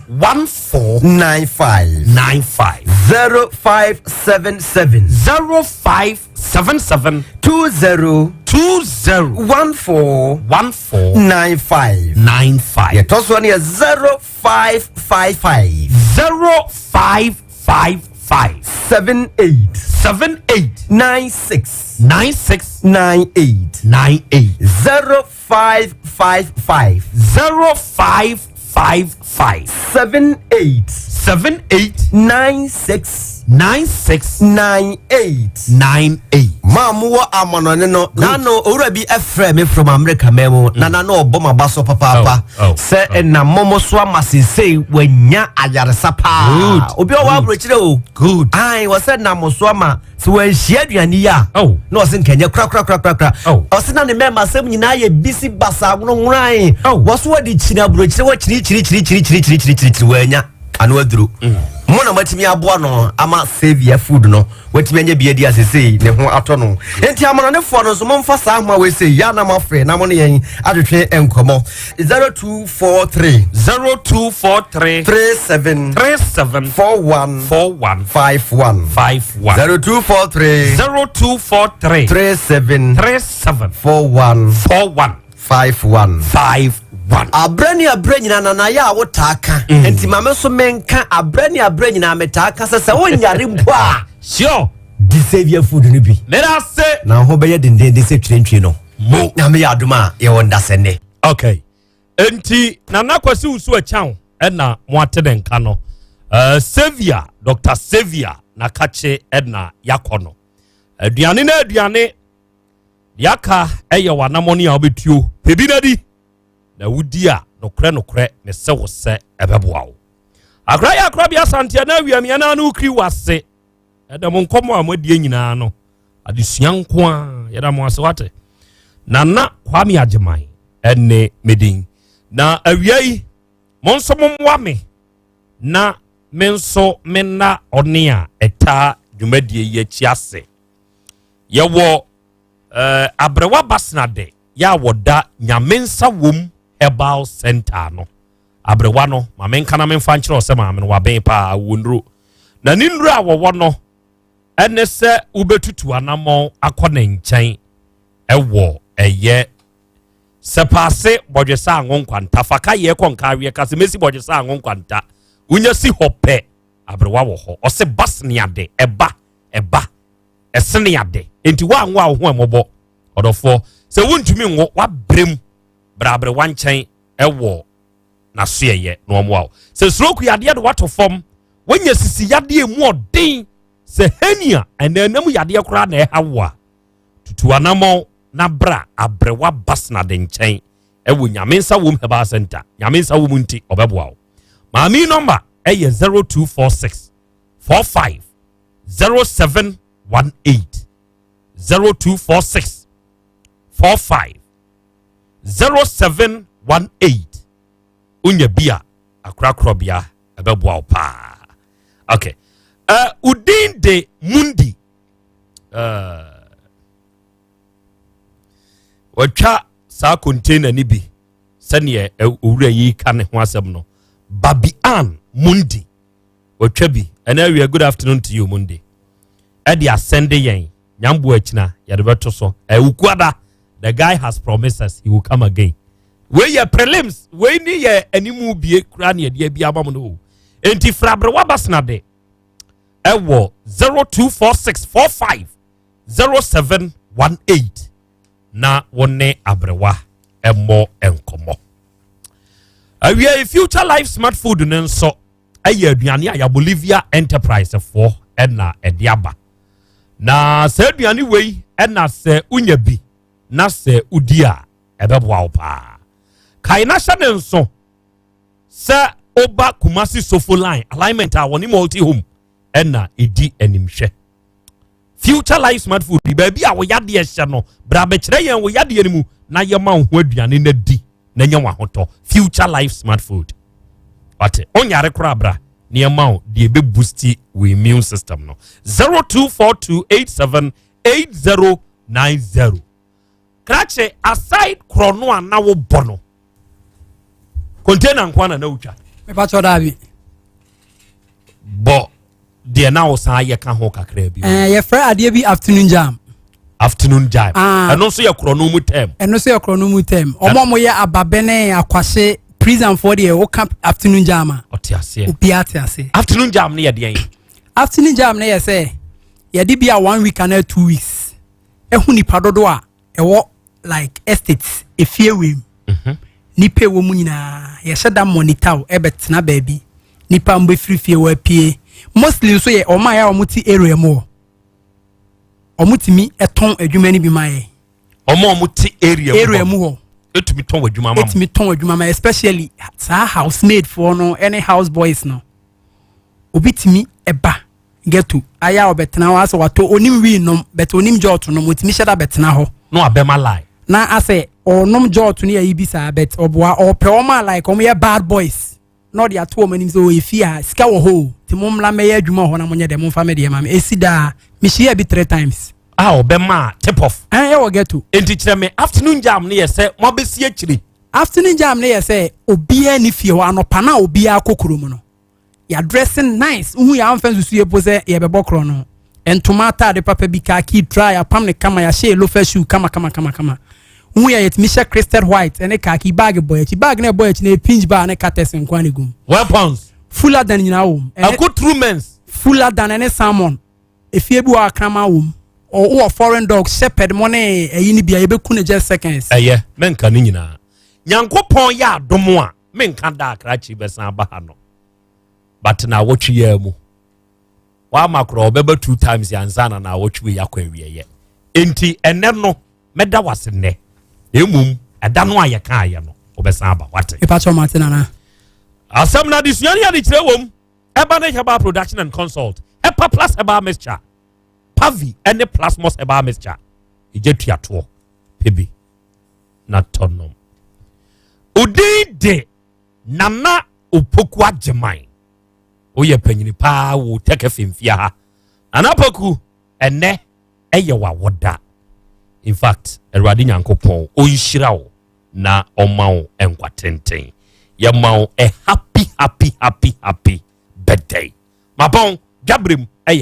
14 95 95 0577 0577 20 20 14 14 95 95 yɛtɔ soɔ no yɛ 0555 0555 78 78 96 96 98 98 0555 0555 78 78 96 96 98 98. Maa mo wɔ amanɔne no nano owura bi ɛfrɛ me from America man mu na na na ɔbɔ ma ba so papaapa sɛ ɛnam momo so ama sesei wanya ayaresa paa obi ɔwɔ aburokyerɛ o good ayi wɔsɛ nam so ama sɛ wɔanhyia aduane yi a na ɔse nkɛnyɛ korakorakorakora ɔse na ne mɛma asɛm nyinaa yɛ bisi basa nwonworan wɔso wɔde kyini aburokyerɛ wɔkyirikyirikyirikyirikyirikyirikyiri wɔanya ano aduro. Mo na moatumi aboa no ama Saviour food no watumi anya bi adi a sesei ne ho atɔ no. Enti amanɔnefoɔ no nso momfa saa ahoma wei sei yɛ a na moafrɛ na mo ne yɛn atwetwe nkɔmmɔ. 0243 0243 37 37 41 41 51 51 0243 0243 37 37 41 41 51 51. Abrɛ ne abrɛ nyinaa na nayɛ a wotaa ka mm. nti ma me nso menka abrɛ ne abrɛ nyinaa metaa ka sɛ sɛ wonyare mpo a sure di saviour food no bi meda se na ho bɛyɛ dendenden sɛ twerɛntwie no mo nyame yɛ adom a yɛwɔ ndasɛnnɛ okay enti nana kwasi wusu akyan ɛna mo ate ne nka no uh, saviour dr saviour na kakye ɛna yakɔ no aduane na aduane Deɛ aka yɛ w'anamɔne a wobɛtuo. Pɛ bi na di, na wodi a, nokorɛ nokorɛ mese wo sɛ ɛbɛboa wo. Akora yɛ akorabea Asanteɛ na awiamia na ano kiri wase. Ɛda mo nkɔmmɔ a moadie nyinaa no, adesua nko a yɛda mo ase wate. Nana Kwame Agyeman ɛne me din. Na awia yi, mo nso mommoa me na me nso menna ɔne a ɛtaa dwumadie yi akyi ase. Yɛwɔ eh, Aberewa Basenade yɛ a wɔda Nyame Nsa Wom Herbal Center no. Aberewa no, ma menka na memfa nkyerɛ sɛ maame no waben paa wɔ nnuro. Na ne nnuro a wɔwɔ no ɛne sɛ wobɛtutu anammɔn akɔ ne nkyɛn ɛwɔ ɛyɛ sɛpaase bɔdwesa ango nkwanta fa ka yɛ kɔ nka aweɛ ka sɛ mɛsi bɔdwesa ango nkwanta wonya si hɔ pɛ aberewa wɔ hɔ ɔsɛ baseneade ɛba ɛba ɛsene ade enti woanwo a wo ho ɛmɔbɔ ɔdɔfoɔ sɛ wontumi nwo wabrɛ mu brɛ aberewa nkyɛn ɛwɔ n'asoɛyɛ na ɔmoa wo sɛ stroke yadeɛ de wato fam woanya sisi yadeɛ mu ɔden sɛ hernia ɛnanam yadeɛ koraa na ɛha wo a tutu anammɔn na bra aberewa basenade nkyɛn ɛwɔ Nyame Nsa Wom Herbal Center. Nyame Nsa Wom nti ɔbɛboa wo. Maame nɔmba ɛyɛ 0246 45 0718 0246 45 0718 wonya bi a akorakorɔbea ɛbɛboa wo paa. Okay. Udin de Mundi wɔatwa saa container no bi sɛdeɛ owura yi ka ne ho asɛm no Babian Mundi wɔatwa bi ɛna awia. Good afternoon to you Mundi. Ɛde asɛnde yɛn nyambo akyina yɛde bɛto so ɛwukuada. The guy has promised us he will come again. Wei yɛ prelims, wei ni yɛ animu bie kura ne yɛde abi ama mu no o. Enti fraberewa basenade ɛwɔ 0246 45 0718 na wo ne aberewa ɛmmɔ nkɔmmɔ. Awia Future Life Smart Food no nso ɛyɛ aduane a yɛ Bolivia Enterprise foɔ ɛna ɛde aba na saa aduane wei ɛna sɛ wonya bi na sɛ wodi a ɛbɛboa wo paa. Kae na hyɛ ne nso sɛ woba Kumasi Sofo line alignment a wɔne multi home ɛna ɛdi animhwɛ. Future Life Smart Food, baabi a wo yadeɛ hyɛ no, bra bɛkyerɛ yɛn wo yadeɛ no mu na yɛma wo ho aduane no di na nya wahotɔ. Future Life Smart Food, wate onyare koraa bra na yɛma wo deɛ ɛbɛboost wo immune system no. 0242878090. Krakye, aside korɔ no a na wobɔ no container nko na na wotwa? Mepakyɛ daabi. Bɔ deɛ na wo san yɛ ka ho kakra bi. Yɛfrɛ adeɛ bi afternoon jam. Afternoon jam. Ah. Ɛno nso yɛ korɔ no mu term? Ɛno nso yɛ korɔ no mu term. Ɔmo a ɔmo yɛ ababɛne akwahye prisonfoɔ deɛ, woka afternoon jam a, ɔte aseɛ. Obiara te ase. Afternoon jam no yɛ deɛn? Afternoon jam no yɛ sɛ yɛde bi a one week anaa 2 weeks ɛho nipa dodo a ɛwɔ like estate efie wei mu, nipa ɛwɔ mu nyinaa yɛhyɛ da monitor wo ɛbɛtena baabi nipa mbɔ efiri fie wɔ apue. Mostly nso yɛ ɔmo a yɛ a ɔmo te area mu hɔ, ɔmo tumi ɛtɔn adwuma no bi ma yɛ. Ɔmo a ɔmo te area mu area mu hɔ. Etumi tɔn adwuma ma mo? Etumi tɔn adwuma ma, especially saa housemaid foɔ no ɛne house boys no. Obi tumi ɛba ghetto ayɛ a ɔbɛtena hɔ asɛ watɔ onim wii nom bɛtɛ onim jɔɔto nom, otumi hyɛ da bɛtena hɔ. Na wabɛma line. Na asɛ ɔnom jɔɔto no yɛ yi bi saa, but ɔboa ɔpɛ wɔn a like wɔn yɛ bad boys na ɔde ato wɔn anim sɛ ɔyɛ fie a sika wɔ hɔ o. Nti mo mmla mɛyɛ adwuma wɔ hɔ na monyɛ dɛ momfa me deɛ ma me. Ɛsi daa. Mehyia bi three times. A ɔbɛma tip off. Ɛn ɛwɔ ghetto. Enti kyerɛ me afternoon jam no yɛ sɛ moabɛsi akyire. Afternoon jam no yɛ sɛ obiara ni fie hɔ anɔpa no a obiara kɔ kurom no. Yɛadrɛse nice. Wohu yɛ amfa nsusu yɛ po sɛ yɛbɛbɔ korɔ no. Ntoma ataade papa bi khaki try apam ne kama yɛahyɛ yɛ loafer shoe kama kama kama kama. Wohu yɛ yɛtumi hyɛ crystal white ɛne khaki bag bɔ akyi. Bag no ɛbɔ akyi no yɛ pinch bar ne cutters nko ara na egu mu. Weapons. Fuller dan nyinaa wɔ mu. Accoutrements. Fuller dan ɛne salmon. Efie bi wɔ a kraman wɔ mu. Wowɔ foreign dog, shepherd mo ne ɛyi ne bia yɛbɛku no just seconds. Ɛyɛ, menka ne nyinaa. Nyankopɔn yɛ adom a, menka da a krakye bɛsan aba ha no. But naawɔtwe yi ara mu. Wama koraa ɔbɛba two times ansa na naawɔtwe wei akɔ awieɛ. Enti ɛnɛ no, mɛda wase nnɛ. Na mmom, ɛda no a yɛkaeɛ no, wobɛsan aba. Wate? Mepa kyɛw mate nana. Asɛm no adesua ne adekyerɛ wom. Ɛba ne Herbal Production and Consult, Hepa Plus Herbal Mixture, Pavi ne Plasmos Herbal Mixture. Egya tua toɔ, pɛ bi na tɔ nom. Odin de Nana Opoku Agyeman. Woyɛ panyini paa wɔ Tech FM fie ha. Nana Poku, ɛnɛ ɛyɛ w'awoda. In fact, Awurade Nyankopɔn ɔnhyira wo na ɔma wo nkwa tenten. Yɛma wo a happy happy happy happy birthday. Mabɔn, dwaberem ɛyɛ.